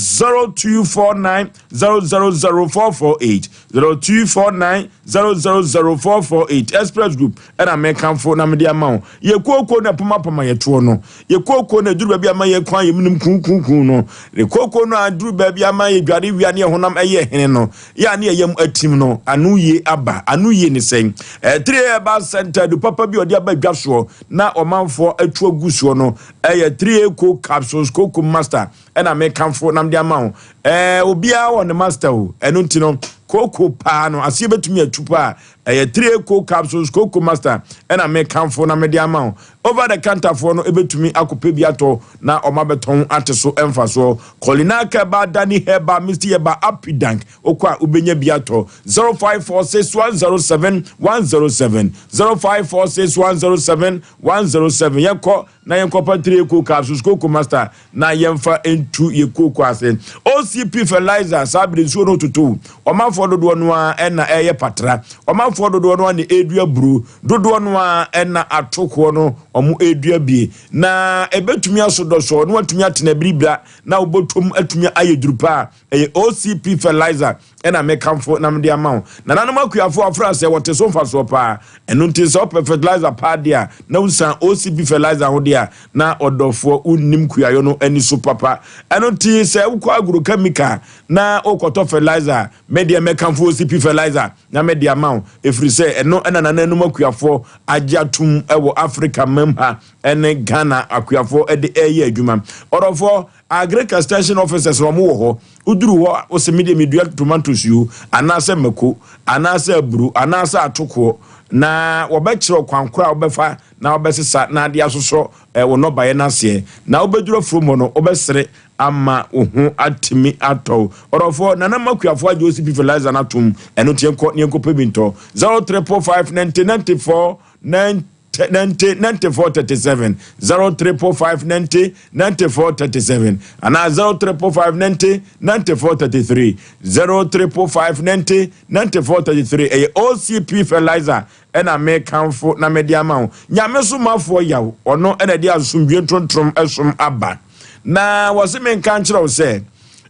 0249 000448 0249 000448 Express Group ɛna mekamfo na mede ama wo. Yɛ kooko na pamapama yɛtoɔ no. Yɛ kooko na ɛduru baabi ama yɛ kwan yɛ menim kunkun no. Yɛ kooko no aduru baabi ama yɛ dware wia ne yɛ honam ɛyɛ hene no. Yɛ a ne yɛyam atim no, ano yie aba. Ano yie ne sɛn? Ɛtire Herbal Center adu papa bi a ɔde aba dwa soɔ na ɔmanfoɔ atu agu soɔ no, ɛyɛ 3A Co Capsules Coco Master ɛna mekamfo na mede ama wo. Ɛɛ obiara wɔ ne master o, ɛno nti no kooko paa no aseɛ bɛtumi atu paa. Ɛyɛ 3A Co Capsules Coco Master ɛna mekamfo na mede ama wo. Over the counter foɔ no bɛtumi akɔpɛ bi atɔ na wɔn abɛtɔn ate so mfasoɔ. Colina Herbal, Dani Herbal, Misty Herbal, Apidank, wokɔ a wobɛnya bi atɔ. 0546 107 107, 0546 107 107. Yɛnkɔ na yɛnkɔpa 3 Co Capsules, Coco Master na yɛmfa ntu yɛ kooko ase. OCP fertilizer saa bere nsuo no toto. Ɔmanfoɔ dodoɔ no ara ɛna ɛyɛ patra. Ɔmanfoɔ dodoɔ no ara na ɛredua buro. Dodoɔ no ara ɛna atokoɔ no wɔn ɛredua bie. Na ɛbɛtumi aso dɔsɔɔ na watumi atena biribira na wobɔtɔm atumi ayɛ duru paa. Ɛyɛ OCP fertilizer ɛna mekamfo na mede ama wo. Nananom akuafoɔ afra sɛ wɔte so mfasoɔ paa. Ɛno nti sɛ wopɛ fertilizer paa deɛ a, na wosan OCP fertilizer ho deɛ a, na ɔdɔfoɔ wonnim kuayɔ no ani so papa. Ɛno nti sɛ wokɔ agrochemical na wokɔtɔ fertilizer a, me deɛ mɛkamfo OCP fertilizer na mede ama wo, ɛfiri sɛ ɛno na nananom akuafoɔ agye atom wɔ Africa mam ha ne Ghana akuafoɔ de ɛreyɛ adwuma. Ɔdɔfoɔ, Agric extension officers no wɔn wɔ hɔ. Woduru hɔ a, wose me deɛ medua tomatoes o, anaasɛ mako, anaasɛ aburo, anaasɛ atokoɔ. Na wɔbɛkyerɛ wo kwan korɔ a wobɛfa na wobɛsesa na ade asosɔ wo nnɔbaeɛ no aseɛ. Na wobɛduru afuom hɔ no, wobɛsere ama wo ho atumi atɔ wo. Ɔdɔfoɔ, Nana Makuafoɔ agye OCP fertilizer no atom. Ɛno nti yɛnkɔ na yɛnkɔpɛ bi ntɔ. 0345 90 94 90. 90 94 37 0 555 90 94 37 anaa 0 555 90 94 33 0 555 90 94 33 ɛyɛ OCP fertilizer ɛna mekamfo na mede ama wo. Nyame somafoɔ yaw ɔno ɛna ɛde asomdwie ntontrom ɛsom aba na wɔse menka nkyerɛ wo sɛ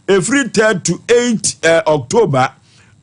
ɛfiri 3 to 8 eh, October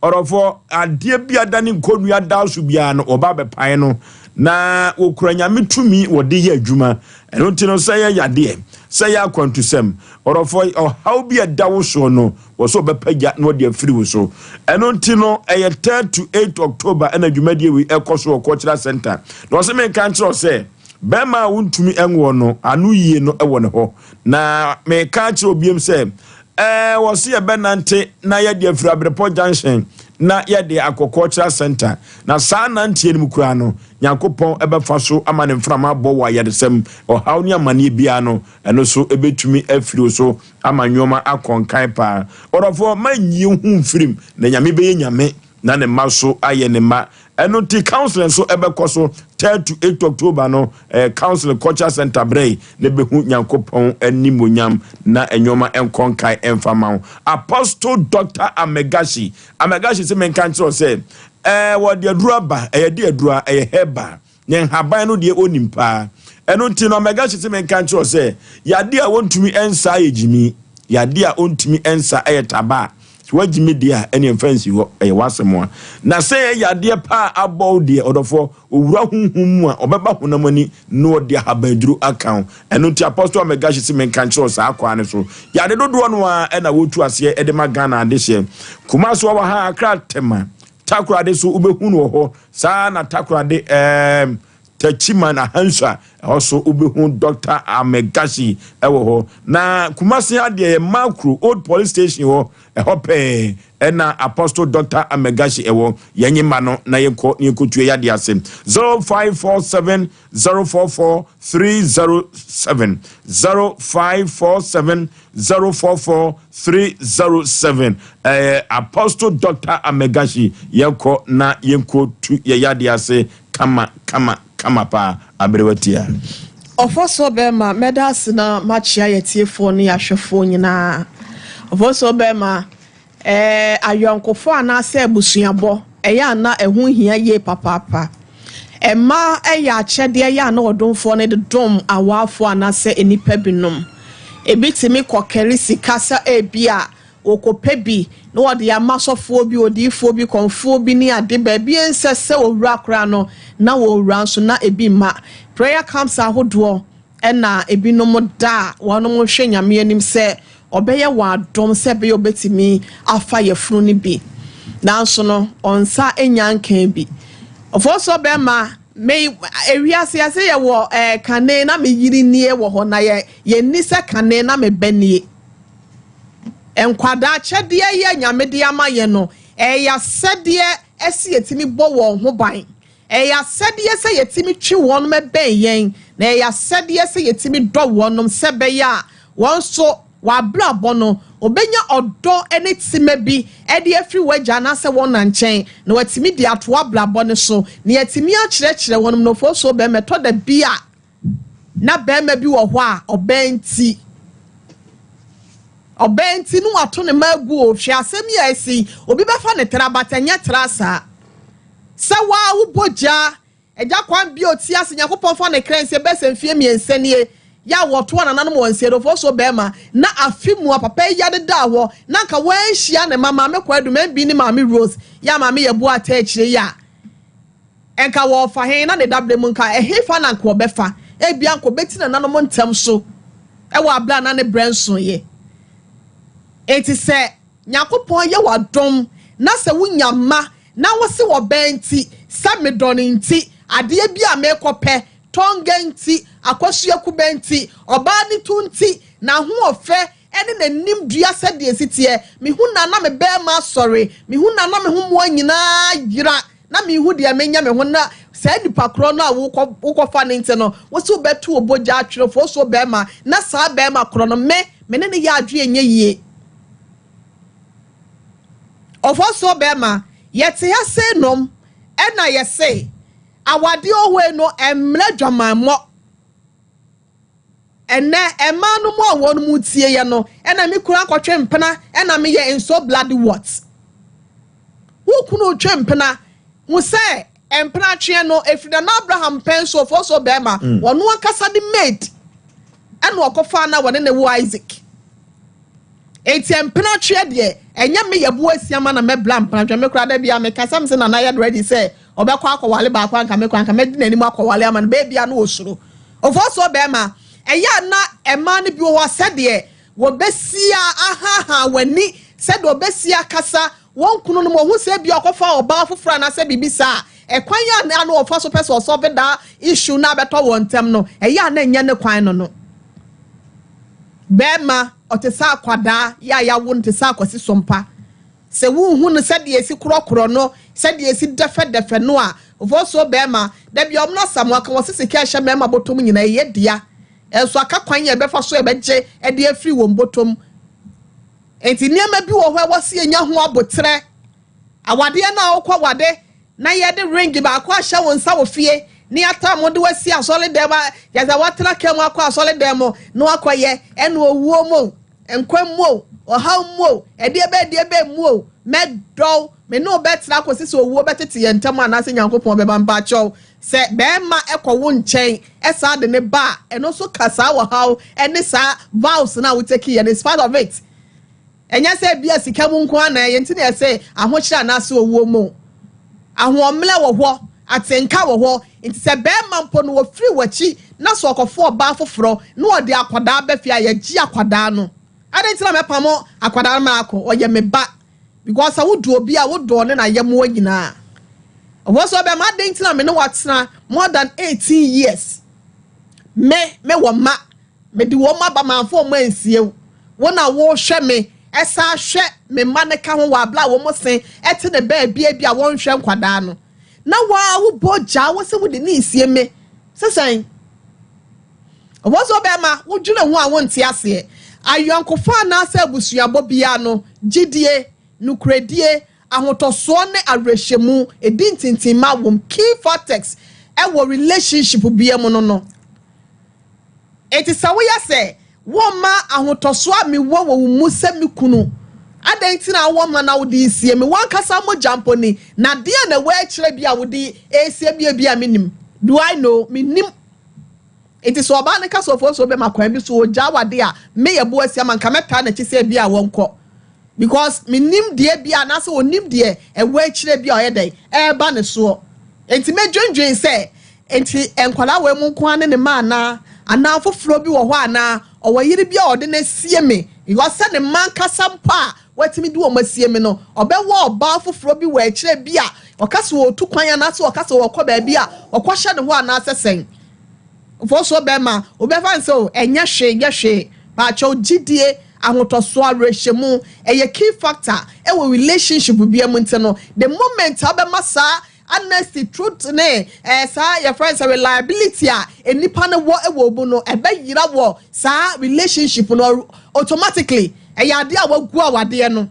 Ɔdɔfoɔ, adeɛ bi adane nkɔnnua da so biara no, wɔba bɛpae no, na wɔkura Nyame tumi wɔde yɛ adwuma. Ɛno nti no, sɛ yɛ yadeɛ, sɛ yɛ akwantusɛm, ɔdɔfoɔ, ɔhaw bi a ɛda wo soɔ no, wɔ sɛ wɔbɛpagya na wɔde afiri wo so. Ɛno nti no, ɛyɛ 3 to 8 October ɛna dwumadie wei ɛkɔ so wɔ Cultural Center. Na wɔsɛ menka nkyerɛ wo sɛ, bɛrima a wontumi nwoɔ no, ano yie no wɔ ne hɔ. Na meka akyerɛ obiam sɛ, Ɛɛ, wɔse yɛbɛnante na yɛde afiri Abrepɔ Junction na yɛde akɔ Cultural Centre. Na saa nanteɛ no mu koraa no, Nyankopɔn bɛfa so ama ne mframa abɔ wɔ ayaresam. Ɔhaw ne amaneɛ biara no, ɛno nso bɛtumi afiri wo so ama nnoɔma akɔ nkan paa. Ɔdɔfoɔ, mma nyi wo ho mfirim, na Nyame bɛyɛ Nyame na ne mma so ayɛ ne mma. Ɛno nti counseling nso ɛbɛkɔ so 3rd to 8th October no, eh, counseling culture center brɛ yi na bɛhu Nyankopɔn animuonyam na nneɛma nkɔ nkae ɛmfa ma wo. Apostle Dr. Amegashi, Amegashi sɛ menka nkyerɛ wo sɛ, eh, wɔde aduro aba, ɛyɛ de aduro a, ɛyɛ herbal. Ne nhaban no deɛ ɔnim paa. Ɛno nti no Amegashi sɛ menka nkyerɛ wo sɛ, yadeɛ a wɔntumi nsa yɛ gyimi, yadeɛ a ɔntumi nsa yɛ taba. So woagye me di a, ɛneɛ mfa nsi hɔ, ɛyɛ w'asɛm a. Na sɛ ɛyɛ yadeɛ pa a abɔ wo deɛ, ɔdɔfoɔ, ɔwura honhom mu a, ɔbɛba honam ani na ɔde ahabanduro aka wo. Ɛno nti Apostle Amegashi se menka nkyerɛ wo saa kwan no so. Yade dodoɔ no ara na wɔtu aseɛ de ma Ghana adehyeɛ. Kumasi wɔ ha, Accra, Tema, Takoradi so wobɛhu no wɔ hɔ. Saa na Takoradi ɛɛm Techiman Ahansua ɛhɔ so wobɛhu Dr. Amegashi ɛwɔ hɔ. Na Kumasi adeɛ yɛ Makro Old Police Station hɔ ɛhɔ pɛɛ ɛna Apostle Dr. Amegashi ɛwɔ. Yɛnye ma no na yɛnkɔ na yɛnkɔtue yadeɛ ase. 0547 044 307 0547 044 307 ɛyɛ Apostle Dr. Amegashi yɛnkɔ na yɛnkɔ tu yɛ yadeɛ ase kama kama kama paa aberewa tia. Ɔfɔsoɔ bɛɛma, mɛda ase na makyea yɛtiefoɔ ne yɛahwɛfoɔ nyinaa. Ɔfɔsoɔ bɛɛma, Ɛɛ, ayɔnkofa anaasɛ abusuabɔ, ɛyɛ a na ɛho hia yie papaapa. Mmaa yɛ akyɛdeɛ yɛ a na ɔdomfoɔ no de dom awaafoɔ anaasɛ nnipa binom. Ebi tumi kɔkari sika sɛ ebia wɔkɔpɛ bi na wɔde ama sɔfoɔ bi, odiyifoɔ bi, kɔmfoɔ bi ne ade. Baabi a ɛnsɛ sɛ wɔwura koraa no, na wɔwura nso na ebi mma. Prayer camps ahodoɔ Ɛna ebinom da a wɔnom hwɛ Nyame anim sɛ ɔbɛyɛ wɔn adom sɛ ɛbɛyɛ ɔbɛtumi afa yafunu no bi. Nanso no ɔnsa nnya nkaa bi. Ɔfɔɔsoɔ bɛɛma, me, ewiase yɛse yɛwɔ ɛɛ kane na me yere nie wɔ hɔ na yɛ, yɛnni sɛ kane na me ba nie. Nkwadaa akyɛdeɛ yi a Nyame de ama yɛn no, ɛyɛ asɛdeɛ ɛse yɛtumi bɔ wɔn ho ban. Ɛyɛ asɛdeɛ sɛ yɛtumi twe wɔnom bɛn yɛn, na ɛyɛ asɛdeɛ sɛ yɛtumi dɔ wɔnom sɛ ɛbɛyɛ a wɔn nso wɔn abrabɔ no wɔbɛnya ɔdɔ ne tema bi de afiri w'agya anaasɛ wɔn na nkyɛn na wɔatumi de ato abrabɔ no so na yɛatumi akyerɛkyerɛ wɔnom. Nofosuo bɛma ɛtɔ da bi a na barima bi wɔ hɔ a ɔbaa nti ɔbaa nti no wato ne mma agu o. Hwɛ asɛm yi a asi, obi bɛfa ne tra but ɛnyɛ tra saa. Sɛ waa wo bɔ gya Agya kwan bi a ɔte ase Nyankopɔn fa ne kra nsie bɛyɛ sɛ mfeɛ miensa nie yɛ a wɔto anananom wɔ nsiedofoɔ so bɛɛma na afe mu a papa yi yare daa hɔ na anka wanhyia ne mma Maame Kwadu Mambi ne Maame Rose yɛ a Maame Yeboah taa akyire yi a nka wɔrefa he na ne daberɛ mu nka ɛhefa na nka ɔbɛfa ebia nka ɔbɛti nananom ntɛm so wɔ aberɛ a na ne berɛ nsoeɛ enti sɛ Nyankopɔn yɛ wo adom na sɛ wonya mma na wose ɔbaa nti, sɛ medɔ no nti, adeɛ bi a merekɔpɛ, Tonga nti, Akosua Kuba nti, ɔbaa no to nti, n'ahoɔfɛ ne n'anim dua sɛdeɛ ɛsi teɛ, mehu no a na me barima asɔre, mehu no a na me ho mmoa nyinaa yera, na menhu deɛ menyɛ me ho, na saa nipa korɔ no a wokɔ wokɔfa no nti no, wose wobɛto wo bogya atwere fosuo barima, na saa barima korɔ no, me, me ne no yɛ adwene nyɛ yie. Ɔfɔsuo bɛɛma, yɛte ha sei nom ɛna yɛse awadeɛ ɔhɔe no ɛmmerɛ dwamanmɔ. Ɛnɛ ɛmaa no mu a wɔn mu tie yɛ no ɛna me kunu akɔtwe mpena ɛna me yɛ and so bloody what? Wo kunu retwe mpena, hu sɛ mpena tweɛ no ɛfiri Nana Abraham pɛn so ɔfɔsuo bɛɛma, wɔn ankasa de maid ɛna ɔkɔfaa no a wɔne ne wo Isaac. Enti mpenatweɛ deɛ, ɛnyɛ me yɛboa asiama na mɛbla mpenatweɛ. Me koraa da biara meka sɛ mese Nana yɛ ready sɛ ɔbɛkɔ akɔwale baako anka me koraa anka mɛdi n'anim akɔwale ama no. Baabi a na ɔsuro. Ofosuo bɛrima, ɛyɛ a na mmaa no bi wɔ hɔ a sɛdeɛ wɔbɛsi ahaahaa w'ani, sɛdeɛ wɔbɛsi akasa wɔn kununom, wɔhu sɛ ebia ɔkɔfa ɔbaa foforɔ anaasɛ biribi saa a, ɛkwan a na ɔfa so pɛ sɛ ɔsɔve daa issue no abɛtɔ wɔn ntam no, ɛyɛ a na ɛnyɛ ne kwan no no. Barima, ɔte sɛ akwadaa yi a yɛawo no te sɛ Akwasi Sompa. Sɛ wonhu no sɛdeɛ ɛsi korɔkorɔ no, sɛdeɛ ɛsi dɛfɛdɛfɛ no a, Ofosuo barima, da bi a wɔn Asamoah ka wɔse sika a ɛhyɛ mmarima bɔtɔm nyinaa ɛyɛ dea. Nso aka kwan a ɛbɛfa so a ɛbɛgye de afiri wɔn bɔtɔm. Enti nneɛma bi wɔ hɔ a ɛwɔ sɛ yɛnya ho aboterɛ. Awadeɛ no a wokɔ wade na yɛde ring baako ahyɛ wo nsa wɔ fie ne atam de wo asi asɔredan mu kyerɛ sɛ woatena kaa mu akɔ asɔredan mu na wakɔyɛ ɛna owuo mu o nkwa mu o ɔhaw mu o ɛdeɛ bɛɛ deɛ bɛɛ mu o mɛdɔ wo me ne wo bɛtena akɔsi sɛ owuo bɛtete yɛn ntam anaasɛ Nyankopɔn bɛba mpakyɛw sɛ bɛrima ɛkɔ wo nkyɛn ɛsaa de ne ba a ɛno nso ka saa ɔhaw ɛne saa vows no a wotaki yɛ no is part of it. Ɛnyɛ sɛ ebia sika mu nko ara na ɛyɛ nti na yɛse ahokyere anaasɛ owuo mu. Ahoɔmmerɛ wɔ hɔ, atenka wɔ hɔ, nti sɛ barima mpo no wɔfiri w'akyi na sɛ ɔkɔfa ɔbaa foforɔ na ɔde akwadaa ba fie a, yɛgye akwadaa no. Adɛn nti na mɛpamo akwadaa no ma akɔ? Ɔyɛ me ba. Because sɛ wodɔ obi a, wodɔ ne n'ayɛmmoa nyinaa. Ɛwɔ sɛ ɔbɛma adɛn nti na me ne wo atena more than 18 years? Me, mewɔ mma. Mede wɔn aba, mamfa wɔn ansie wo. Wo na wohwɛ me, san hwɛ me mma no ka ho wɔ abere a wɔn se te ne baabi a ebia wɔnhwɛ nkwadaa no. Na wo ara wobɔ gyaa wo sɛ wode ne nsie me. Sɛ sɛn? Ɛwɔ sɛ ɔbɛrima wodwene ho a wonte aseɛ. Ayɔnkofa anaasɛ abusuabɔ biara no, gyidie, nokorɛdie, ahotɔsoɔ ne awerɛhyɛmu ɛdi ntintimma wom, key factors ɛwɔ relationship biara mu no no. Enti sɛ woyɛ sɛ womma ahotɔso a mewɔ wɔ wo mu sɛ me kunu, adɛn nti na wowɔ na wode resie me? W'ankasa mogya mpo ni, na deɛn na ɛwɔ akyire bi a wode resie me ebia mennim. Do I know? Mennim. Enti sɛ ɔbaa no ka sɛ ɔfoɔ bɛma kwan bi so ɔgyaa wade a, me yɛ bo asi ama nka mɛtaa n'akyi sɛ ebia wɔnkɔ. Because mennim deɛ bi a anaasɛ ɔnim deɛ ɛwɔ akyire bi a ɔyɛ dɛn ɛreba ne soɔ. Enti mɛdwendwen sɛ Enti nkwadaa wei mu nko ara ne ne mma anaa? Anaa foforɔ bi wɔ hɔ anaa? Ɔwɔ yere bi a ɔde no asie me? Because sɛ ne mma ankasa mpo a watumi de wɔn asie me no, ɔbɛwɔ ɔbaa foforɔ bi wɔ akyire bi a ɔka sɛ ɔretu kwan anaasɛ ɔka sɛ ɔrekɔ baabi a ɔkɔhyɛ ne hɔ anaasɛ sɛn? Mfomsoɔ bɛrima, wobɛfa no sɛ o, ɛnyɛ hwee, nyɛ hwee. Paakyɛw, gyidie, ahotɔsoɔ, awerɛhyɛmu, ɛyɛ key factor wɔ relationship biara mu nti no, the moment a wobɛma saa Honesty, truth ne eh, saa yɛfrɛ no sɛ reliability a nnipa no wɔ wɔ mu no, ɛbɛyera wɔ saa relationship no automatically. Ɛyɛ adeɛ a wagu awadeɛ no.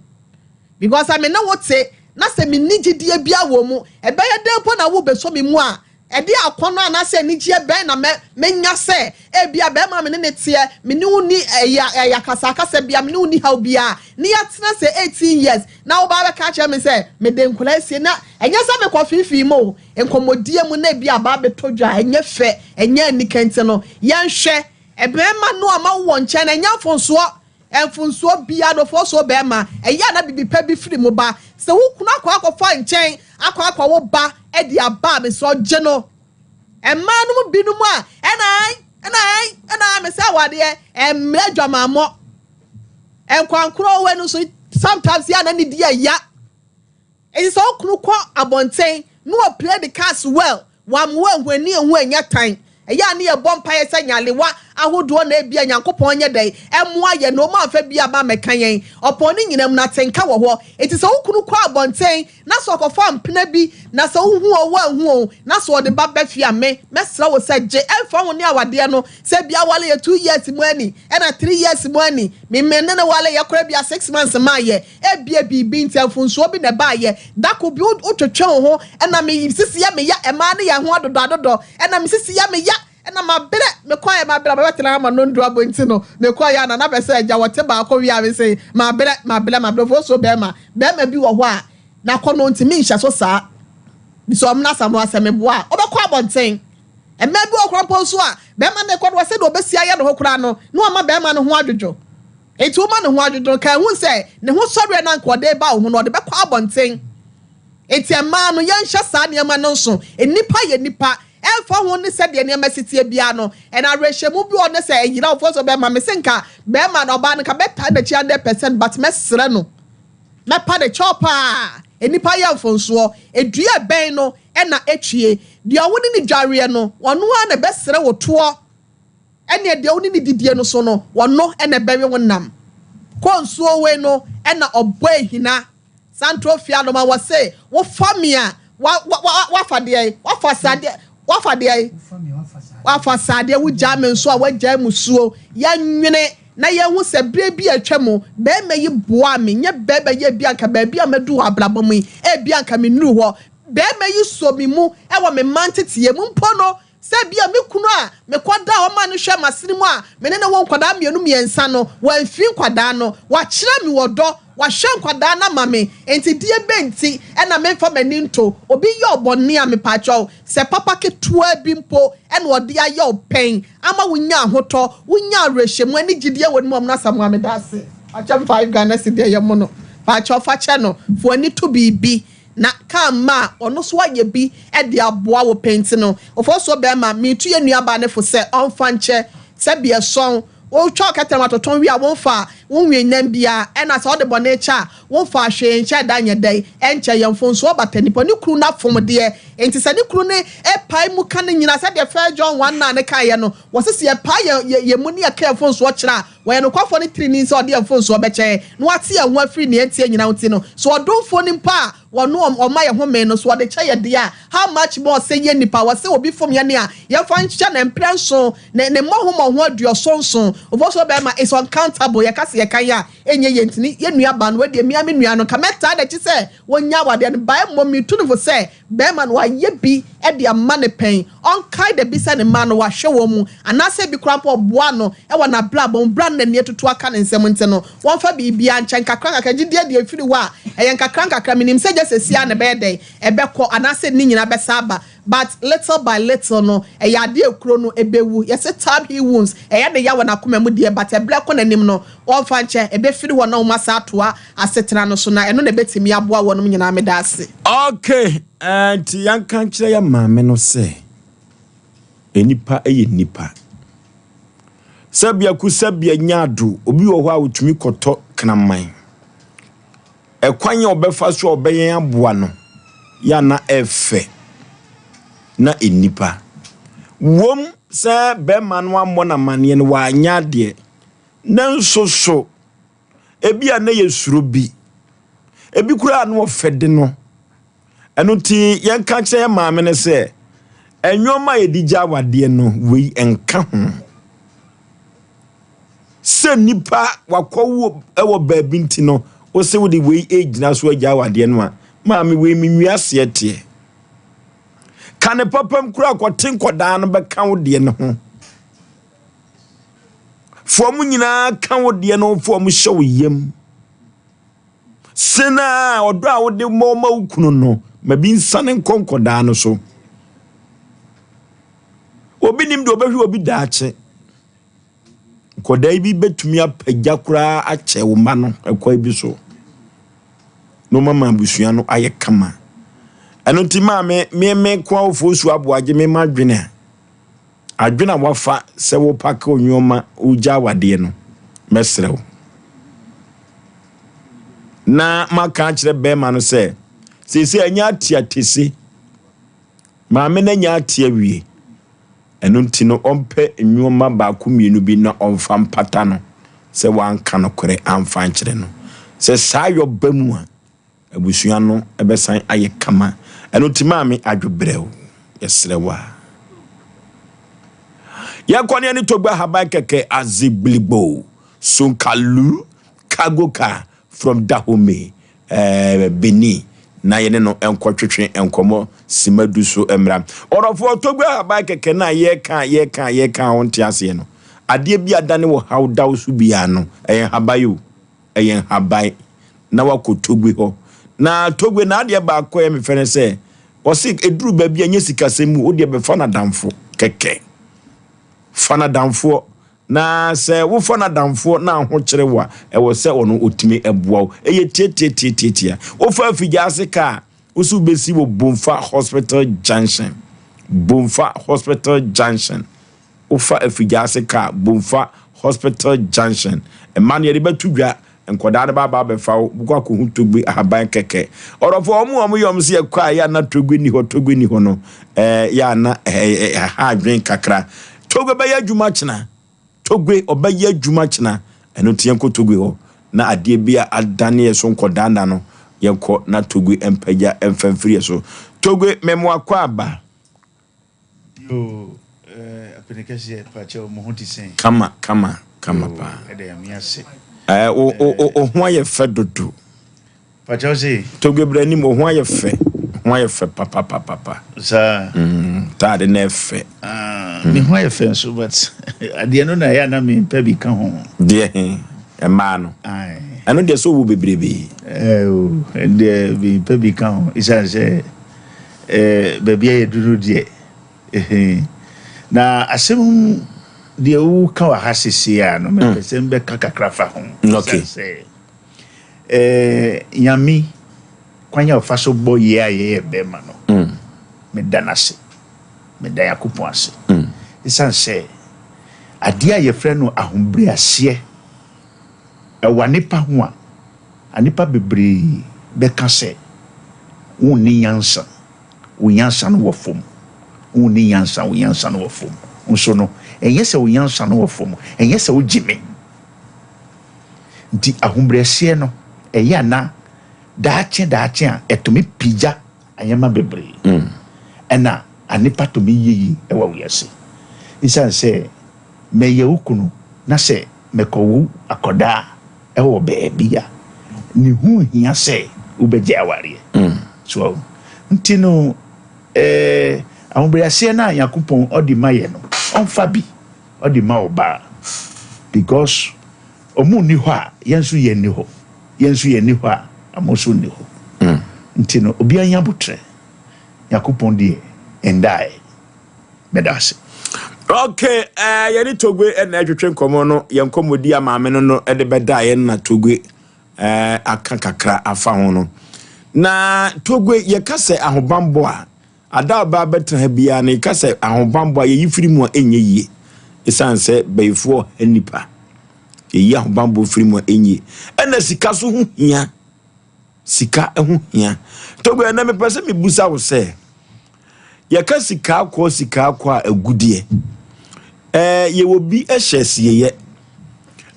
Because sɛ me ne wo te na sɛ menni gyidie biara wɔ mu, ɛbɛyɛ dɛn mpo na wobɛsɔ me mu a, ɛde akɔnnɔ anaasɛ anigyeɛ bɛn na mɛ mɛnya sɛ ebia bɛrima a me ne ne teɛ, me ne wo ni ɛyɛ ɛyɛ akasakasa biara, me ne wo ni haw biara, ne yɛatena sɛ 18 years na woba abɛka akyerɛ me sɛ mede nkwadaa asie na ɛnyɛ sɛ mekɔ feefee mu o, nkɔmmɔdie mu na ebi aba abɛtɔ dwa a ɛnyɛ fɛ, ɛnyɛ anika nti no, yɛnhwɛ mmarima no a mawo wɔn nkyɛn no, ɛnyɛ mfonsoɔ, mfonsoɔ biara no, mfonsoɔ barima, ɛyɛ a na biribi pa bi firi mu ba. Sɛ wo kunu akɔ akɔfa nkyɛn akɔ akɔwo ba de aba a, mesrɛ wo gye no. Mmaa no mu binom a, ɛna ae, ɛna ae, ɛna ae, mesɛ awadeɛ, ɛmmerɛ adwamammɔ. Nkwankorɔ wei no nso sometimes yɛ a na ne di ɛya. Enti sɛ wo kunu kɔ abɔnten na wɔ play the cards well, wammoa ehu ani ehu ɛnyɛ tan. Ɛyɛ a ne yɛbɔ mpaeɛ sɛ nyalewa ahodoɔ na ebia Nyankopɔn nyɛ dɛn ɛmmoa yɛn na ɔmu amfa bi amma ammɛka yɛn. Ɔpɔn ne nyinaa mu no atenka wɔ hɔ. Enti sɛ wo kunu kɔ abɔnten na sɛ ɔkɔfa mpena bi na sɛ wohu oo woanhu oo na sɛ ɔde ba ba fie a me mɛsrɛ wo sɛ gye ɛmfa ho ne awadeɛ no sɛ bia awale yɛ 2 years mu ani ɛna 3 years mu ani me me ne no wale yɛ koraa bia 6 months maa yɛ ebia biribi nti mfonsoɔ bi na ɛbaa yɛ dako bi wo twetwe wo ho ɛna me sisi yɛ me ya ɛmaa ne yɛ ho adodɔ adodɔ ɛna me sisi yɛ me ya ɛna mabrɛ mekɔɛ mabrɛ mabɛtena ama no ndu abɔ nti no mekɔɛ a na na bɛsɛ agya wɔte baako wie a me se mabrɛ mabrɛ mabrɛ fosuo bɛrima bɛrima bi wɔ hɔ a n'akɔnnɔ ntumi nhyɛ so saa sɛ ɔmena Asamoah sɛ meboa a ɔbɛkɔ abɔnten mmaa bi wɔ koraa mpo nso a bɛrima no rekɔ no sɛdeɛ ɔbɛsi ayɛ ne ho koraa no na wama bɛrima no ho adwodwo enti woma ne ho adwodwo no ka ehu sɛ ne ho sɔreɛ no anka ɔde ba wo ho no ɔde bɛkɔ abɔnten enti mmaa no yɛnhyɛ saa nneɛma no nso nnipa yɛ nnipa Ɛmfa ho ne sɛdeɛ nneɛma si teɛ biara no, ɛna awerɛhyɛmu bi wɔ hɔ ne sɛ ɛyera wo fo sɛ bɛrima. Mese nka bɛrima no, ɔbaa no nka mɛtaa n'akyi 100% but mɛsrɛ no, mɛpa ne kyɛw paa. Nnipa yɛ mfonsoɔ. Dua bɛn no na ɛtwie? Deɛ wo ne no dwareɛ no, ɔno ara na ɛbɛsrɛ wo toɔ. Ɛnneɛ deɛ wo ne no didie no so no, ɔno na ɛbɛwe wo nam. Kɔ nsuo wei no na ɔbɔ ahina. Santro fie anoma wɔ se wo fa me a wa wa wa wafa deɛ wafa sadeɛ wafa deɛ wafa sadeɛ wo gyaa me nso a wagyae musuo yɛnwene na yɛhu sɛ berɛ bi a atwa mu bɛrima yi boa me nyɛ bɛrima yi ebi anka baabi a madu wɔ abrabɔ mu yi ebi anka mennuru hɔ bɛrima yi sɔ me mu ɛwɔ me mma nteteyɛ mu mpo no Sɛ ebia me kunu a mekɔdaa hɔ maa no hwɛɛ m'asene mu a me ne no wɔ nkwadaa mmienu mmiɛnsa no, wamfiri nkwadaa no. Wakyerɛ me ɔdɔ, wahwɛ nkwadaa no ama me, enti deɛ bɛn nti na memfa m'ani nto obi yɛ wo bɔne a mepaakyɛw, sɛ papa ketewa bi mpo na ɔde ayɛ wo pɛn ama wonya ahotɔ, wonya awerɛhyɛmu ne gyidie wɔ ne mu a, Ɔmo Asamoah meda ase. Wakyɛ me 5 Ghana cedi ɛyɛ mono. Pakyɛw fa kyɛ no. Fa w'ani to biribi na ka mma a ɔno nso ayɛ bi de aboa wo pɛ nti no. Ofosuo bɛɛma, meetu yɛn nuabaa no fo sɛ ɔmfa nkyɛ. Sɛbi ɛsɔn. Wotwa wo kɛtɛm atotɔn wie a womfa wo nwe nam biara. Ɛna sɛ wode bɔne kyɛ a, womfa hwee nkyɛ da nyɛ dɛn ɛnkyɛ. Yɛ mfomsoɔ bata nipa. Ne kunu no afom deɛ. Enti sɛ ne kunu no pae mu ka ne nyinaa sɛdeɛ First John 1 9 no kaeɛ no, wɔse sɛ yɛpae yɛn yɛn mu ne yɛka yɛn mfomsoɔ kyerɛ a, Ɔyɛ nokwafoɔ ne trenee sɛ ɔde yɛn mfomsoɔ bɛkyɛ yɛn, na wate yɛn ho afiri nea ɛnteɛ nyinaa ho nti no, sɛ ɔdomfoɔ no mpo a ɔno ɔma yɛn home no, sɛ ɔde kyɛ yɛn deɛ a, how much more sɛ yɛn nnipa, wɔse obi fom yɛn a, yɛmfa nkyɛ no mprɛ nson, ne ne mmɔho mmɔho aduɔson nson. Ofosuo bɛrima is uncountable, yɛka sɛ yɛkan a, ɛnyɛ yie nti ne yɛn nua baa no, wei deɛ me ara me nua no, nka mɛtaa n'akyi sɛ wɔnnya awadeɛ no, bae mmom metu no fo sɛ Barima no, wayɛ bi de ama no pɛn, ɔnkae da bi sɛ ne mma no, wahwɛ wɔn mu, anaasɛ ebi koraa mpo ɔboaa no wɔ n'abrabɔ mu bere a na n'ani atutu aka ne nsam nti no, wɔmfa biribiara nkyɛ nkakrankakra. Gyidie deɛ ɛfiri hɔ a, ɛyɛ nkakrankakra. Menim sɛ gye seesei ara na ɛbɛyɛ dɛn? Ɛbɛkɔ, anaasɛ ne nyinaa bɛsan aba. But little by little no, ɛyɛ adeɛ a kuro no ɛbɛwu. Yɛse time heal wounds, ɛyɛ ne ya wɔ n'akoma mu deɛ, but ɛberɛ kɔ n'anim no, wɔmfa nkyɛ, ɛbɛfiri hɔ na wɔasan atoa asetena no so, na ɛno na ɛbɛtumi aboa wɔnom nyinaa. Meda ase. Ok, nti yɛnka nkyerɛ yɛn maame no sɛ nnipa yɛ nnipa. Sɛbea ku sɛbea nya ado, obi wɔ hɔ a otumi kɔtɔ kraman. Ɛkwan a ɔbɛfa so a ɔbɛyɛn aboa no, yɛ a na ɛfɛ na nnipa. Wom sɛ bɛrima no ammɔ no amanneɛ no, wanyɛ adeɛ. Nanso so Ebia na yɛsuro bi. Ebi koraa na ɔfɛ de no. Ɛno nti yɛnka kyerɛ yɛn maame no sɛ, nneɛma a yɛde gya awadeɛ no, wei nka ho. Sɛ nipa wakɔwo wɔ baabi nti no, wose wode wei egyina so agya awadeɛ no a, maame wei menwi aseɛ teɛ. Ka ne papam koraa kɔte nkɔdaa no bɛka wo deɛ no ho. Fa wɔn nyinaa ka wo deɛ no fa wɔn hyɛ wo yam. Sen a ɔdɔ a wode ma ma wo kunu no, ma bi nsane nkɔ nkɔdaa no so. Obi nim deɛ ɔbɛhwɛ obi daakye. Nkɔdaa yi bi bɛtumi apagya koraa akyɛ wo mma no ɛkwan bi so. Na ɔma ma abusua no ayɛ kama. Ɛno nti maame, me me nko awofoɔ nsuo aboagye me ma adwene a. Adwene a woafa sɛ wopake wo nneɛma wogya awadeɛ no, mɛsrɛ wo. Na maka akyerɛ bɛrima no sɛ, seesei anya ate atese. Maame no anya ate awie. Ɛno nti no, ɔmpɛ nneɛma baako mmienu bi na ɔmfa mpata no sɛ wanka nokorɛ amfa ankyerɛ no. Sɛ saa yɔ ba mu a, Abusua no bɛsan ayɛ kama. Ɛno nti maame adwo brɛw. Yɛsrɛ wo a. Yɛnkɔ ne ɛne Togbe Ahaban kɛkɛ Azigbiligbo Sonkalu cargo car from Dahomey eh, Benin na yɛne no nkɔtwetwe nkɔmmɔ sima du so mmra. Ɔdɔfoɔ Togbe Ahaban kɛkɛ no a yɛka yɛka yɛka a wonte aseɛ no, adeɛ bi adane wɔ haw daw so biara no, ɛyɛ nhaban o. ɛyɛ nhaban na wakɔ Togbe hɔ. Na Togbe n'adeɛ baako a ɛyɛ me fɛ ne sɛ, ɔse ɛduru baabi a ɛnyɛ sikasɛm mu, wodeɛ bɛfa no adamfo kɛkɛ. Fa no adamfoɔ. Na sɛ wofa no adamfoɔ na ahokyere wo a, ɛwɔ sɛ ɔno ɔtumi boa wo. Ɛyɛ tiatiatiatiatia. Wofa afigya ase ka a, wo so wobɛsi wɔ Bomfa Hospital Junction. Bomfa Hospital Junction. Wofa Afigyaase kaa Bomfa Hospital Junction. Mma no yɛde bɛto dwa, nkwadaa no bɛaba abɛfa wo, wobɛkɔ akɔhu Togbe ahaban kɛkɛ. Ɔdɔfoɔ, wɔn a wɔyɛ wɔn sɛ yɛkɔ a yɛ a na Togbe nni hɔ, Togbe nni hɔ no, ɛɛ yɛ a na ɛha adwene kakra. Togbe bɛyɛ adwuma kyena. Togbe ɔbɛyɛ adwuma kyena. Ɛno nti yɛnkɔ Togbe hɔ na adeɛ bi a adane yɛ so nkɔdaanna no, yɛnkɔ na Togbe mpagya mfa mfiri yɛ so. Togbe, mɛmoa kɔ aba. Yoo eh Apene kɛseɛ pakyɛw mo ho te sɛn? Kama kama kama paa. Yoo ɛda Nyame ase. Eh wo wo wo ho ayɛ fɛ dodo. Pakyɛw se? Togbe bra anim wo ho ayɛ fɛ ho ayɛ fɛ papapapapa. Saa. Mm taade no ɛfɛ. Ah me ho ayɛ fɛ nso but adeɛ no na ɛyɛ a na me mpɛ bi ka ho. Deɛ he? Mmaa no. Aye. Ɛno deɛ sɛ ɔwɔ bebrebe. Eh o ɛndeɛ me mpɛ bi ka ho esiane sɛ. Eh, baabi a yɛadu no deɛ, eh, na asɛm Deɛ woka wɔ ha seesei a no, mepɛ sɛ mbɛka kakra fa ho. Okay. Ɛsiane sɛ eh, Nyame kwan a ɔfa so bɔ yɛ a yɛyɛ bɛrima no, meda no ase. Meda Nyankopɔn ase. Ɛsiane sɛ adeɛ a yɛfrɛ no ahobrɛaseɛ ɛwɔ nnipa ho a, nnipa bebree bɛka sɛ wonni nyansa. Wo nyansa no wɔ fam. Wonni nyansa, wo nyansa no wɔ fam. Nso no, ɛnyɛ sɛ wo nyansa no wɔ fam, ɛnyɛ sɛ wogye me. Nti ahobrɛaseɛ no, ɛyɛ a na daakye daakye a ɛtumi pigya nneɛma bebree. Ɛna anepa tumi yɛ yi wɔ wiase. Esiane sɛ mɛyɛ wo kunu na sɛ mɛkɔwo akɔdaa wɔ baabi a, ne ho nhia sɛ wobɛgyae awareɛ. So wahu? Nti no, eh, ahobrɛaseɛ no a Nyankopɔn ɔde ma yɛ no, ɔmfa bi ɔde ma ɔbaa. Because ɔmo nni hɔ a, yɛn nso yɛn nni hɔ. Yɛn nso yɛn nni hɔ a, ɔmo nso nni hɔ. Nti no, obiara nya abotrɛ. Nyankopɔn deɛ, ɛndaeɛ. Meda ase. Okay, eh, yɛne Togbe na ɛtwetwe nkɔmmɔ no, yɛn nkɔmmɔdi a maame no no de bɛda yɛn na Togbe eh, aka kakra afa ho no. Na Togbe, yɛka sɛ ahobammɔ a, ada a ɔbaa bɛtena ha biara no, yɛka sɛ ahobammɔ a yɛyi firi mu a ɛnyɛ yie. Ɛsiane sɛ bayifoɔ ha nnipa. Yɛyi ahobammɔ firi mu a ɛnyɛ yie. Ɛna sika so ho hia. Sika ho hia. Togbe, ɛnɛ mepɛ sɛ mebusa wo sɛ, Yɛka sika akɔ sika akɔ a agudeɛ. Ɛɛ yɛwɔ bi hyɛ asieyɛ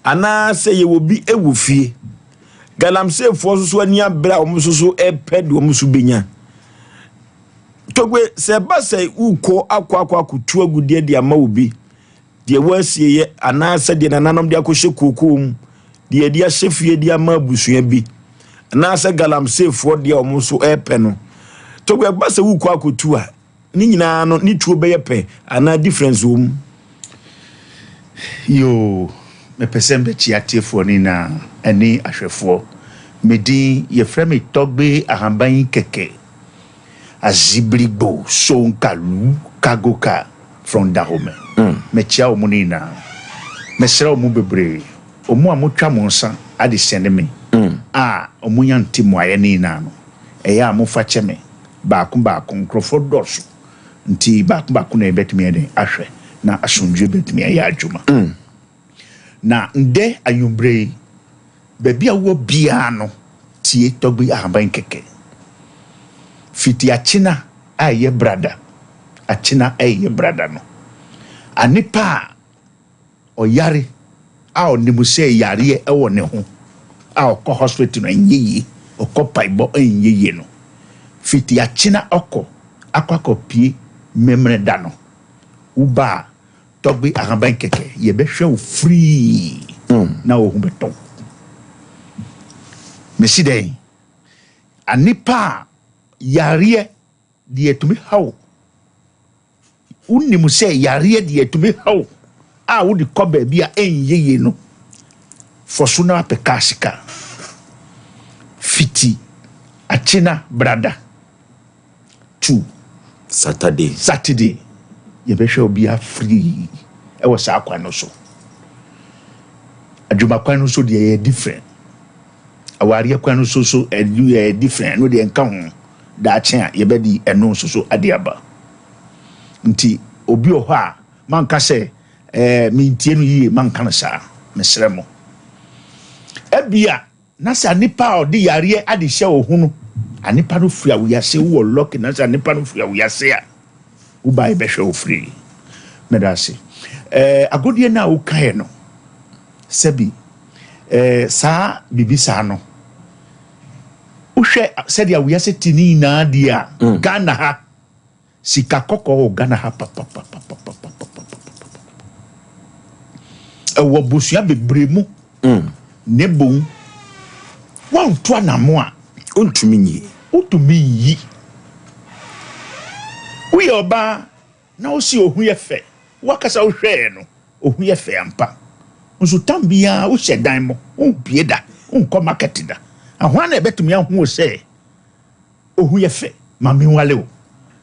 anaasɛ yɛwɔ bi wɔ fie. Galamseyfoɔ nso so ani abere a wɔn nso so repɛ deɛ wɔn nso bɛnya. Togbe sɛ ɛba sɛ wokɔ akɔ akɔ akɔtu agudeɛ de ama obi deɛ ɛwɔ asieeɛ anaasɛ deɛ nananom de akɔhyɛ kookoo mu, deɛ yɛde ahyɛ fie de ama abusua bi, anaasɛ galamseefoɔ deɛ wɔn nso repɛ no. Tɔgbe ɛba sɛ wokɔ akɔtu a, ne nyinaa no ne tuo bɛyɛ pɛ anaa difference wɔ mu? Yoo, mepɛ sɛ mbɛkyia atiefoɔ no nyinaa ɛne ahwɛfoɔ. Me din, yɛfrɛ me Tɔgbe Ahaban Kɛkɛ. Azibrigbo Sonkalu Kagoka from Dahomey. Mekyia wɔn nyinaa. Mesrɛ wɔn bebree, wɔn a motwa mo nsa ade sɛne me a wɔnya nte mmuaeɛ no nyinaa no, ɛyɛ a mofa kyɛ me baako baako. Nkurɔfoɔ dɔɔso nti baako baako na yɛbɛtumi ayɛ dɛn ahwɛ na asomdwoeɛ bɛtumi ayɛ adwuma. Na ndɛ anwummerɛ yi, Baabi a wowɔ biara no, tie tɔgbi ahaban kɛkɛ. Fiti akyena a ɛyɛ brada, akyena a ɛyɛ brada no, anipa a ɔyare a ɔnim sɛ yareɛ wɔ ne ho a ɔkɔ hospital no ɛnyɛ yie, ɔkɔ paebɔ ɛnyɛ yie no, fiti akyena ɔkɔ akɔ akɔpie Memeneda no, woba a, Tɔgbe ahaban kɛkɛ yɛbɛhwɛ wo free na wo ho bɛtɔ wo. Mesi dɛn? Anipa a yareɛ deɛ ɛtumi ha wo. Wonim sɛ yareɛ deɛ ɛtumi ha wo a wode kɔ baabi a ɛnyɛ yie no, fɔ so na apɛ kaa sika. Fiti akyena brada. to Saturday. Saturday yɛbɛhwɛ obiara free ɛwɔ saa kwan no so. Adwuma kwan no so deɛ yɛ different. Awareɛ kwan no so so ɛnu yɛ different ɛno deɛ nka ho. Daakye a yɛbɛde ɛno nso so ade aba. Nti obi wɔ hɔ a manka sɛ ɛɛ mentie no yie manka no saa mesrɛ mo. Ebia Na sɛ nipa a ɔde yareɛ ade hyɛ wo ho no, anipa no firi awoyase, wowɔ lucky na sɛ nipa no firi awoyase a, wo ba yɛbɛhwɛ wo free. Meda ase. Eh, agodie no a wokaeɛ no, sɛbi, eh, saa biribi saa no, wohwɛ sɛdeɛ awoyase te ne nyinaa deɛ a, mm. Ghana ha, Sika kɔkɔɔ wɔ Ghana ha papapapapapapapapa. Ɛwɔ abusua bebree mu. Ne bom, woanto anamo a. Wontumi nyi. Wontumi nyi. Woyɛ ɔbaa na wose ohu yɛ fɛ, woakasa wohwɛɛ no, ohu yɛ fɛ ampa. Nso tam biara wohyɛ dan mu, wompue da, wonkɔ market da. Hwan na ɛbɛtumi ahu wo sɛ Ohu yɛ fɛ ma menwale wo.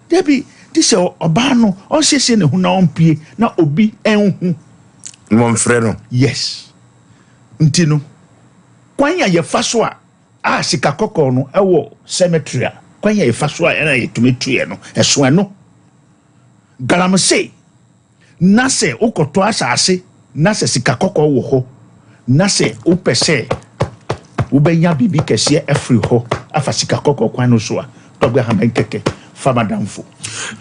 Dabi, gye sɛ ɔbaa no ɔnsiesie ne ho na ɔmpue na obi nhu. Wɔmfrɛ no. Yes. Nti no, kwan a yɛfa so a a sika kɔkɔɔ no ɛwɔ cemetery a kwan a yɛfa so a ɛna yɛtumi tuiɛ no ɛso ɛno. Galamsey na sɛ wokɔtɔ asase na sɛ sika kɔkɔɔ wɔ hɔ na sɛ wopɛ sɛ wobɛnya biribi kɛseɛ afiri hɔ afa sika kɔkɔɔ kwan no so a, Tɔgbe Ahaban kɛkɛ fa m'adamfo.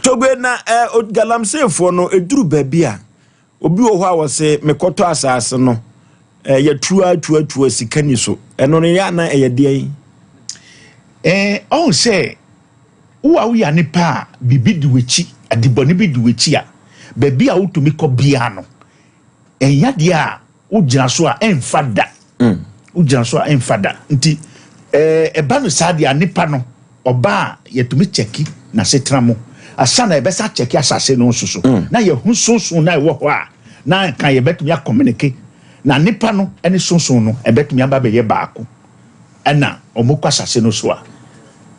Tɔgbe na eh, galamseyfoɔ no ɛduru baabi a obi wɔ hɔ a wɔse mekɔtɔ asase no eh, yɛtu atu atu a sika ni so ɛno no yɛ ana ɛyɛ deɛn? Eh, ɔhu sɛ Wo a woyɛ onipa a biribi di w'akyi, adebɔne bi di w'akyi a, baabi a wotumi kɔ biara no, ɛnyɛ adeɛ a wogyina so a ɛmfa da. Mm. Wogyina so a ɛmfa da. Nti ɛba no saa deɛ a nipa no, ɔba a yɛtumi kyɛki n'asetena mu. Asa na yɛbɛsa kyɛki asase no nso so. Mm. Na yɛhu sunsun na ɛwɔ hɔ a, na nka yɛbɛtumi akɔmunike. Na nipa no ne sunsun no ɛbɛtumi aba bɛyɛ baako. Ɛna ɔmo kɔ asase no so a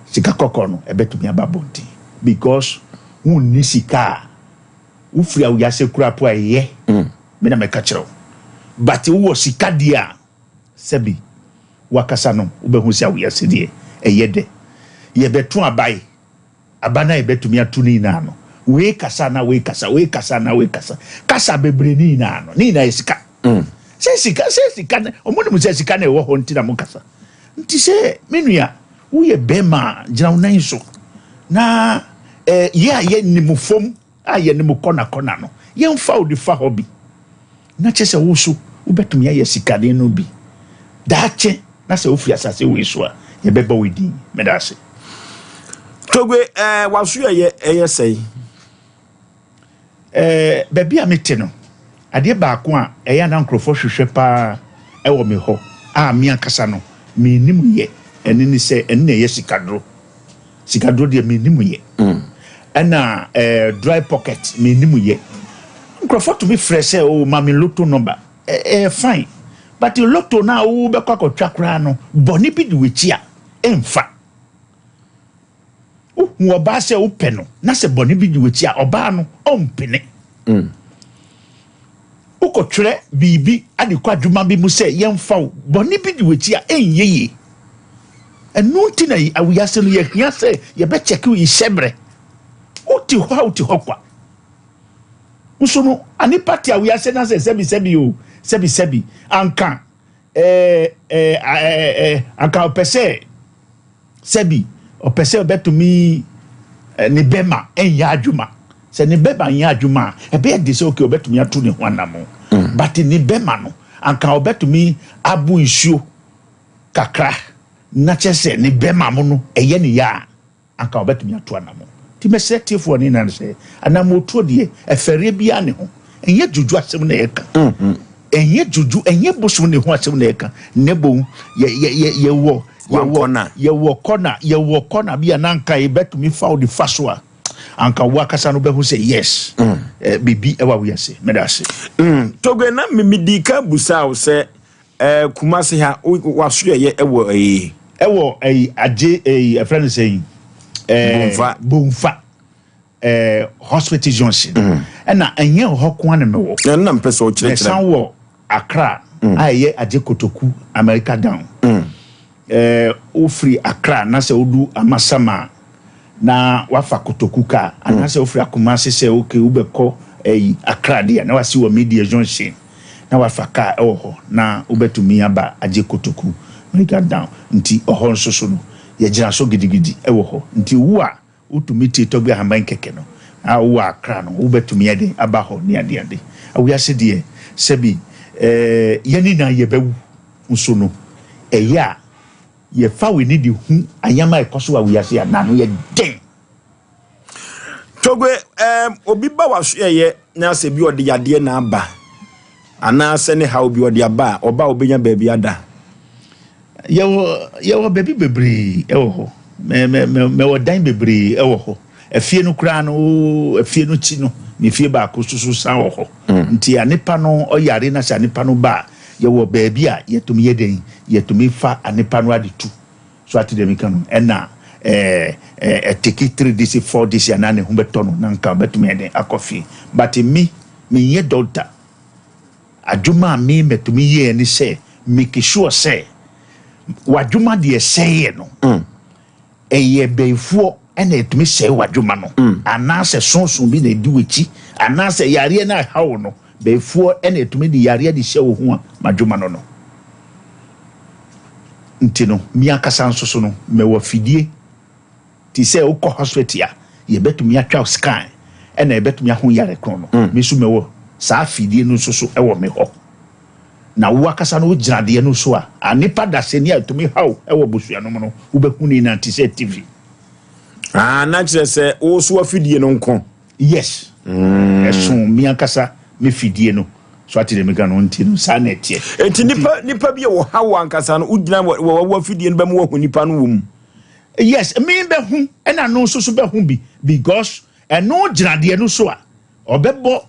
sika kɔkɔɔ no ɛbɛtumi aba abɔnten because wo nni sika a wo firi awiase koraa po a ɛyɛ me na mɛka kyerɛ wo but wo wɔ sika deɛ a sɛbi wakasa no wobɛhu sɛ awiase deɛ ɛyɛ dɛ yɛbɛto abae aba no a yɛbɛtumi ato no nyinaa no wei kasa na wei kasa wei kasa na wei kasa kasa bebree ne nyinaa no ne nyinaa yɛ sika mm. sɛ sika sɛ sika ɔmo nim sɛ sika na ɛwɔ hɔ nti na mo kasa nti sɛ me nua woyɛ bɛrima a gyina wo nan so na eh, yɛ a yɛnim fam a yɛne mo kɔnakɔna no, yɛmfa wo de fa hɔ bi, na kyerɛ sɛ wo nso wobɛtumi ayɛ sikaden no bi daakye, na sɛ wofiri asase wei so a, yɛbɛbɔ wo din. Meda ase. Togbe, eh, waso yɛ ɛyɛ sɛe? Eh, baabi a mete no, adeɛ baako a ɛyɛ a na nkurɔfoɔ hwehwɛ paa ɛwɔ me hɔ a me ankasa no mennim yɛ, ɛne ne sɛ ɛno na ɛyɛ sikaduro. Sikaduro deɛ mennim yɛ. Ɛna eh, dry pocket mennim yɛ. Nkurɔfoɔ tumi frɛ sɛ oh, ma me lotto number. Ɛyɛ fine. But lotto no a wobɛkɔ akɔtwa koraa no, bɔne bi di w'akyi a, ɛmfa. Wohu ɔbaa sɛ wopɛ no, na sɛ bɔne bi di w'akyi a, ɔbaa no ɔmpene. Wokɔtwerɛ biribi de kɔ adwuma bi mu sɛ yɛmfa wo, bɔne bi di w'akyi a, ɛnyɛ yie. Ɛno nti na wiase no yɛhia sɛ yɛbɛkyɛke wo hyɛberɛ. Wote hɔ a wote hɔ kwa. Nso no, anipa te awiase na sɛ sɛbi sɛbi o, sɛbi sɛbi, anka ɛɛ ɛɛ ɛɛ anka ɔpɛ sɛ Sɛbi ɔpɛ sɛ ɔbɛtumi ne bɛma nyɛ adwuma. Sɛ ne bɛma nyɛ adwuma a, ɛbɛyɛ de sɛ okay ɔbɛtumi atu ne ho anamo. Mm. But ne bɛma no, anka ɔbɛtumi abo nsuo kakra na kyerɛ sɛ ne bɛma mo no ɛyɛ ne yɛ a, anka ɔbɛtumi atu anamo. Nti mɛsrɛ tiefoɔ ne nyinaa sɛ anamotuo deɛ ɛfɛreɛ biara ne ho. Ɛnyɛ dwudwo asɛm na yɛka. Mm-hmm. Ɛnyɛ dwudwo, ɛnyɛ bosom ne ho asɛm na yɛka. Na mmom yɛ yɛ yɛ yɛwɔ yɛwɔ yɛwɔ kɔna yɛwɔ kɔna bi a na anka yɛbɛtumi fa wo de fa so a anka wo akasa no bɛhu sɛ yes mm. eh, biribi ɛwɔ wiase. Meda ase. Mm. Togbe na medi ka busa wo sɛ eh, Kumasi ha waso yɛyɛ ɛwɔ ɛyi. Ɛwɔ ɛyi agye ɛyi ɛfrɛ no sɛ yi. Eh, Bomfa. Bomfa. Eh, hospital junction. Mm. Ɛna ɛnyɛ hɔ ko na mewɔ. Ɛna mpɛ sɛ ɔkyerɛkyerɛ. Mɛsan wɔ Accra mm. a ɛyɛ agye kotoku America down. Mm. Eh, wofiri Accra na sɛ wodu Amasama na wafa kotoku kaa mm. anaasɛ wofiri Akumasi sɛ okay wobɛkɔ ɛyi Accra deɛ na wasi wɔ media junction na wafa kaa ɛwɔ hɔ na wobɛtumi aba agye kotoku America down nti ɔhɔ nso so no yɛgyina so gidigidi ɛwɔ hɔ nti wo a Wotumi tie tɔgbi ahaban kɛkɛ no a wowɔ Accra no wobɛtumi ayɛ dɛn aba hɔ ne ade ade. Wiase deɛ sɛbi eh, yɛn nyinaa yɛbɛwu nso no ɛyɛ a yɛfa w'ani de hu ayama a ɛkɔ so wɔ wiase a n'ano yɛ den. Togbe, eh, obi ba w'asoɛeɛ na sɛ bi ɔde yadeɛ na aba anaasɛ ne haw bi ɔde aba a, ɔba a ɔbɛnya baabi ada? Yɛwɔ yɛwɔ baabi bebree wɔ hɔ. Mɛ mɛ mɛ mɛwɔ dan bebree wɔ hɔ. Afie no koraa no oo afie no kyi no me fie baako soso san wɔ hɔ. Mm. Nti anepa no ɔyare na sɛ anepa no ba a yɛwɔ baabi a yɛtumi yɛ dɛn yɛtumi fa anepa no ade tu. So ate deɛ meka no ɛna ɛɛ ɛteki 3 days 4 days anaa ne ho bɛtɔ no na nka ɔbɛtumi ayɛ dɛn akɔ fie. But me menyɛ doctor. Adwuma a me mɛtumi yɛɛ ne sɛ make sure sɛ w'adwuma deɛ sɛeɛ no, ɛyɛ bɛyifoɔ ɛna ɛtumi sɛe w'adwuma no, anaasɛ sonson bi na ɛdi w'akyi, anaasɛ yareɛ no a ɛha wo no, bɛyifoɔ ɛna ɛtumi de yareɛ de hyɛ wo ho a, m'adwuma no no. Nti no, me ankasa nso so no, mɛwɔ afidie te sɛ wokɔ hospital a, yɛbɛtumi atwa wo scan ɛna yɛbɛtumi ahu yare korɔ no. Me nso mɛwɔ saa afidie no nso so ɛwɔ me hɔ. Na wo akasa no wogyina adeɛ no so a, a nipa dasani a ɛtumi haw ɛwɔ abusua no mu no, wobɛhu ne nyinaa te sɛ TV. Ah, na kyerɛ sɛ wo so afidie no nko. Yes. Ɛso me ankasa me fidie no. So ate deɛ meka no nti no saa na ɛteɛ. Enti nipa nipa bi a wɔha wo ankasa no wogyina wɔ wɔ afidie no bɛma woahu nipa no wɔ mu. Yes, me bɛhu ɛna no nso so bɛhu bi because ɛno gyina deɛ no so a ɔbɛbɔ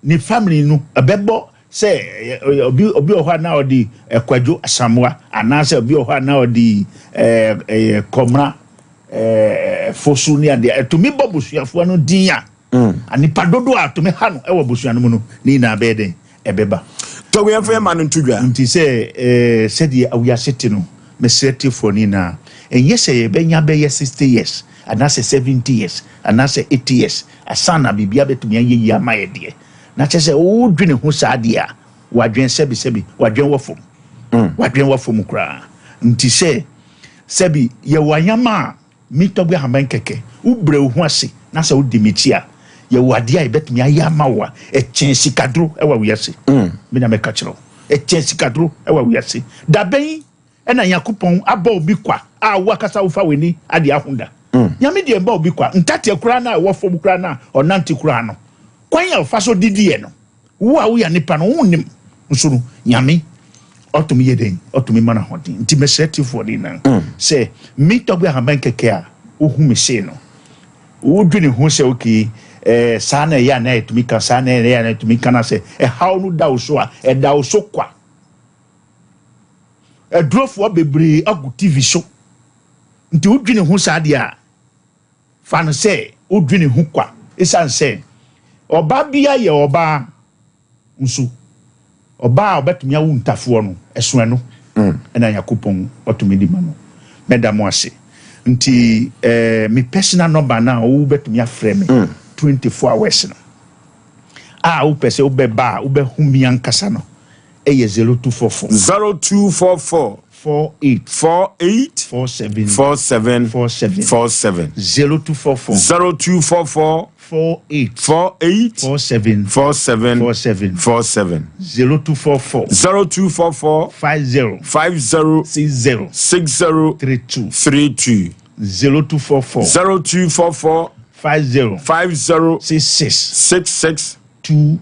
ne family no ɛbɛbɔ sɛ obi obi wɔ hɔ a na ɔde Kwadwo Asamoah anaasɛ obi wɔ hɔ a na ɔde ɛɛ Kɔmra ɛɛ Fosu ne adeɛ ɛtumi bɔ busuafoɔ no din a nipa dodoɔ a tumi ha no ɛwɔ busua no mu no ne nyinaa bɛyɛ dɛn ɛbɛba. Tɔgu yɛn fɛ yɛn ma no nto dwa. Nti sɛ ɛɛ sɛdeɛ awiase te no mesrɛ tiefoɔ no nyinaa ɛnyɛ sɛ yɛbɛnya bɛyɛ 60 years anaasɛ 70 years anaasɛ 80 years Ansa na biribiara bɛtumi ayɛ yie ama yɛ deɛ, na kyerɛ sɛ wodwene ho saa deɛ a, w'adwene sɛbisɛbi, w'adwene wɔ fam. W'adwene wɔ fam koraa. Nti sɛ sɛbi yɛwɔ anyama a, me tɔgbe ahaban kɛkɛ, wobrɛ wo ho ase na sɛ wodi m'akyi a, yɛwɔ adeɛ a yɛbɛtumi ayɛ ama wo a, ɛkyɛn sikaduro wɔ wiase. Me na mɛka kyerɛ wo. Ɛkyɛn sikaduro wɔ wiase. Dabɛn Ɛna Nyankopɔn abɔ obi kwa a wo akasa wofa w'ani ade ahu da. Nyame deɛ mba obi kwa, ntateɛ koraa no a ɛwɔ fam koraa no a ɔnante koraa no, kwan a ɔfa so didiɛ no, wo a woyɛ nipa no wonnim, nso no Nyame ɔtumi yɛ dɛn? Ɔtumi ma no ahoɔden. Nti mesrɛ tiefoɔ no nyinaa sɛ me Tɔgbe Ahaban kɛkɛ a wohu me sei no, wodwene ho sɛ okay, eh, saa na ɛyɛ a na ɛtumi ka, saa na ɛyɛ a na ɛtumi ka na sɛ ɛhaw no da wo so a, ɛda wo so kwa. Adurofoɔ bebree agu TV so. Nti wodwene ho saa deɛ a, fa no sɛ wodwene ho kwa. Esiane sɛ ɔbaa biara yɛ ɔbaa nso, ɔbaa a ɔbɛtumi awo ntafoɔ no, ɛso ɛno ɛna Nyankopɔn ɔtumi de ma no. Mɛda mo ase. Nti eh, me personal number no a wobɛtumi afrɛ me 24 hours no, a wopɛ sɛ wobɛba a wobɛhu me ankasa no, ɛyɛ 0244. 0244. 48. 48. 47. 47. 47. 47. 0244. 0244. 48. 48. 47. 47. 47. 47. 0244. 0244. 50. 50. 60. 60. 32. 32. 0244. 0244. 50. 50. 66. 66. 20.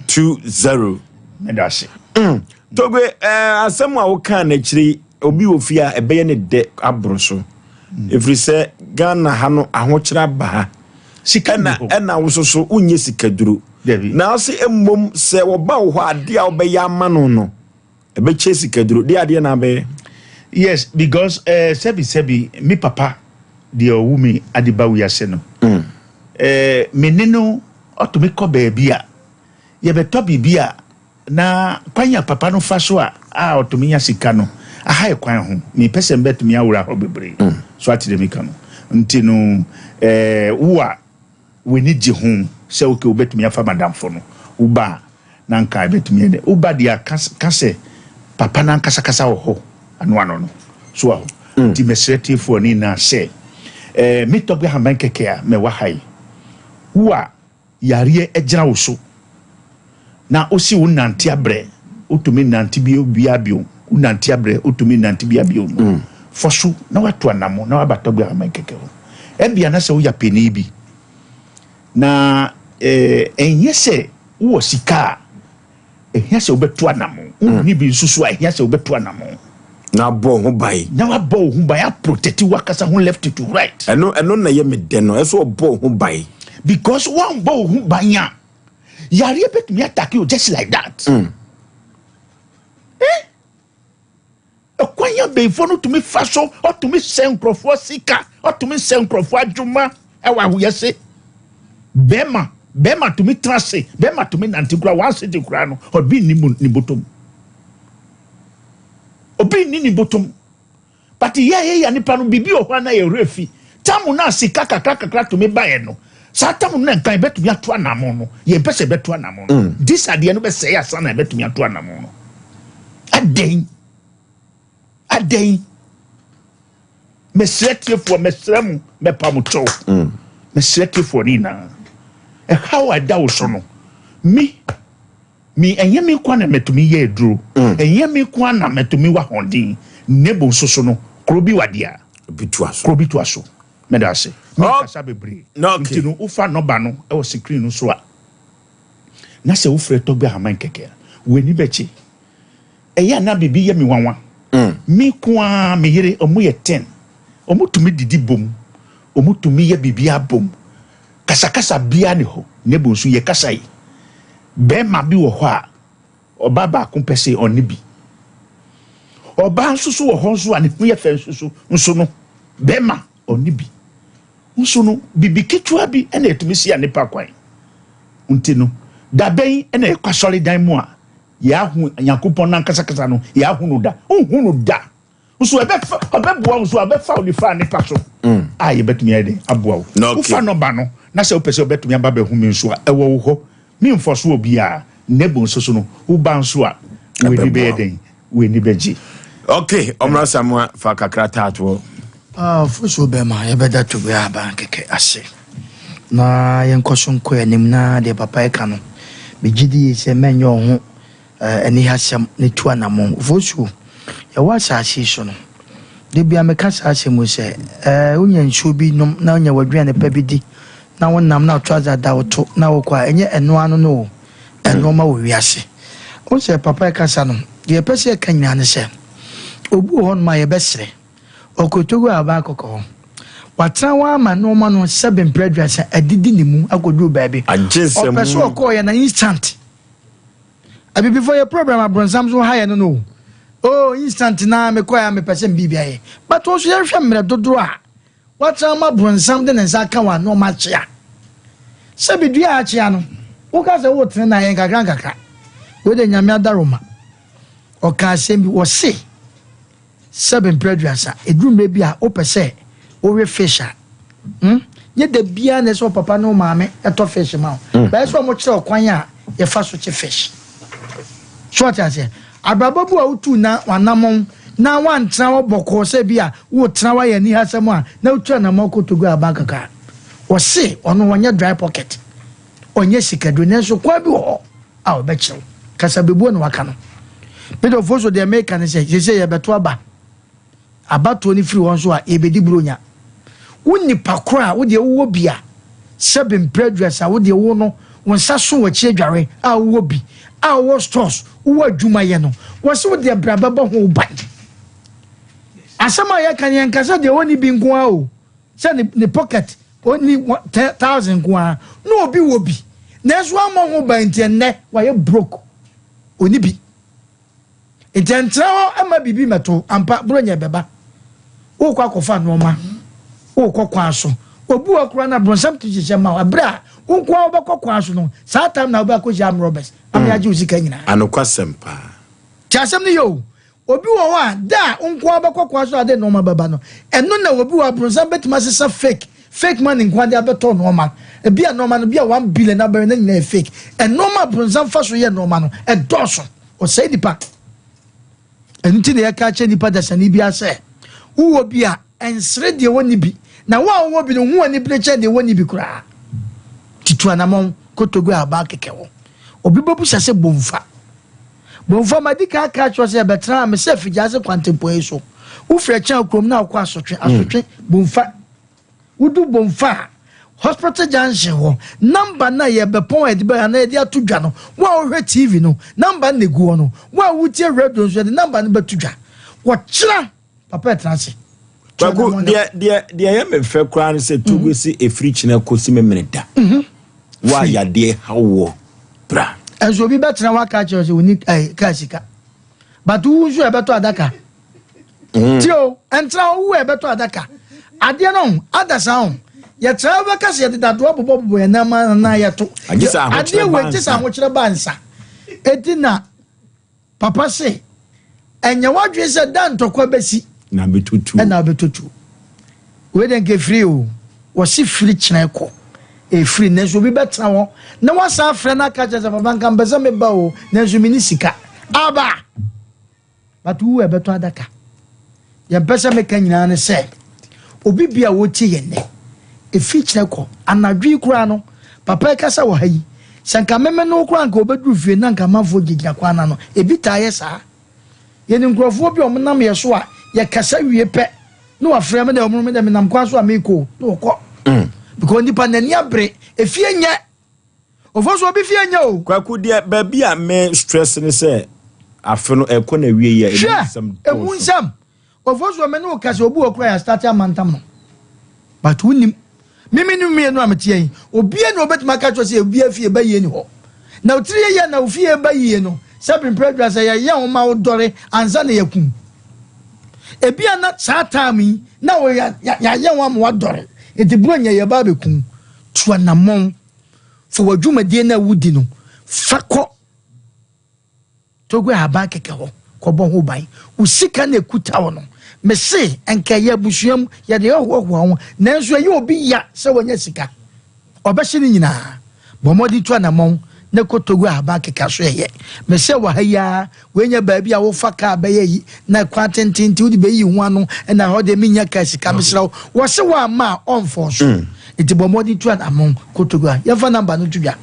20. Meda ase. Mm. Togbe, eh, asɛm a wokaa n'akyiri yi, obi wɔ fie a ɛbɛyɛ ne dɛ aboro so. Ɛfiri sɛ Ghana ha no ahokyerɛ aba ha. Sika ɛna ɛna wo soso wonyɛ sikaduro. Na ɔse mmom sɛ wɔba wo hɔ adeɛ a wobɛyɛ ama no no ɛbɛkyɛ sikaduro. Deɛ adeɛ na abɛyɛ. Yes, because eh, sɛbi sɛbi me papa deɛ ɔwu me ade ba wiase no. Mm. Eh, me ne no ɔtumi kɔ baabi a yɛbɛtɔ biribi a na kwan a papa no fa so a a ɔtumi nya sika no aha yɛ kwan ho mepɛ sɛ mbɛtumi awura hɔ bebree mm. so ate deɛ meka no nti no eh, wo a w'ani gye ho sɛ okay wobɛtumi afa madamfo no woba a na nka ɛbɛtumi ɛdɛ woba deɛ a ka sɛ papa no ankasakasa wɔ hɔ ano ano no so wɔ hɔ mm. nti mɛsrɛ tiefoɔ ne nyinaa sɛ eh, me tɔgbe ahaban kɛkɛ a mɛwɔ ha yi wo a yareɛ agyina wo so na wosi wo nante abrɛ wotumi nante bio bia bio wo nante abrɛ wotumi nante bia bio no mm. fɔ so na wato anamo na waba tɔgbe ahaban kɛkɛ hɔ ɛbia na sɛ woyɛ panin bi na ɛnyɛ eh, sɛ wowɔ sika a Ehia sɛ wobɛtu anamon. Wonni bi nso so a, ehia sɛ wobɛtu anamon. Na abɔ ho ban. Na wabɔ wo ho ban, aprotɛti w'akasa ho left to right. Ɛno ɛno na ɛyɛ me dɛ no, ɛsɛ ɔbɔ wo ho ban. Because woambɔ wo ho ban a, yareɛ bɛtumi atake you just like that. Mm. Eh? Ɛkwan a bɛyifoɔ no tumi fa so, ɔtumi sɛ nkurɔfoɔ sika, ɔtumi sɛ nkurɔfoɔ adwuma ɛwɔ ahoyɛse. Bɛrima. Bɛrima tumi tena ase, bɛrima tumi nante koraa, one city koraa no, obi nni mu ne bɔtɔm. Obi nni ne bɔtɔm. But yɛ yɛ yɛ nipa no biribi wɔ hɔ a na yɛ werɛ fi. Tam no a sika kakra kakra tumi baeɛ no, saa tam no na nka yɛbɛtumi ato anamon no. Yɛmpɛ sɛ yɛbɛto anamon no. Mm. This adeɛ no bɛsɛe ansa na yɛbɛtumi ato anamon no. Adɛn? Adɛn? Mesrɛ tiefoɔ, mesrɛ mo, mɛpa mo kyɛw. Mm. Mesrɛ tiefoɔ ne nyinaa. Ɛhaw a ɛda wo so no, me Me, ɛnyɛ me nko ara na mɛtumi yɛ aduro, mm. ɛnyɛ me nko ara na mɛtumi wɔ ahoɔden, na mmom nso so no, kuro bi wɔ adeɛ a, kuro bi toa so. Mɛda ase. Menkasa bebree. Nti no, wofa nɔba no wɔ screen no so a, na sɛ wofrɛ Tɔgbe Ahaman kɛkɛ a, w'ani bɛgye. Ɛyɛ a na biribi yɛ me nwanwa. Mm. Me nko ara, me yere, ɔmo yɛ ten. Ɔmo tumi didi bom. Ɔmo tumi yɛ biribiara bom. Kasakasa biara ni hɔ. Na mmom nso yɛkasa yi, Bɛɛma bi wɔ hɔ a, ɔbaa baako pɛ se ɔne bi. Ɔbaa nso so wɔ hɔ nso a ne ho yɛ fɛ nso so nso no, bɛɛma ɔne bi. Nso no, bibi ketewa bi na ɛtumi si nipa kwan. Nti no, da bɛn na yɛkɔ asɔredan mu a yɛahu Nyankopɔn nankasakasa no, yɛahu no da? Wonhu no da. Nso ɛbɛfa ɔbɛboa wo nso ɔbɛfa wo nifa nipa so mm. a yɛbɛtumi ayɛ den aboa wo. Wofa nɔba no na sɛ wopɛ sɛ wobɛtumi aba bɛhu me nso a ɛwɔ wo hɔ. Memfɔ so obiara na mmom nso so no woba nso a w'ani bɛyɛ den w'ani bɛgye. Ok, ɔmmra Samoa fa kakra taatoɔ. Ah, fosuo bɛma yɛbɛda Togo aban kɛkɛ ase na yɛnkɔ so nkɔ anim na deɛ papa ɛka no megye di yie sɛ mɛnyɛ wo ho Anihasɛm no tu anammɔn. Ofosuo, yɛwɔ asase yi so no, da biara meka saa asɛm yi sɛ, ɛɛ, wonya nsuo bi nom na wonya w'aduane pa bi di na wonam na trouser da wo to na wokɔ a, ɛnyɛ ɛno ano no o, nnoɔma wɔ wiase. Wohu sɛ papa ɛkasa no, deɛ yɛpɛ sɛ yɛka nyinaa ne sɛ, obi wɔ hɔnom a yɛbɛsrɛ, ɔkɔ Togo a ɔbaa kɔkɔ hɔ. Watena hɔ ara ma nnoɔma no sɛbe mprɛ aduasa adidi ne mu akɔduru baabi. Ɔpɛ sɛ ɔkɔɔyɛ na instant. Abibifo yɛ problem abronsam so ha yɛ no no o. Oh instant na me kɔ ya me pɛ sɛ me biribi ayɛ. But wo nso yɛnhwɛ mmerɛ dodoɔ a watena ma bronsam de ne nsa aka wa nneɛma akyea. Sɛ bi dua akyea no woka sɛ wotene na ayɛ nkakra nkakra. Wei de Nyame adaroma. Ɔka asɛm bi wɔse Sɛbe mprɛ aduasa, ɛduru mmerɛ bi a wopɛ sɛ wowe fish a, hmm, nyɛ da biara na ɛsɛ sɛ wo papa ne wo maame tɔ fish ma wo. Mm. Bɛyɛ sɛ wɔkyerɛ wo kwan a yɛfa so kye fish. So ɔte aseɛ? Abrabɔ bi a wotu na w'anammɔn na woantena hɔ bɔkɔɔ sɛ bi a wotena woayɛ anihasɛm a na wotu anammɔn kɔ Togo aban kakra. Wɔse ɔno ɔnyɛ dry pocket, ɔnyɛ sikaduro nanso kwan bi wɔ hɔ a ɔbɛkyerɛ wo. Kasabebuo na waka no. Peter Ofosu deɛ meka ne sɛ seesei yɛbɛto aba. Abatoɔ no firi hɔ nso a yɛbɛdi buronya. Wo nipa korɔ a wo deɛ wowɔ bi a sɛbe mprɛ aduasa wo deɛ wo no wo nsa so w'akyi adware a wowɔ bi a wowɔ stores wowɔ adwuma yɛ no wɔse wo deɛ bra bɛbɔ ho ban. Asɛm a yɛka no yɛnka sɛ deɛ ɔnni bi nko ara o sɛ ne ne pocket ɔnni thousand nko ara na obi wɔ bi nanso wammɔ ho ban nti ɛnnɛ wayɛ broke. Ɔnni bi. Nti ɛntena hɔ mma biribi mmɛto. Ampa, Buronya ɛbɛba. Worekɔ akɔfa nnoɔma. Worekɔ kwan so. Obi wɔ hɔ koraa no a, bronsam tumi hyehyɛ ma wo. Ɛberɛ a wo nko ara wobɛkɔ kwan so no, saa time na wobɛ akɔhyia armed robbers ama yɛagye wo sika nyinaa. Anokwasɛm paa. Tie asɛm no yie o. Obi wɔ hɔ a, da a wo nko ara wobɛkɔ kwan so a wode nnoɔma bɛba no, ɛno na obi wɔ hɔ a, bronsam bɛtumi asesa fake, fake money nko ara de abɛtɔ nnoɔma. Ebia nnoɔma no, ebia 1 billion abɛyɛ na ne nyinaa yɛ fake. Nnoɔma a bronsam fa so yɛ nnoɔma no, ɛdɔɔso. Ɔsɛe nipa. Ɛno nti na yɛka kyerɛ nipa dasani biara sɛ, wowɔ bi a, ɛnsere deɛ wɔnni bi. Na wo a wowɔ bi no, hu anibere kyɛn deɛ wɔnni bi koraa. Tutu anamɔn, kotogu a aba kɛkɛ wɔ. Obi bɛbusa sɛ, Bomfa. Bomfa, madi kan aka akyerɛ wo sɛ yɛbɛtena ha, mesɛ Afigyaase kwantempɔn yi so. Wofiri Akyea kurom na wokɔ Asotwe, Asotwe, Bomfa. Wodu Bomfa a, Hospital Junction hɔ, number no a yɛbɛpɔn a yɛde bɛ anaa yɛde ato dwa no, wo a wohwɛ TV no, number no na egu hɔ no. Wo a wotie radio nso, yɛde number no bɛto dwa. Wɔkyena, papa ɛtena ase. Kwaku, deɛ deɛ deɛ ɛyɛ me fɛ koraa ne sɛ Togo si efiri kyena kɔsi memene da. Wo a yadeɛ ha woɔ, bra. Ɛnso obi bɛtena hɔ aka akyerɛ wo sɛ ɔnni ɛɛ kaa sika. But wo nso ɛbɛtɔ adaka. Mm. Ti o, ɛntena hɔ, wo ɛbɛtɔ adaka. Adeɛ no ho, adasa ho. Yɛtra bɛka sɛ yɛde dadoa bobɔbobɔ yɛn nan ma na yɛto. Agye sɛ ahokyerɛ Adeɛ ba wei gye sɛ ansa. ahokyerɛ ba nsa. Eti na papa se ɛnyɛ w'adwene sɛ da ntɔkwa bɛsi Na bɛtɔ tuo. ɛna wobɛtɔ tuo. Wei deɛ nka ɛfiri o. Wɔse firi kyena kɔ. Ɛfiri nanso obi bɛtena hɔ na wasan afrɛ no aka kyerɛ sɛ papa nka mpɛ sɛ meba o nanso menni sika. Aba! But wo a ɛbɛtɔ adaka. Deɛ mpɛ sɛ meka nyinaa ne sɛ, obi bia a ɔretie yɛn nnɛ, ɛfiri kyerɛ kɔ, anadwo yi koraa no, papa yi kasa wɔ ha yi, sɛ nka meme ne wo koraa nka ɔbɛduru fie na nka amanfoɔ gyinagyina kwan no ano. Ebi taa yɛ saa. Yɛnim nkurɔfoɔ bi a wɔnam yɛ so a, yɛkasa wie pɛ na wafrɛ me dɛ ɔmo me dɛ menam kwan so a meekɔ o, na wɔkɔ. Because nipa n'ani abere, efie nyɛ. Ofosu obi fie nyɛ o. Kwaku deɛ baabi a me stress ne sɛ afe no ɛkɔ na wie yɛ emu nsɛm Hwɛ emu nsɛm. Ofosu me ne wo kasa obi wɔ kura yɛ start amantam no. But wonim. Me me ne mmienu a meteɛ yi obia na obetumi aka kyerɛ sɛ obi afie ba yie ni hɔ. Na otiri yɛ yɛ na ofie ba yie no sɛ pimpira dwa sɛ yɛyɛ wo ma wo dɔre ansa na yɛkum. Ebia na saa time yi na wo yɛayɛ wo ama wadɔre. Nti bro nyɛ yɛ ba abɛkum. Tu anammɔn. Fa w'adwumadie no a wodi no fa kɔ Togo ahaban kɛkɛ hɔ kɔbɔ ho ban. Wo sika na ɛkuta wo no, mese nka ɛyɛ abusua mu yɛde hoahoa ho, nanso ɛyɛ obi ya sɛ wanya sika. Ɔbɛhye ne nyinaa. Bɔ mmɔden tu anammɔn na kɔ Togo ahaban kɛkɛ so ɛyɛ. Mese wɔ ha yi ara, wei nyɛ baabi a wofa kaa bɛyɛ yi na kwan tenten nti wode bɛyi ho ano na ɛhɔ deɛ mennya kaa sika mesrɛ wo. Wɔse woamma a ɔmfɔɔ so. Nti bɔ mmɔden tu anammɔn kɔ Togo a. Yɛmfa number no nto dwa.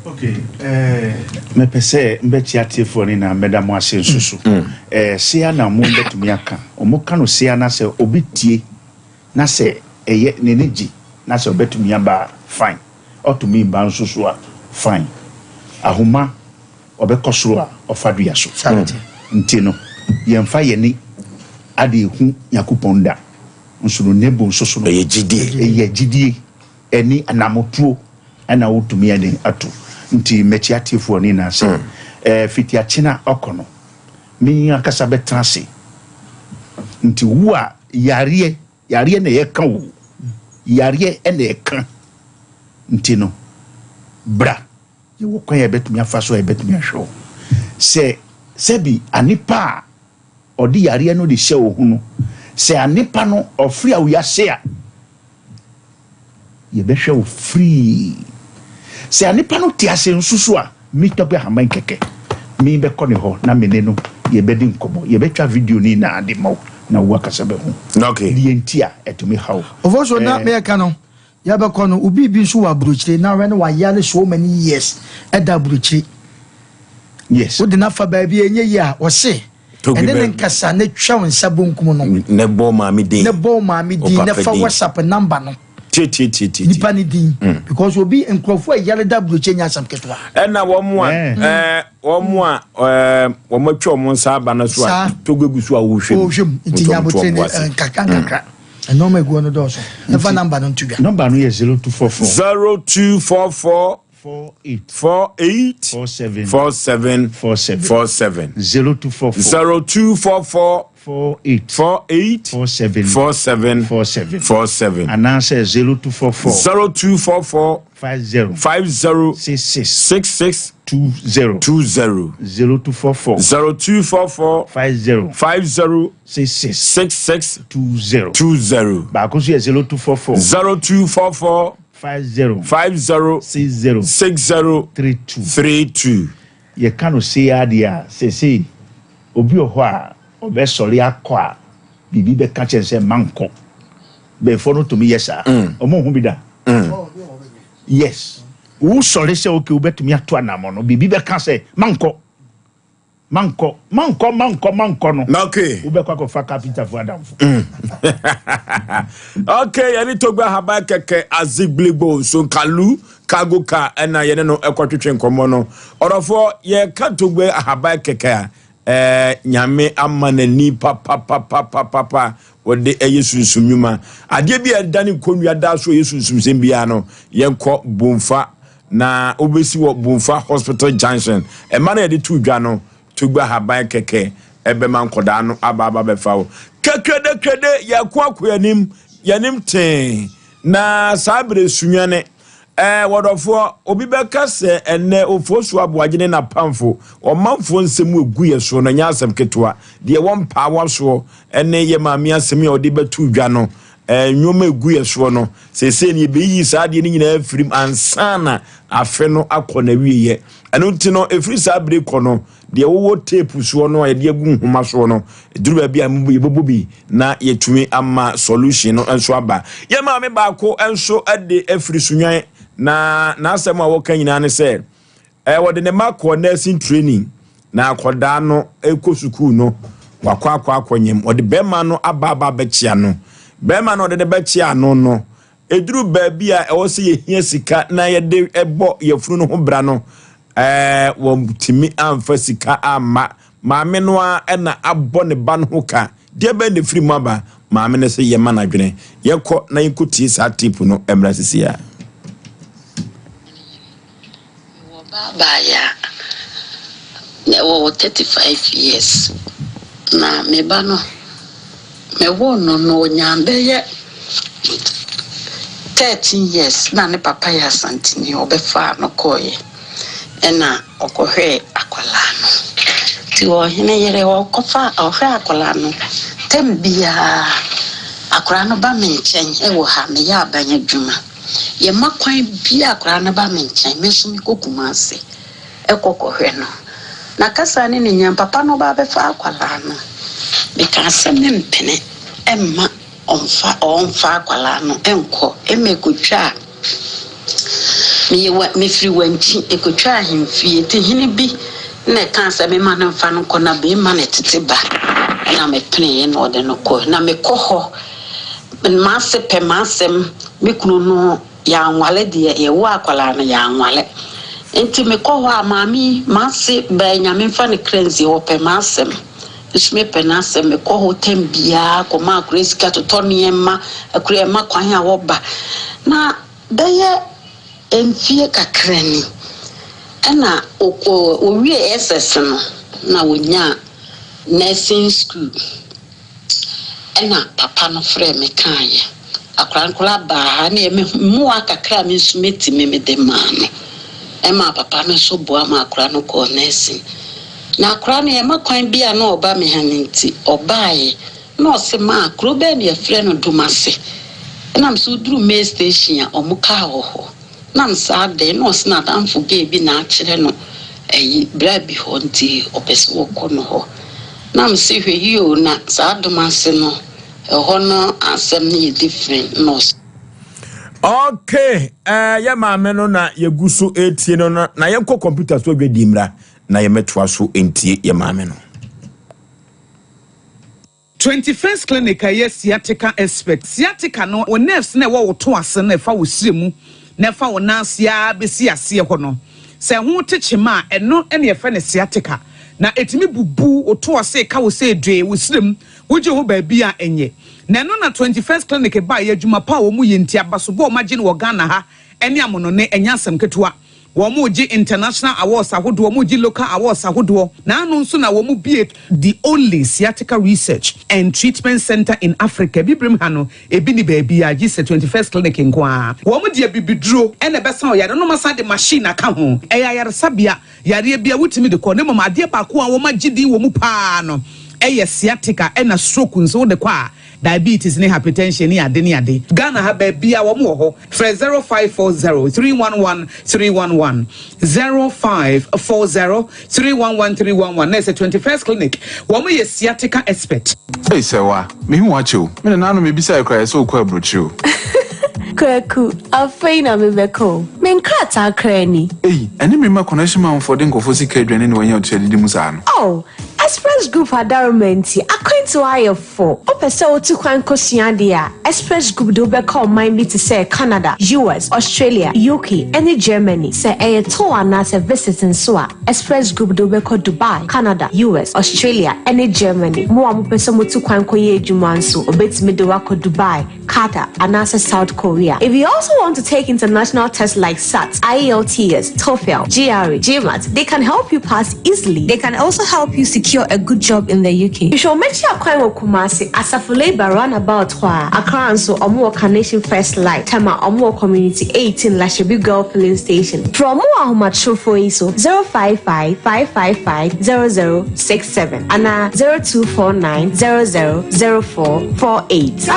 Ok, eh, mɛpɛ sɛ mbɛkyia atiefoɔ no nyinaa mbɛda mo ase nso so. Eh, sea na mo bɛtumi aka. Ɔmo ka no sea na sɛ obi tie na sɛ ɛyɛ n'ani gye na sɛ ɔbɛtumi aba a, fine. Ɔtumi ba nso so a, fine. Ahoma ɔbɛkɔ soro a, ɔfa dua so. Nti no, yɛmfa yɛne ade ehu Nyakopɔn da. Nso no nebo nso so no, Ɛyɛ gyidie. ɛyɛ gyidie ɛne anamotuo ɛna wotumi ɛde ato. Nti mɛkyia atiefoɔ no nyinaa sɛ, ɛɛ, fiti akyena ɔkɔ no, me ankasa bɛtena ase. Nti wo a yareɛ, yareɛ na ɛka o, yareɛ na ɛka. Nti no, bra, yɛwɔ kwan a yɛbɛtumi afa so a yɛbɛtumi ahwɛ wo. Sɛ, sɛbi anepa a ɔde yareɛ no de hyɛ wo ho no, sɛ anepa no ɔfiri awiase a, yɛbɛhwɛ wo free. Sɛ anepa no te ase nso so a, me Tɔgbe Ahaman kɛkɛ, me bɛkɔ ne hɔ na me ne no yɛbɛdi nkɔmmɔ. Yɛbɛtwa video no nyinaa de ma wo na wo akasa bɛhu deɛ nti a ɛtumi ha wo. Ofosuo na meyɛka no yɛbɛkɔ no obi bi nso wɔ aburokyire na hwɛ no wayare so many years ɛda aburokyire. Yes. Wode no afa baabi a ɛnyɛ yie a ɔse ɛne ne nkasa ne twa wo nsa bonkum no. Ne bɔ maame din. Ne bɔ maame din ne fa WhatsApp number no. Tietietie. Nipa ne din. Because obi nkurɔfoɔ a yare da aburokyire nyɛ asɛm ketewa. Ɛna wɔn a ɛɛ wɔn a ɛɛ wɔn atwa wɔn nsa aba no so a togo egu so a wɔrehwɛ mu. Wɔrehwɛ mu nti nyabotire ne nkakra nkakra. Nneɛma egu hɔ no dɔɔso. Ɛfa number no nto dwa. Number no yɛ 0244. 0244. 48. 48. 47. 47. 47. 47. 0244. 0244. 48. 48. 47. 47. 47. 47. Anaasɛ 0244. 0244. 50. 50. 66. 66. 20. 20. 0244. 0244. 50. 50. 66. 66. 20. 20. Baako nso yɛ 0244. 0244. 50. 50. 60. 60. 32. 32. Yɛka no sei ara deɛ a, seesei obi wɔ hɔ a ɔbɛsɔre akɔ a biribi bɛka kyerɛ no sɛ mma nkɔ. Bɛɛfoɔ no tumi yɛ saa. Ɔmo nhu bi da. Yes. Wosɔre sɛ okay wobɛtumi ato anammɔn no, biribi bɛka sɛ mma nkɔ. Mankɔ, mankɔ, mankɔ, mankɔ no. Okay. Wobɛkɔ akɔfa kapitafo adamfo. Okay, yɛne Togbe Ahaban kɛkɛ Azigbligo Sonkalu cargo car ɛna yɛne no ɛkɔtwetwe nkɔmmɔ no. Ɔdɔfoɔ, yɛka Togbe Ahaban kɛkɛ a, ɛɛ Nyame ama n'ani papapapapapa wɔde ɛyɛ sunsum nnwuma. Adeɛ bi a ɛdane nkonnwa daa so ɛyɛ sunsumsɛm biara no, yɛnkɔ Bomfa Na wobesi wɔ Bomfa Hospital Junction. Ɛma no a yɛde too dwa no, Togbe ahaban kɛkɛ ɛbɛma nkɔdaa no aba aba bɛfa wo. Kɛkrɛdɛkrɛdɛ, yɛko akɔ yɛn anim, yɛn anim tee. Na saa berɛ Sunyani, ɛɛ wɔdɔfoɔ, obi bɛka sɛ ɛnnɛ Ofosu Aboagye ne n'apamfo, ɔmanfoɔ nsɛm a ɛgu yɛ soɔ no ɛnyɛ asɛm ketewa. Deɛ ɛwɔ mpaawa soɔ ne yɛ maame asɛm yi a ɔde bɛto dwa no, ɛɛ nneɛma a ɛgu yɛ soɔ no, seesei no yɛbɛyiyi saa adeɛ no nyinaa afiri mu ansa na afe no akɔ n'awieɛ. Ɛno nti no, ɛfiri saa bere kɔ no, Deɛ wowɔ tape soɔ no a yɛde agu nhoma soɔ no, ɛduru baabi a yɛbɛbɔ bi na yɛtumi ama solution no nso aba. Yɛn maame baako nso de afiri Sunyani na n'asɛm a wɔka nyinaa ne sɛ eh, wɔde ne mma kɔɔ nursing training na akɔdaa no kɔ sukuu no wakɔ akɔ akɔnyem wɔde bɛrima no aba aba abɛkyea no bɛrima no ɔde ne bɛkyea no no Ɛduru baabi a ɛwɔ sɛ yɛhia sika na yɛde bɔ yafunu no ho bra no, ɛɛ wɔtumi amfa sika amma. Maame no ara na abɔ ne ba no ho ka. Deɛ bɛn na ɛfiri mu aba? Maame no sɛ yɛma no adwene. Yɛnkɔ na yɛnkɔtie saa tape no mmra sisi a. Mewɔ ba abaayaa na ɔwɔ 35 years na me ba no me woo no no ɔnyaa bɛyɛ 13 years na ne papa yɛ Asanteni ɔbɛfaa no kɔeɛ ɛna ɔkɔhwɛɛ akwadaa no nti ɔhene yere ɔkɔfa ɔhwɛ akwadaa no tɛm biara akwadaa no ba me nkyɛn ɛwɔ ha meyɛ aban adwuma. Yɛmma kwan biaa akwadaa no ba me nkyɛn, me nso mekɔ Kumasi kɔ kɔhwɛ no. Na kasa ne ne nyinaa, papa no ba bɛfa akwadaa no. Mekaa sɛ mempene mma ɔmfa ɔmfa akwadaa no nkɔ. Ɛma ɛkɔtwaa, meyɛ wa mefiri Wankyi, ɛkɔtwaa ahemfie. Nti hene bi na ɛkaa sɛ memma no mfa no nkɔ na beema no tete ba. Ɛna mepeneeɛ na ɔde no kɔe. Na mekɔ hɔ. M'ase pɛ m'asɛm me kunu no yɛanwale deɛ yɛwoo akwadaa no yɛanwale nti mekɔ hɔ a maame yi m'ase bɛɛ nyame mfa ne kra nsie ɔpɛ m'asɛm nso mepɛ n'asɛm mekɔ hɔ tɛm biara kɔma akora sika totɔ nneɛma akora ɛma kwan a wɔba na bɛyɛ mfie kakra ni ɛna ɔwie SS no na ɔnyaa nursing school. Ɛna papa no frɛɛ me kaeɛ. Akwadaa no koraa baa ha ɛna me mmoa kakra a me nso mɛtumi mede maa no. Ɛmaa papa no nso boa maa akwadaa no kɔɔ nursing. Na akwadaa no yɛma kwan bi a na ɔba me ha no nti ɔbaeɛ na ɔse maa kuro bɛn na yɛfrɛ no Domase. Ɛna me sɛ woduru May station a wɔn kaa wɔ hɔ. Na me sɛ adɛn na ɔse n'adamfo gay bi na akyerɛ no ayi bra bi hɔ nti ɔpɛ sɛ ɔkɔ no hɔ. Na me se hwɛ yie o na saa dom ase no ɛhɔ no asɛm no yɛ different na ɔse. Okay, eh, yɛ maame no na yɛgu so etie no na yɛnkɔ kɔmputa so adwadie mmra na yɛmɛtoa so ntie yɛ maame no. 21st Clinic a ɛyɛ sciatica expert. Sciatica no, wo nerves no a ɛwɔ wo to ase no a ɛfa wo srɛ mu na ɛfa wo nan ase ara bɛsi aseɛ hɔ no, sɛ ɛho te kyema a, ɛno na yɛfrɛ no sciatica. Na ɛtumi bubu wo to ase, ka wo sɛ dwee, wo srɛ mu, wogye ho baabi a ɛnyɛ. Na ɛno na 21st Clinic baeɛ, adwuma pa a wɔyɛ nti, abasobɔ a wɔagye no wɔ Ghana ha ne amonone, ɛnyɛ asɛm ketewa. Wɔregye international awards ahodoɔ, wɔregye local awards ahodoɔ, na ano nso na wɔbue the only sciatica research and treatment centre in Africa. Abibirem ha no, ebi nni baabiara gye sɛ 21st Clinic nko ara. Wɔde abibiduro na ɛbɛsa ɔyare no, na wɔasan de machine aka ho. Ɛyɛ ayaresabea, yareɛ biara wotumi de kɔ, na mmom adeɛ baako a wɔagye din wɔ mu pa ara no yɛ sciatica ɛna stroke nso wode kɔ a, Diabetes ne hypertension ne ade ne ade. Ghana ha baabiaa wɔn wɔ hɔ. Frɛ 0540 311 311, 0540 311 311 na ɛsɛ 21st clinic wɔn yɛ sciatica expert. Ei Sɛwa, mehu wo akyɛ o. Me nananom mebisae koraa yɛ sɛ wokɔ aburokyire o. Kwaku, afei na mebɛkɔ o. Me nkrataa koraa ni. Ei, ɛne me mma connection manfoɔ de nkurɔfoɔ sika adwane na wɔanya otua didi mu saa no. Oh, Express Group adaworoma nti, akwantuo ayɛ fo. Wopɛ sɛ wotu kwan kosua adeɛ a, Express Group de wo bɛkɔ ɔman bi te sɛ Canada, US, Australia, UK, ne Germany. Sɛ ɛyɛ tour anaasɛ visit nso a, Express Group de wo bɛkɔ Dubai, Canada, US, Australia, ne Germany. Mo a mopɛ sɛ motu kwan kɔyɛ adwuma nso, wɔbɛtumi de wo akɔ Dubai, Qatar, anaasɛ South Korea. If you also want to take international tests like SAT, IELTS, TOEFL, GRE, GMAT, they can help you pass easily. They can also help you secure. secure a good job in the UK. Hwehwɛ wɔn akyi akwan wɔ Kumasi, Asafo Labour roundabout hɔ a. Accra nso, wɔn wɔ Carnation First Light, Tema, wɔn wɔ Community 18, Lashibi Girl Filling Station. Frɛ wɔn wɔ ahomatrofoɔ yi so, 055 555 0067 anaa 0249 000448.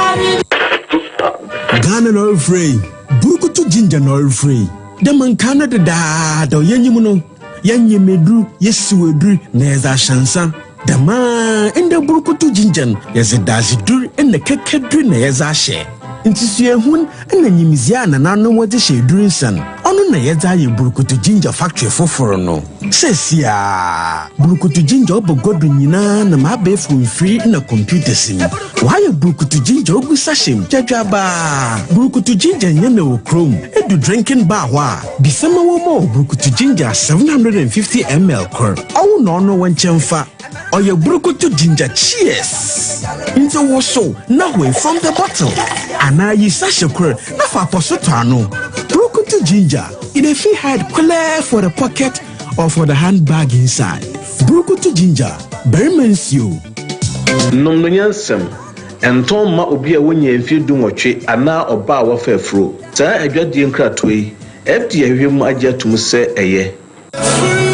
Ghana na ɔrefrɛ yi, Burukutu Ginger na ɔrefrɛ yi. Dɛ ma nkaa no dedaada ɔyɛ nyim no, yɛnyem edur, yesiw edur na yɛdze ahyɛ nsa. Dɛm ara ndɛ Burukutu Ginger no, yɛdze dadzedur na kɛkɛdur na yɛdze ahyɛ. Ntsi suahun na nyimdzee a nananom wɔdze hyɛ edur nsa no, ɔno na yɛdze ayɛ Burukutu Ginger factory fofor no. Seseiara, Burukutu Ginger ɔba gua do nyina nam abaɛfor mfir na computers mu. Wɔayɛ Burukutu Ginger ogu sachet mu dwadwaabaa. Burukutu Ginger nnyɛ na wɔ kurom. Edu drinking bar hɔ a, bisa ma wɔmma wo Burukutu Ginger 750 ml kor. Ɔwo na ɔno wo nkyɛn fa. Ɔyɛ Burukutu Ginger Cheers! Ntsi wosow na hue from the bottle anaa yi sachet kor na fa apɔso tɔ ano. Burukutu Ginger, e dey fit hide clear for the pocket or for the handbag inside. Burukutu Ginger, barima nsuo. Nom no nyansam. Ɛntɔn mma obi a wonyaa mfeɛ dunwɔtwe anaa ɔbaa a wafa afuro. Saa adwadie nkratoɔ yi, FDA ahwehwɛ mu agye atom sɛ ɛyɛ.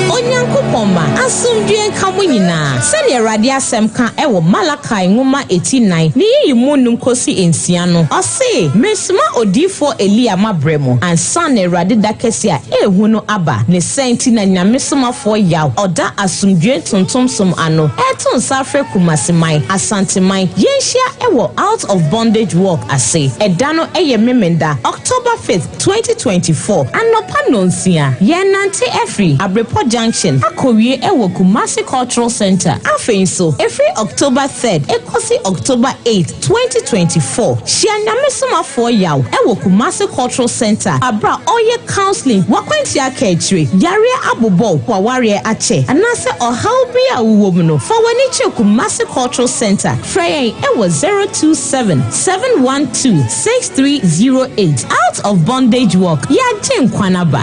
Onyankopɔn mma, asomdwoeɛ nka mo nyinaa. Sɛdeɛ Awurade asɛm ka wɔ Malakai nwoma eti nnan ne yiyi mu num kɔsi nsia no, ɔse, Meresoma odiyifoɔ Elia mabrɛ mo, ansa na Awurade da kɛseɛ a ɛyɛ hu no aba. Ne saa nti na Nyame somafoɔ Yaw ɔda asomdwoeɛ ntontom som ano reto nsa afrɛ Kumasi-man, Asanteman, yɛnhyia wɔ Out of Bondage Walk ase. Ɛda no yɛ Memenda, October 5th, 2024, anɔpa nnɔnsia, yɛrenante afiri Abrepɔ Junction akɔwie wɔ Kumasi Cultural Centre. Afei nso, ɛfiri October 3rd kɔsi October 8th, 2024, hyia Nyame somafoɔ Yaw wɔ Kumasi Cultural Centre aberɛ a ɔreyɛ counselling, w'akwantua aka akyire, yareɛ abobɔ wo, w'awareɛ akyɛ, anaasɛ ɔhaw bi a wowɔ mu no, fa w'ani kyerɛ Kumasi Cultural Centre. Frɛ yɛn wɔ 027 712 6308. Out of Bondage Walk, Yɛagye nkwa no aba.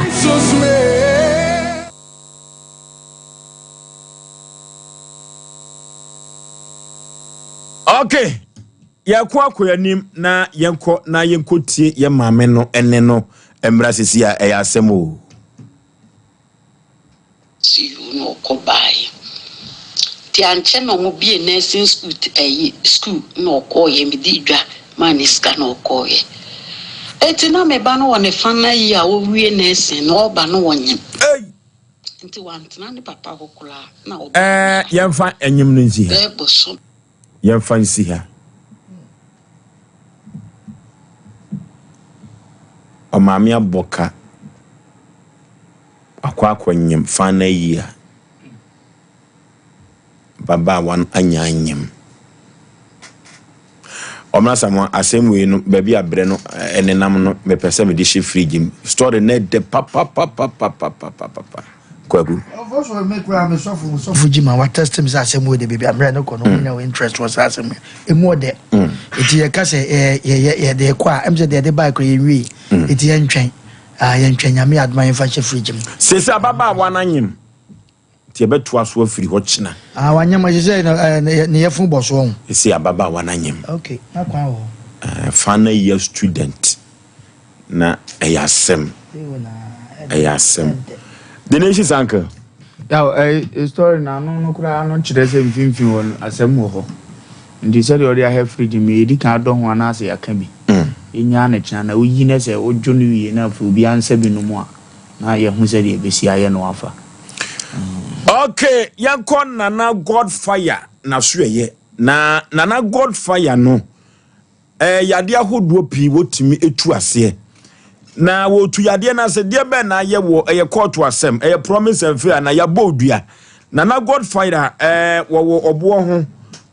Okay, yɛkɔ akɔ anim na yɛnkɔ na yɛnkɔ tie yɛ maame no ɛne no mmra sisi a ɛyɛ asɛm o. CU na ɔkɔ baeɛ. Nti ankyɛ na ɔmo bie nursing school ɛyi school na ɔkɔɔyɛ me dii dwa maa no sika na ɔkɔɔyɛ. Eti na me ba no wɔ ne final year a ɔwie nursing na ɔɔba no ɔnyem. Nti wantena ne papa hɔ koraa na ɔbaa me Ɛɛ ha. yɛmfa ɛnyem no nsi ha. Bɛɛ bosom. Yɛmfa nsi ha. Ɔmaame abɔ ka. Wakɔ akɔnyem final year. Ababaawa no anya anyem. Ɔmena Asamoah, asɛm wei no, baabi a berɛ no nenam no, mepɛ sɛ mede hyɛ fridge mu. Story no ɛdɛ papapapapapapapa. Kwaku. Ɔfɔ so me kura me sɔfo me sɔfo gyima wa test me sɛ asɛm wei de baabi a mmerɛ no kɔ no wonya wo interest wɔ saa asɛm emu ɔdɛ. Eti yɛka sɛ yɛ yɛ yɛde kɔ a ɛm sɛ deɛ yɛde bae kora yɛnwie. Eti yɛntwɛn. Ah yɛntwɛn Nyame yɛ adom a yɛmfa nhyɛ fridge mu. Sese ababaawa no anyem nti yɛbɛtoa so afiri hɔ kyena. Ah wanyem ɛsɛ sɛ ne yɛfunu bɔ so ɔho. Sese ababaawa no anyem. Ok na kwan wɔ hɔ. Eh, final year student na ɛyɛ asɛm. Ɛyɛ asɛm. The Nation's uncle. Yaw, eh, story na ano no koraa no kyerɛ sɛ mfimfini hɔ no asɛm wɔ hɔ. Nti sɛdeɛ ɔde ahɛ fridge mu yɛdi kan adɔ ho anaasɛ yɛaka bi. Yɛnyaa no kyena na woyi no sɛ wodwo no wie na afei obiara nsa bi nom a na yɛhu sɛdeɛ ɛbɛsi ayɛ no afa. Okay, yɛnkɔ Nana Godfire n'asoɛyɛ. Na Nana Godfire no, eh, yadeɛ ahodoɔ pii wɔtumi tu aseɛ. Na wɔtu yadeɛ no ase, deɛ bɛn na ayɛ wɔ, ɛyɛ kɔɔto asɛm, ɛyɛ promise and fail anaa yɛabɔ odua. Nana Godfire, eh, wɔwɔ ɔboɔ ho,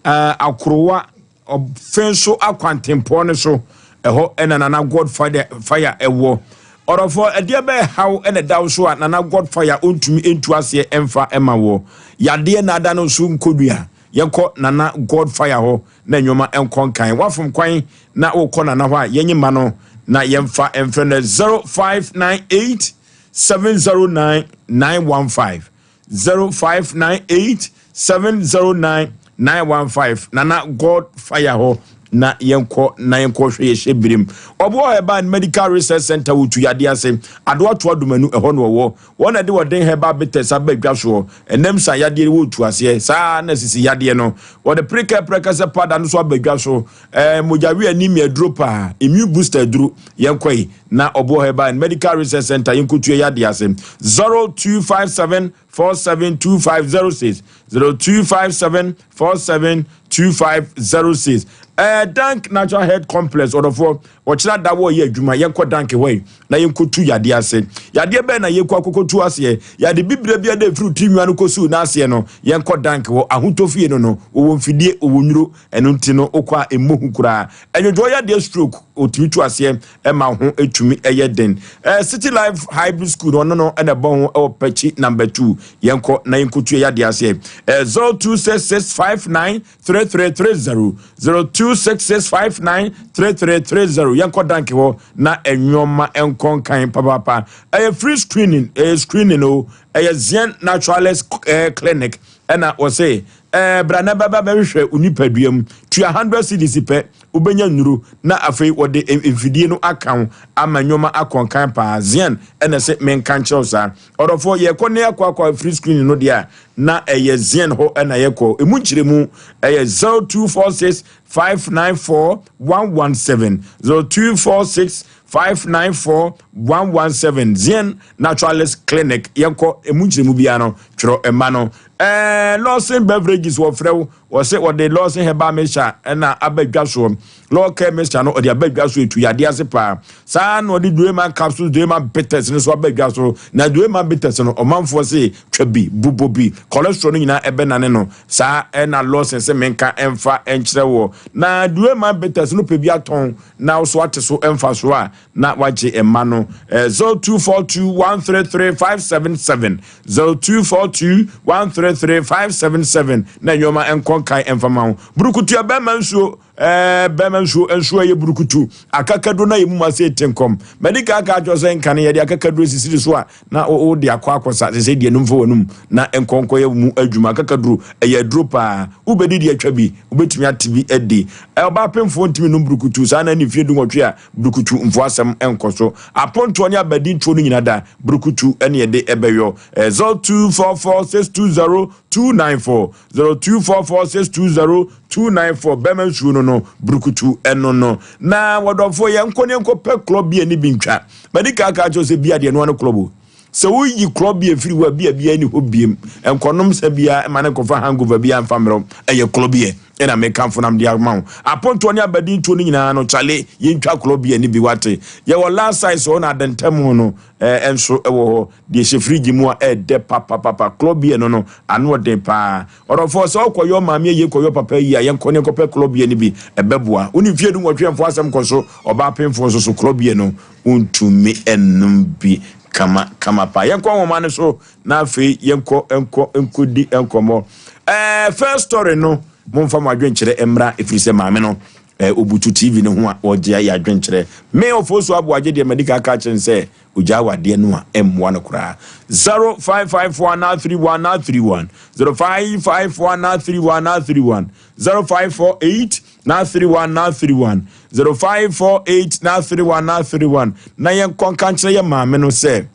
eh, akorowa, Ɔfe nso akwantempɔn no so, ɛhɔ na Nana Godfire Fire wɔ. Ɔdɔfoɔ, ɛdeɛ bɛyɛ haw na ɛda wo so a Nana Godfire ɔntumi ntu aseɛ mfa mma woɔ? Yadeɛ na ada no so nkɔdua? Yɛnkɔ Nana Godfire hɔ na nnoɔma nkɔ nkan. Woafom kwan na wokɔ Nana hɔ a, yɛnye mma no na yɛmfa mfrɛ no 0598 709 915. 0598. 709 915 Nana God fire hɔ na yɛnkɔ na yɛnkɔ hwɛ yɛhyɛ birim. Ɔboɔ Herbal and Medical Research Center wɔ tu yadeɛ ase Adoatoa Dumanu ɛhɔ na ɔwɔ. Wɔn na ɛde wɔden herbal bitters aba dwa soɔ. Ɛnam sa yadeɛ wɔ tu aseɛ saa na sisi yadeɛ no. Wɔde prekɛ prɛkɛsɛ powder no nso aba dwa so. Ɛɛ mogyawe anemia aduro paa, immune booster aduro. Yɛnkɔ yi na Ɔboɔ Herbal and Medical Research Center yɛnkɔtua yadeɛ ase. 0257 472506 0257 472506 ɛɛ Dank Natural Health Complex ɔdɔfoɔ ɔkyerɛ da wɔ yɛ adwuma yɛnkɔ Dank hɔ yi na yɛnkɔtu yadeɛ ase. Yadeɛ bɛn na yɛkɔ akɔkɔtu aseɛ? Yade bibire bi a na ɛfiri tiri nwa no kɔsiw n'aseɛ no, yɛnkɔ Dank hɔ. Ahotɔ fie no no, wɔwɔ mfidie, wɔwɔ nnuro, ɛno nti no wokɔ a ɛmmɔ hu koraa. Ɛnwodwoɔ yadeɛ stroke, ɔtumi tu aseɛ ɛma wo ho tumi yɛ den. Eh, City Life Hybrid School no ɔno no ɛna ɛbɔ ho ɛwɔ Pɛkyi number 2. Yɛnkɔ na yɛnkɔtu yɛ yadeɛ aseɛ. Eh, 0266593330 0266593330 yɛnkɔ danke hɔ na ɛnwɔma ɛnkɔ nkan papaapa. Ɛyɛ free screening, ɛyɛ screening o. Ɛyɛ Zien Naturalist eh, Clinic ɛna wɔse eh, bra na bɛba bɛhwehwɛ wo nipadua mu. Tua 100 cedis pɛ, wobɛnya nnuro na afei wɔde mfidie no aka wo ama nneɛma akɔ nkan paa. Zian ɛna sɛ menka nkyerɛ wo saa. Ɔdɔfoɔ, yɛkɔ ne akɔ akɔ free screening no deɛ a, na ɛyɛ Zian hɔ ɛna yɛkɔ. Emu nkyerɛmu ɛyɛ 0246 594 117 0246 594 117 Zian Naturalist Clinic. Yɛnkɔ emu nkyerɛmu biara no twerɛ ɛma no. Ɛɛ Lawson Beverages wɔfrɛ wo, wɔse wɔde Lawson Herbal Mixture ɛna aba dwa soɔ. Law Care Mixture no ɔde aba dwa so etu yadeɛ ase paa. Saa na ɔde Dueman Capsules, Dueman Bitters no nso aba dwa so. Na Dueman Bitters no ɔmanfoɔ se twa bi, bobɔ bi, cholesterol no nyinaa ɛbɛnane no. Saa ɛna Lawson se menka ɛmfa ɛnkyerɛ woɔ. Na Dueman Bitters no pɛ bi atɔn na wo so ate so mfasoɔ a, na wagye mma no. 0242 133 577 0242 133 577 na nneɛma nkɔ nkan mfa ma wo. Burukutu yɛ bɛrima nsuo, ɛɛ bɛrima nsuo nsuo ɛyɛ burukutu. Akakaduro na yɛ mu ma sɛ ete nkɔm. Mɛdi kan aka akyerɛ sɛ nkane yɛde akakaduro sisiri so a na wode akɔ akɔsa sɛ sɛ deɛ num fa w'anum na nkɔnkɔ yɛ mu adwuma. Akakaduro ɛyɛ aduro paa. Wobɛdi deɛ atwa bi, wobɛtumi ate bi adi. Ɔbaa pemfoɔ ntumi num burukutu saa na ne mfie dunwɔtwe a Brukutu mfo asɛm nkɔ so. Apontoɔ ne abadintoɔ no nyina da brukutu ne ɛde ɛbɛyɔ. 0244 620 294 0244 620 294 Bɛma nsuo no no brukutu ɛno no. Na wɔdɔfoɔ yɛn nkɔ ne nkɔ pɛ klɔ bi ani bi ntwa. Madi kan aka akyerɛ sɛ bi adeɛ no ano klɔ bo. Sɛ woyi klɔ bi efiri hɔ a bi a biara ni hɔ biem. Nkɔnom sɛ biara ma ne nkɔfa hangover biara mfa mmerɛw. Ɛyɛ klɔ bi ɛ. Ɛna mekamfo nam de ama wo. Apontoɔ ne abadintoɔ no nyinaa no kyale yɛntwa klɔ bi ani bi wate. Yɛwɔ last size hɔ na adantam no nso wɔ hɔ. Deɛ ɛhyɛ fridge mu a ɛɛdɛ papapapa. Klɔ bi no no ano ɔden paa. Ɔdɔfoɔ sɛ wokɔyɔ maame ayie kɔyɔ papa ayie a yɛnkɔ ne nkɔpɛ klɔ bi ani bi ɛbɛboa. Wo ne mfie du nwɔtwe mfo asɛm kɔ so ɔbaa pemfoɔ nso so klɔ bi no wontumi nnom bi kama kama paa. Yɛnkɔ nwoma no so na afei yɛnkɔ nkɔ nkɔdi nkɔmmɔ. Ɛɛ first story no momfa mo adwenkyerɛ mmra ɛfiri sɛ maame no ɛɛ obutu TV no ho a ɔgye ayɛ adwenkyerɛ. Me Ofosu Aboagye deɛ madi ka aka akyerɛ no sɛ ogya awadeɛ no a ɛmmoa no koraa. 0554 931 931 0554 931 931 0548 931 931 0548 931 931 na yɛnkɔ nka nkyerɛ yɛ maame no sɛ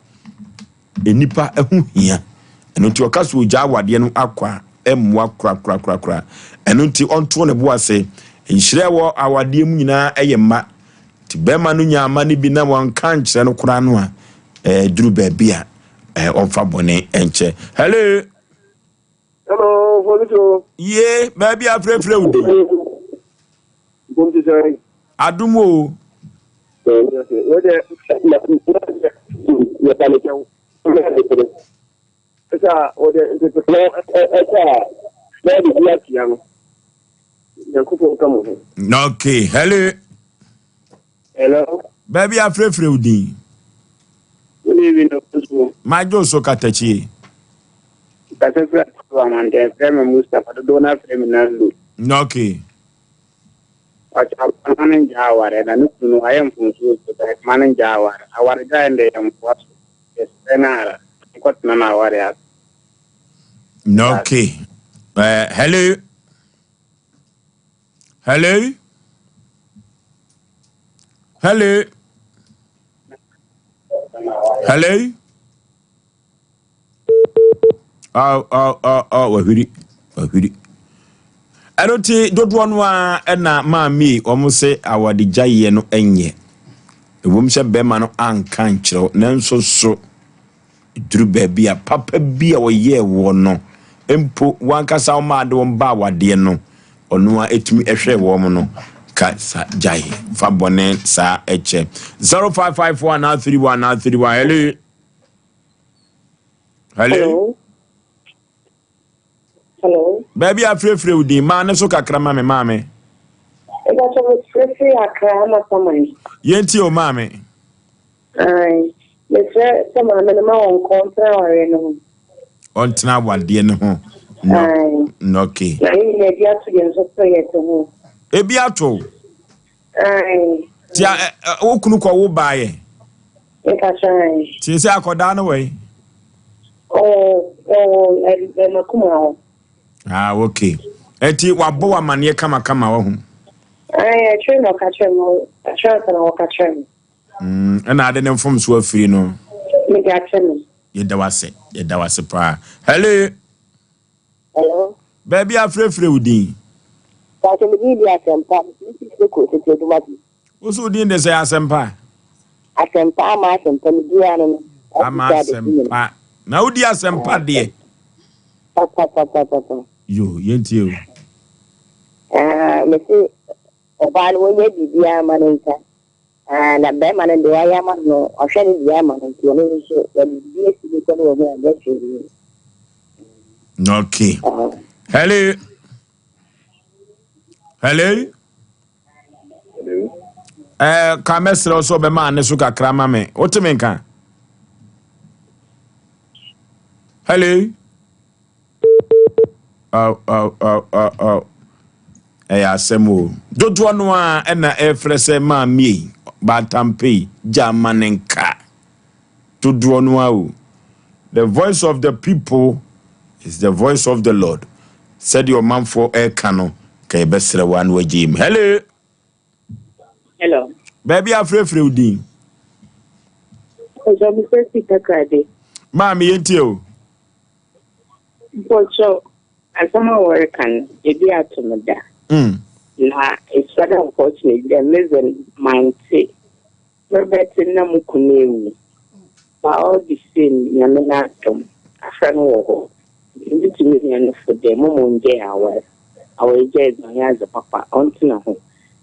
nnipa ho hia. Ɛno nti ɔka sɛ ogya awadeɛ no akɔ a ɛmmoa korakorakorakora. Ɛno nti ɔnto ne bo ase. Nhyira ɛwɔ awadeɛ mu nyinaa ɛyɛ mma. Nti bɛrima no nya mma no bi na wanka nkyerɛ no koraa no a, ɛduru baabi a ɔmfa bɔne nkyɛ. Hello. Hello, Foniso. Ye, baabi afrɛfrɛ wo di. Mpom te sɛn? Adom o. Yɛpa ne kyɛw. Sɛ wɔde ntetefo ɛkɔ a na wɔde bi atua no. Nyankopɔn ka mo ho. Okay, hello. Hello. Baabi afrɛfrɛ wo din. Good evening, Ofosu. Madwo so katakyie. Kasa fira to amantɛn frɛ me Mustapha dodoɔ no afrɛ me Nando. Okay. Ɔkyɛ ma no ngyaa aware na ne kunu no wayɛ mfomsoɔ nso dɛ ma no ngyaa aware. Aware gyae no deɛ yɛ mfoa so. Yɛsrɛ no ara nkɔtena no aware ase. Okay. Eh, hello. Hello. Hello. Hello. Oh, oh, oh, oh, wahwiri. Wahwiri. Ɛno nti dodoɔ no ara ɛna maame wɔn se awadegyaeɛ no nyɛ. Ɛwom sɛ bɛrima no anka nkyerɛw nanso so Ɛduru baabi a, papa bi a ɔyɛɛ woɔ no, mpo w'ankasa wo maa de wɔn baa w'adeɛ no, ɔno ara ɛtumi ɛhwɛɛ wɔn no, ka sa gyae, fa bɔne saa ɛkyɛ. 0554 anaa 31 anaa 31, hello. Hello. Hello. Hello. Baabi a frɛfrɛ wo din, maa ne so kakra ma me maame. Ɛbɛtɔ me frɛfrɛ akra ama saman. Yɛntie o maame. Ae, mesrɛ sɛ maame no ma wɔnkɔ ɔntena awareɛ no ho. Ɔntena awadeɛ no ho. No, Ae. no, okay. Na yɛn nyinaa ebi ato yɛn nso so yɛte ho. Ebi ato. Ae. Tia ɛ ɛ wo kunu kɔ wo baayɛ. Meka kyerɛ ae. Tie sɛ akɔdaa no wɔ yi. Ɔwɔ ɔwɔ ɛ ɛ makuma hɔ. Ah, okay. Eti wabɔ w'amaneɛ kamakama wɔ ho. Ae, ɛkyerɛ na ɔka kyerɛ me, ɛkyerɛ ansa na wɔka kyerɛ me. Mm, ɛna ade ne mfomso afiri no. Mede akyɛ no. Yɛda wase, yɛda wase paa. Hello. Hello. Baabi afrɛfrɛ wo din. Pàṣẹ mi din di Asɛmpa, mi fi Seko tete adwuma bi. Wo so din de sɛ Asɛmpa? Asɛmpa ama Asɛmpa mi di ano no. Ama Asɛmpa. Na wodi Asɛmpa deɛ? Papa papa papa. Yo, yɛntie o. Ah, mese ɔbaa no wɔnyɛ biribiara ma no nka. Ah, na bɛrima no deɛ wayɛ ama no no, ɔhwɛ ne deɛ ama no nti ɔno nso wɔde biribi asi ne kɔn wɔ mu a ɛnyɛ hwee. Okay. Hello. Hello. Hello. Eh, ka mɛsrɛ wo sɛ ɔbɛma ane so kakra ma me. Wote me nka? Hello. Oh, oh, oh, oh, oh. Ɛyɛ asɛm o. Dodoɔ no ara ɛna ɛfrɛ sɛ maame yi, baatampe yi, gya ma ne nka. Dodoɔ no ara o. The voice of the people is the voice of the Lord. Sɛdeɛ ɔmanfoɔ ɛreka no, ka yɛbɛsrɛ wo ano agye mu. Hello. Hello. Baabi afrɛfrɛ wo din. Ɔsɛ mi sɛ si takrade. Maame yɛntie o. Mpɔkyɛw, asɛm a wɔreka no, ebi ato me da. Na it's rather unfortunate dɛ me dze mantse. Merebɛtse na mo kun ewu. But all the same, Nyame n'adom, afra no wɔ hɔ. Ntsi mitu me nua no fo dɛ moma ongyae awar. Awargyae dze ɔnnyɛ adze papa, ɔntsena ho.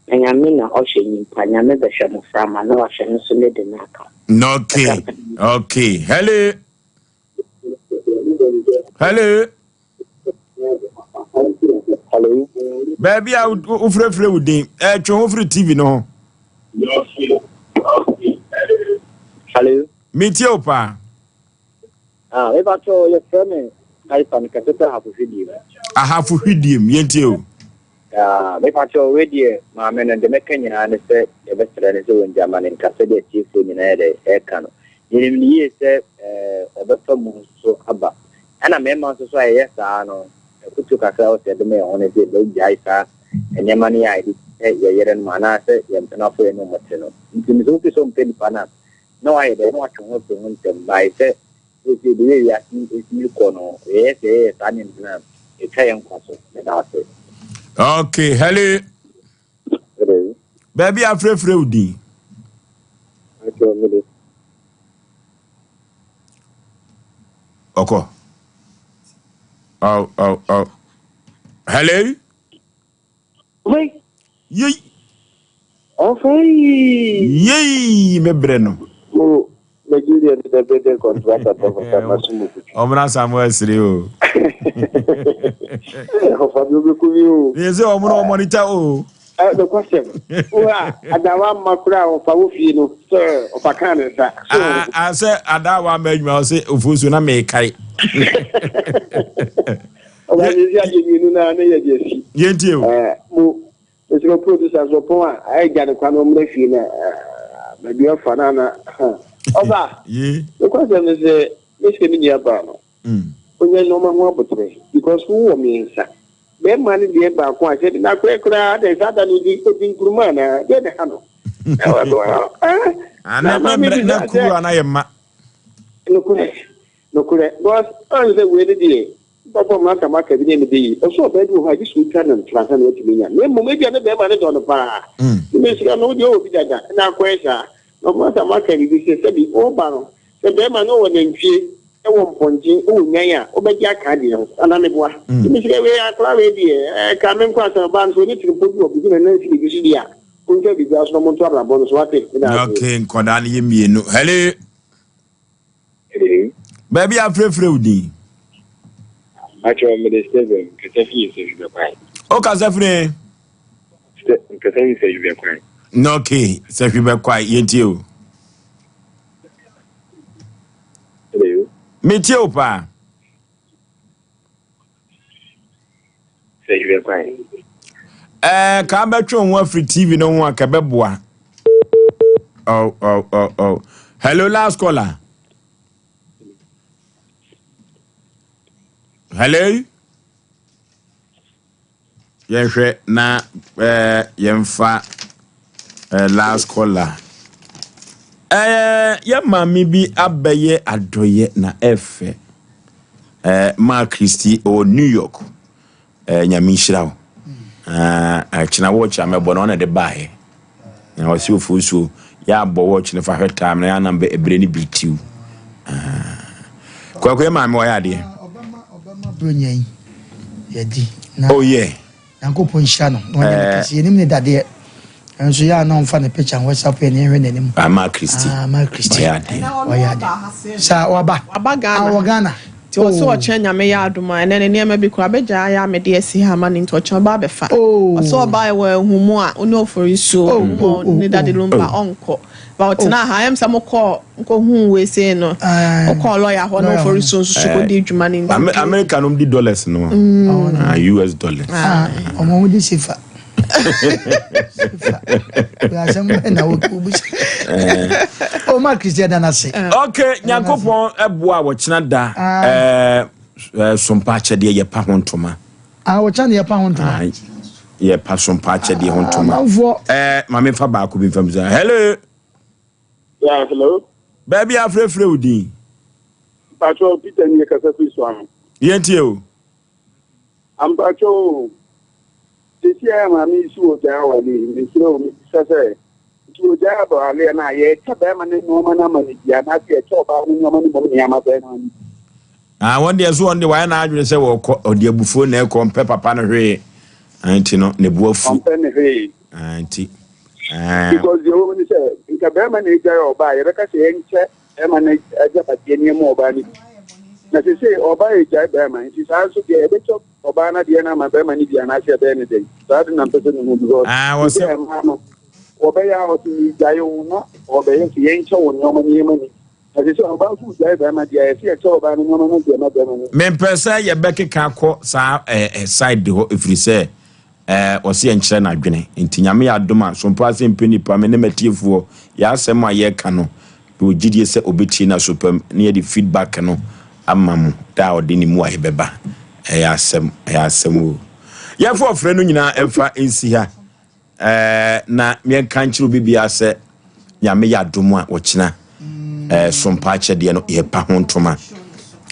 Na Nyame na ɔhwɛ nyimpa, Nyame bɛhwɛ mboframba na ɔahwɛ no so ne de no aka ho. Okay, okay. Hello. Hello. Hello. Baabi a wofrɛfrɛ wo din ɛtwe ho firi TV no ho. Hello. Metie wo paa. Ah, meba kyɛw yɛfrɛ me Kaifa mekasa firi Ahafo Hwidiem. Ahafo Hwidiem, yɛntie o. Ah, mepa kyɛw wei deɛ maame no deɛ mɛka nyinaa ne sɛ yɛbɛsrɛ no sɛ wɔngya ma no nka sɛdeɛ atiefoɔ nyinaa yɛ dɛ ɛreka no. Yɛnim no yie sɛ eh, ɔbɛfa mu nso aba. Ɛna mmarima nso so a yɛyɛ saa no, afotuo kakra a ɛwɔ sɛ yɛde ma yɛn ho ne sɛ yɛbɛgyae saa nneɛma no yɛ a yɛde hyɛ yɛn yerenom anaasɛ yɛn mpenafoɔ yɛne wɔn te no. Nti no sɛ wofi sɛ wompɛ nipa no a, na wayɛ dɛ na watwe ho afiri ho ntɛm. Bae sɛ Seesei de yɛ wiase yi esi rekɔ no, yɛyɛ sɛ yɛyɛ saa nneɛma no a, etwa yɛn nkwa so. Meda ase. Okay, hello. Hello. Baabi afrɛfrɛ wo din. Akyɛ me de. Ɔkɔ. Oh, oh, oh. Hello. Wei. Yei. Ɔfɛn yi. Yei me brɛ no. Mo Nigeria ni the building contractor Professor Masumu Kutu. Ɔmena Samuel sere o. Ɔfa bi obi kumi o. Yɛ sɛ ɔmo na ɔmɔ nita o. Ɛ nokwasɛm. Wo a adawa mma koraa ɔfa wo fie no sɛ ɔfa kaa ne nsa. Ah sɛ adawa mma adwuma ɔsɛ ofuo so na mekae. Ɔba yɛ si adeɛ mmienu na ne yɛ de asi. Yɛntie o. Ɛɛ mo mesrɛ producer sɛ ɔpɔn a ayɛ gya ne kwa no ɔmmra fie na baabi ɔfa no ana ɔba. Ye. Nokwasɛm ne sɛ mesɛ me nua baa no. Ɔnya nneɛma ho aboterɛ. because wowɔ mmiɛnsa. Bɛrima no deɛ baako a sɛ na korɛ koraa adɛn saa da no odi odi nkuruma anaa deɛ na ɛha no. Ah, na na mmerɛ na kuru ana yɛ mma. Nokorɛ nokorɛ because ɔn sɛ wei no deɛ papa mu aka maka bi ne ne bɛyi ɔsɛ ɔbaa bi wɔ hɔ a gye sɛ wotwa no ntora ansa na watumi anya na mmom ebia ne bɛrima no dɔ no paa ne mesrɛ no wodeɛ ɔwɔ bi dada na akɔyɛ saa na ɔmo asa maka biribi sɛ sɛbi woba no sɛ bɛrima no wɔ nantwie wɔ mpɔnkye wɔ nwan a wobɛgye aka adeɛ ho anaa meboa nti mesrɛ wei akora wei deɛ ɛka me nkɔ asɛm ɔbaa no sɛ ɔne tirimpɔ bi wɔ biribi na nansi biribi so deɛ a ɔntwa biribi aso na ɔmo nto abrabɔ no so wate meda ase. Okay, nkɔdaa no yɛ mmienu. Hello. Baabi a frɛfrɛ wo din. Akyɛ mede Steven nkasa fi sɛ hwibɛ kwan. O kasa firi. Nkasa fi sɛ hwibɛ kwan. Na okay, sɛ hwibɛ kwan yɛntie o. Hello. Metie o paa. Sɛ hwɛ kwan. Ɛɛ ka bɛtwe ho afiri TV no ho a ka bɛboa. Oh, oh, oh, oh. Hello, last caller. Hello. Yɛnhwɛ na eh, yɛmfa eh, last caller. Eh, yɛ maame bi abɛyɛ adɔyɛ na ɛfɛ. Eh, maa Christy ɔwɔ New York. Eh, nyame nhyira wo. Ah, kyena watch a mɛbɔ no ɔna de baeɛ. Na ɔsi ofuosuo yɛ abɔ watch no fa hwɛ time na yɛ anam bɛ ebire ne bi tiw. Ah. Kwaku yɛ maame wɔyɛ adeɛ. Ɔbɛma bronya yi yɛdi. Na oh yeah. Nyankopɔn nhyira no na ɔnyɛ no kɛse. Yɛnim ne dadeɛ. Nso yɛ a na ɔmfa ne picture WhatsApp yɛ ne yɛnhwɛ n'anim. Ama Christy. Ah, ama Christy. Ɔyɛ adeɛ. Ɔyɛ adeɛ. Saa waba. Waba Ghana. Ah, wɔ Ghana. Nti ɔse ɔkyɛ Nyame yɛ adom a ɛnɛ ne nneɛma bi koraa bɛgyae ayɛ a mede asi ha ama no nti ɔkyɛ ɔba abɛfa. Ɔse ɔbaeɛ wɔ ahumu a ɔne Oforisuo ahumu a ɔne Daddy Lumba ɔnkɔ but ɔtenaa ha ɛyɛ me sɛ mokɔɔ mokɔhuu wei sei no ɔkɔɔ lawyer hɔ na Oforisuo nso so kɔdii dwuma no nti. America nom di dollars no US dollars. Ɔmo di sefa. Asɛm bɛn na wobisa? O ma Kristi ɛda no ase. Ok, Nyankopɔn ɛboa a wɔkyena da ɛɛ sompa akyɛdeɛ yɛpa ho ntoma. Ah, wɔkyena na yɛpa ho ntoma. Yɛpa sompa akyɛdeɛ ho ntoma. Amanfoɔ. Ɛɛ, maame nfa baako bi nfa mu sɛ, hello. Yeah, hello. Baabi afrɛfrɛ wo din. Mpatsɔ Peter ni kasa firi so ano. Yɛntie o. Ampakyɛw o, seesei a maame yi si ogyae aware yi, mesrɛ o, mebisa sɛ, nti ogyae awareɛ no a, yɛkyɛ bɛrima no nneɛma no ama no bi anaasɛ yɛkyɛ ɔbaa no nneɛma no mmom na yɛama bɛrima no bi? Ah, wɔn deɛ so wɔn deɛ wɔayɛ n'adwene sɛ wɔkɔ ɔde abufuo na ɛkɔ ɔmpɛ papa no hwee ah, nti no ne bo afu. Ɔmpɛ ne hwee. Ah, nti. Ah. Because deɛ wɔn ni sɛ nka bɛrima na egyae ɔbaa yɛbɛka sɛ yɛnkyɛ Bɛrima no agyapadeɛ nneɛma ɔbaa no bi. Na seesei ɔbaa regyae bɛrima, nti saa nso deɛ yɛbɛkyɛ ɔbaa no adeɛ no ama bɛrima no bi anaasɛ yɛbɛyɛ no dɛn? Saa de na mpɛ sɛ mehu because Ah, wɔ sɛ sɛ mmaa no wɔbɛyɛ a ɔse megyae wo na ɔbɛyɛ sɛ yɛnkyɛ wo nneɛma nneɛma ni. Na seesei ɔbaa nso regyae bɛrima deɛ a yɛsɛ yɛkyɛ ɔbaa no nneɛma no deɛ ma bɛrima no bi. Mempɛ sɛ yɛbɛkeka akɔ saa eh, eh, side hɔ ɛfiri sɛ Eh, ɔse yɛnkyerɛ no adwene. Nti Nyame yɛ adom a, sompa ase mpɛ nipa, me ne m'atiefoɔ, yɛ asɛm a yɛka no, mewɔ gyidie sɛ ɔbɛtie no aso pam na yɛde feedback no ama mo da a ɔde ne mmuaeɛ bɛba. Ɛyɛ asɛm, ɛyɛ asɛm o. Yɛmfa ɔfrɛ no nyinaa mfa nsi ha. Eh, na yɛnka nkyerɛ obi biara sɛ Nyame yɛ adom a ɔkyena eh, sompa akyɛdeɛ no yɛpa ho ntoma.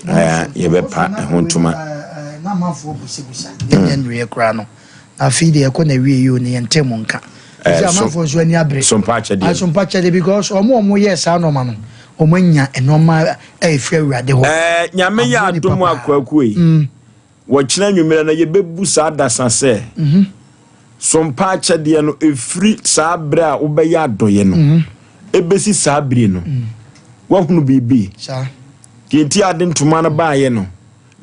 Eh, yɛbɛpa ho ntoma. Na amanfoɔ busabusa yɛnyɛ nnuiɛ koraa no na afei deɛ ɛkɔ na wie yi o ne yɛn mu nka sɛ amanfoɔ nso ani abere sompa akyɛdeɛ sompa akyɛdeɛ because ɔmo ɔmo yɛ saa nneɛma no ɔmo anya nneɛma a ɛfiri awurade hɔ. Ɛɛ nyame yɛ adom akwakuo yi. Wɔkyena anwummerɛ no yɛbɛbu saa adasa sɛ, So mpa akyɛdeɛ no ɛfiri saa berɛ a wobɛyɛ adɔeɛ no ɛbɛsi saa bere no woahunu biribi? Deɛ nti a ade ntoma no baeɛ no,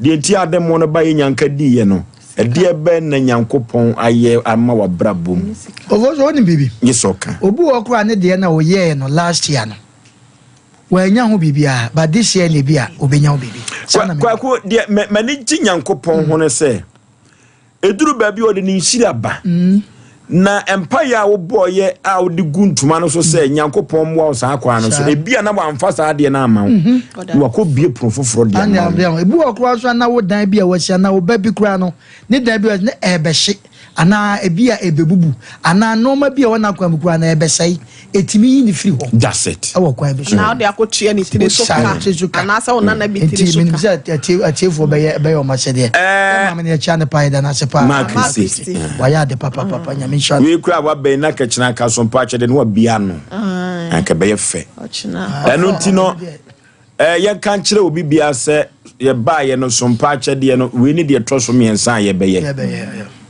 deɛ nti a ade mo no baeɛ nyanka diiɛ no, ɛdeɛ bɛn na Nyankopɔn ayɛ ama w'abrabɔ mu? Ofo so wonim biribi? Gye sɛ ɔka. Obi wɔ hɔ koraa ne deɛ na ɔyɛɛ no last year no, Wannya ho biribiara, but this year na ebi a obenya ho biribi. Saa na Kwaku, deɛ m'ani gye Nyankopɔn ho ne sɛ, ɛduru baabi a ɔde ne nhyira ba. Na mpaeɛ a wobɔeɛ a wode gu ntoma no so sɛ Nyankopɔn mmoa wo saa kwan no so, ebia na wamfa saa adeɛ no amma wo, na wakɔbue pono foforɔ de ama wo. Ebi wɔ koraa nso a na wo dan bi a wasi anaa wo ba bi koraa no, ne dan bi a wasi no ɛrebɛhye anaa ebi a ɛrebɛbubu anaa nneɛma bi a ɛwɔ n'akwan mu koraa no ɛrebɛsɛe. Ɛtumi yi no firi hɔ. That's it. Ɛwɔ kwan bi so. Anaa wode akɔtua ne tiri so ka. Anaasɛ wo nana bi tiri so ka. Nti menim sɛ atiefoɔ bɛyɛ bɛyɛ wɔn ahyɛdeɛ. Yɛ maame no yɛkyia no paa yɛda no ase paa. Mark Christie. Wayɛ ade papapapa Nyame nhyira no. Wei koraa wabɛn na kɛkyena aka so mpo akyɛde no wabia no. Anka ɛbɛyɛ fɛ. Ɛno nti no yɛnka nkyerɛ obi biara sɛ yɛbaeɛ no so mpa akyɛdeɛ no wei ne deɛ ɛtɔ so mmiɛnsa a yɛbɛyɛ.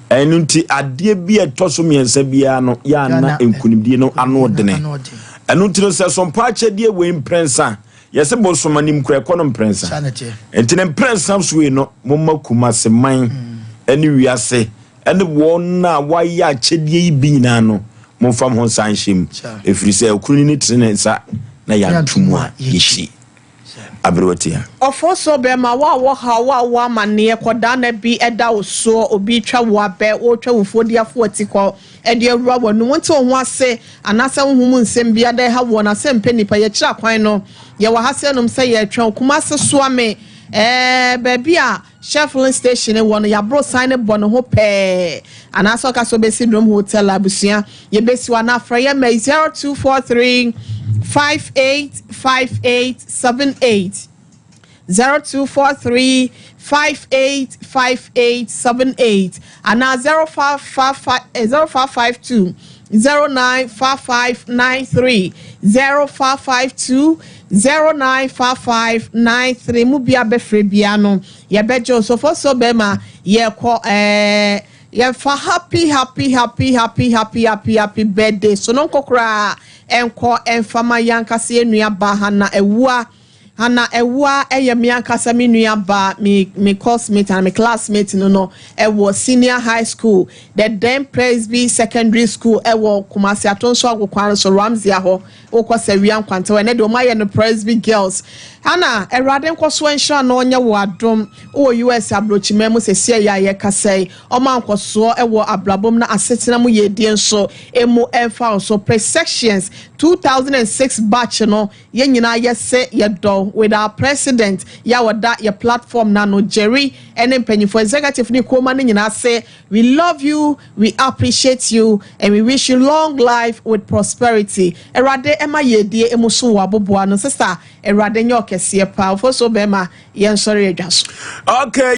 Ɛno nti adeɛ bi a ɛtɔ so mmiɛnsa biara no yɛana nkunimdie no ano dene. Ɛno nti no sɛ so mpa akyɛdeɛ wei mprɛnsa yɛsɛ bosom anim kora ɛkɔ no mprɛnsa. Nti ne mprɛnsa so wei no momma Kumase man ne wiase ne wɔn a wɔayɛ akyɛdeɛ yi bi nyinaa no, momfa mo ho nsa nhyɛ mu, ɛfiri sɛ okunini tene ne nsa na yɛanto mu a, yɛhyi. Aberewatia. Ɔfoso bɛma wo a wɔ haw wo a wowɔ amaneɛ kɔdaanna bi da wo soɔ obi retwa wo abɛ woretwa wo mfuo de afo atikɔ de awura w'anum wonte wo ho ase anaasɛ honhom mu nsɛm bi ada ɛha woɔ na sɛ mpɛ nipa yɛkyerɛ akwan no yɛwɔ ha sɛ nom sɛ yɛretwɛn wo Kumase soa me ɛɛ baabi a Shell filling station wɔ no yaboro san no bɔ ne ho pɛɛ anaasɛ ɔka sɛ ɔbɛsi Dome Hotel a abusua yɛbɛsi hɔ anaa frɛ yɛn ma yi 0243 5858 78 0243 5858 78 anaa 0555 0552 095593 0552 095593 mu bia bɛfrɛ bia no yɛbɛgye wo so fo so bɛma yɛkɔ ɛɛ yɛfa happy happy happy happy happy happy happy birthday so no nkɔ koraa ɛnkɔ ɛmfa ma yɛankasa yɛn nua baa Hannah Awua. Hannah Awuah yɛ me ankasa me nua baa, me me course mate anaa me classmate no no wɔ senior high school, the then Presby Secondary School wɔ Kumasi Atonso Ago kwan no so, Ramsey hɔ, wokɔ Sawia Nkwanta hɔ, ɛnɛ deɛ wɔayɛ no Presby Girls. Hannah, Awurade nkɔ so nhyira na ɔnyɛ wo adom, wowɔ US abrokyiman mu seesei yi a yɛrekasa yi, ɔma nkɔsoɔ wɔ abrabɔ mu na asetena mu yiedie nso emu mfa wo so. Presections 2006 batch no Yɛn nyinaa yɛse yɛdɔ wo with our president yɛ a ɔda yɛ platform no ano Jerry ɛne mpanyinfoɔ executive ne kuoma no nyinaa se we love you we appreciate you and we wish you long life with prosperity Awurade ɛma yiedie emu so wɔ aboboa no sister Awurade nyɛ ɔkɛseɛ paa Ofosuo bɛɛma yɛnsɔre adwa so. Okay.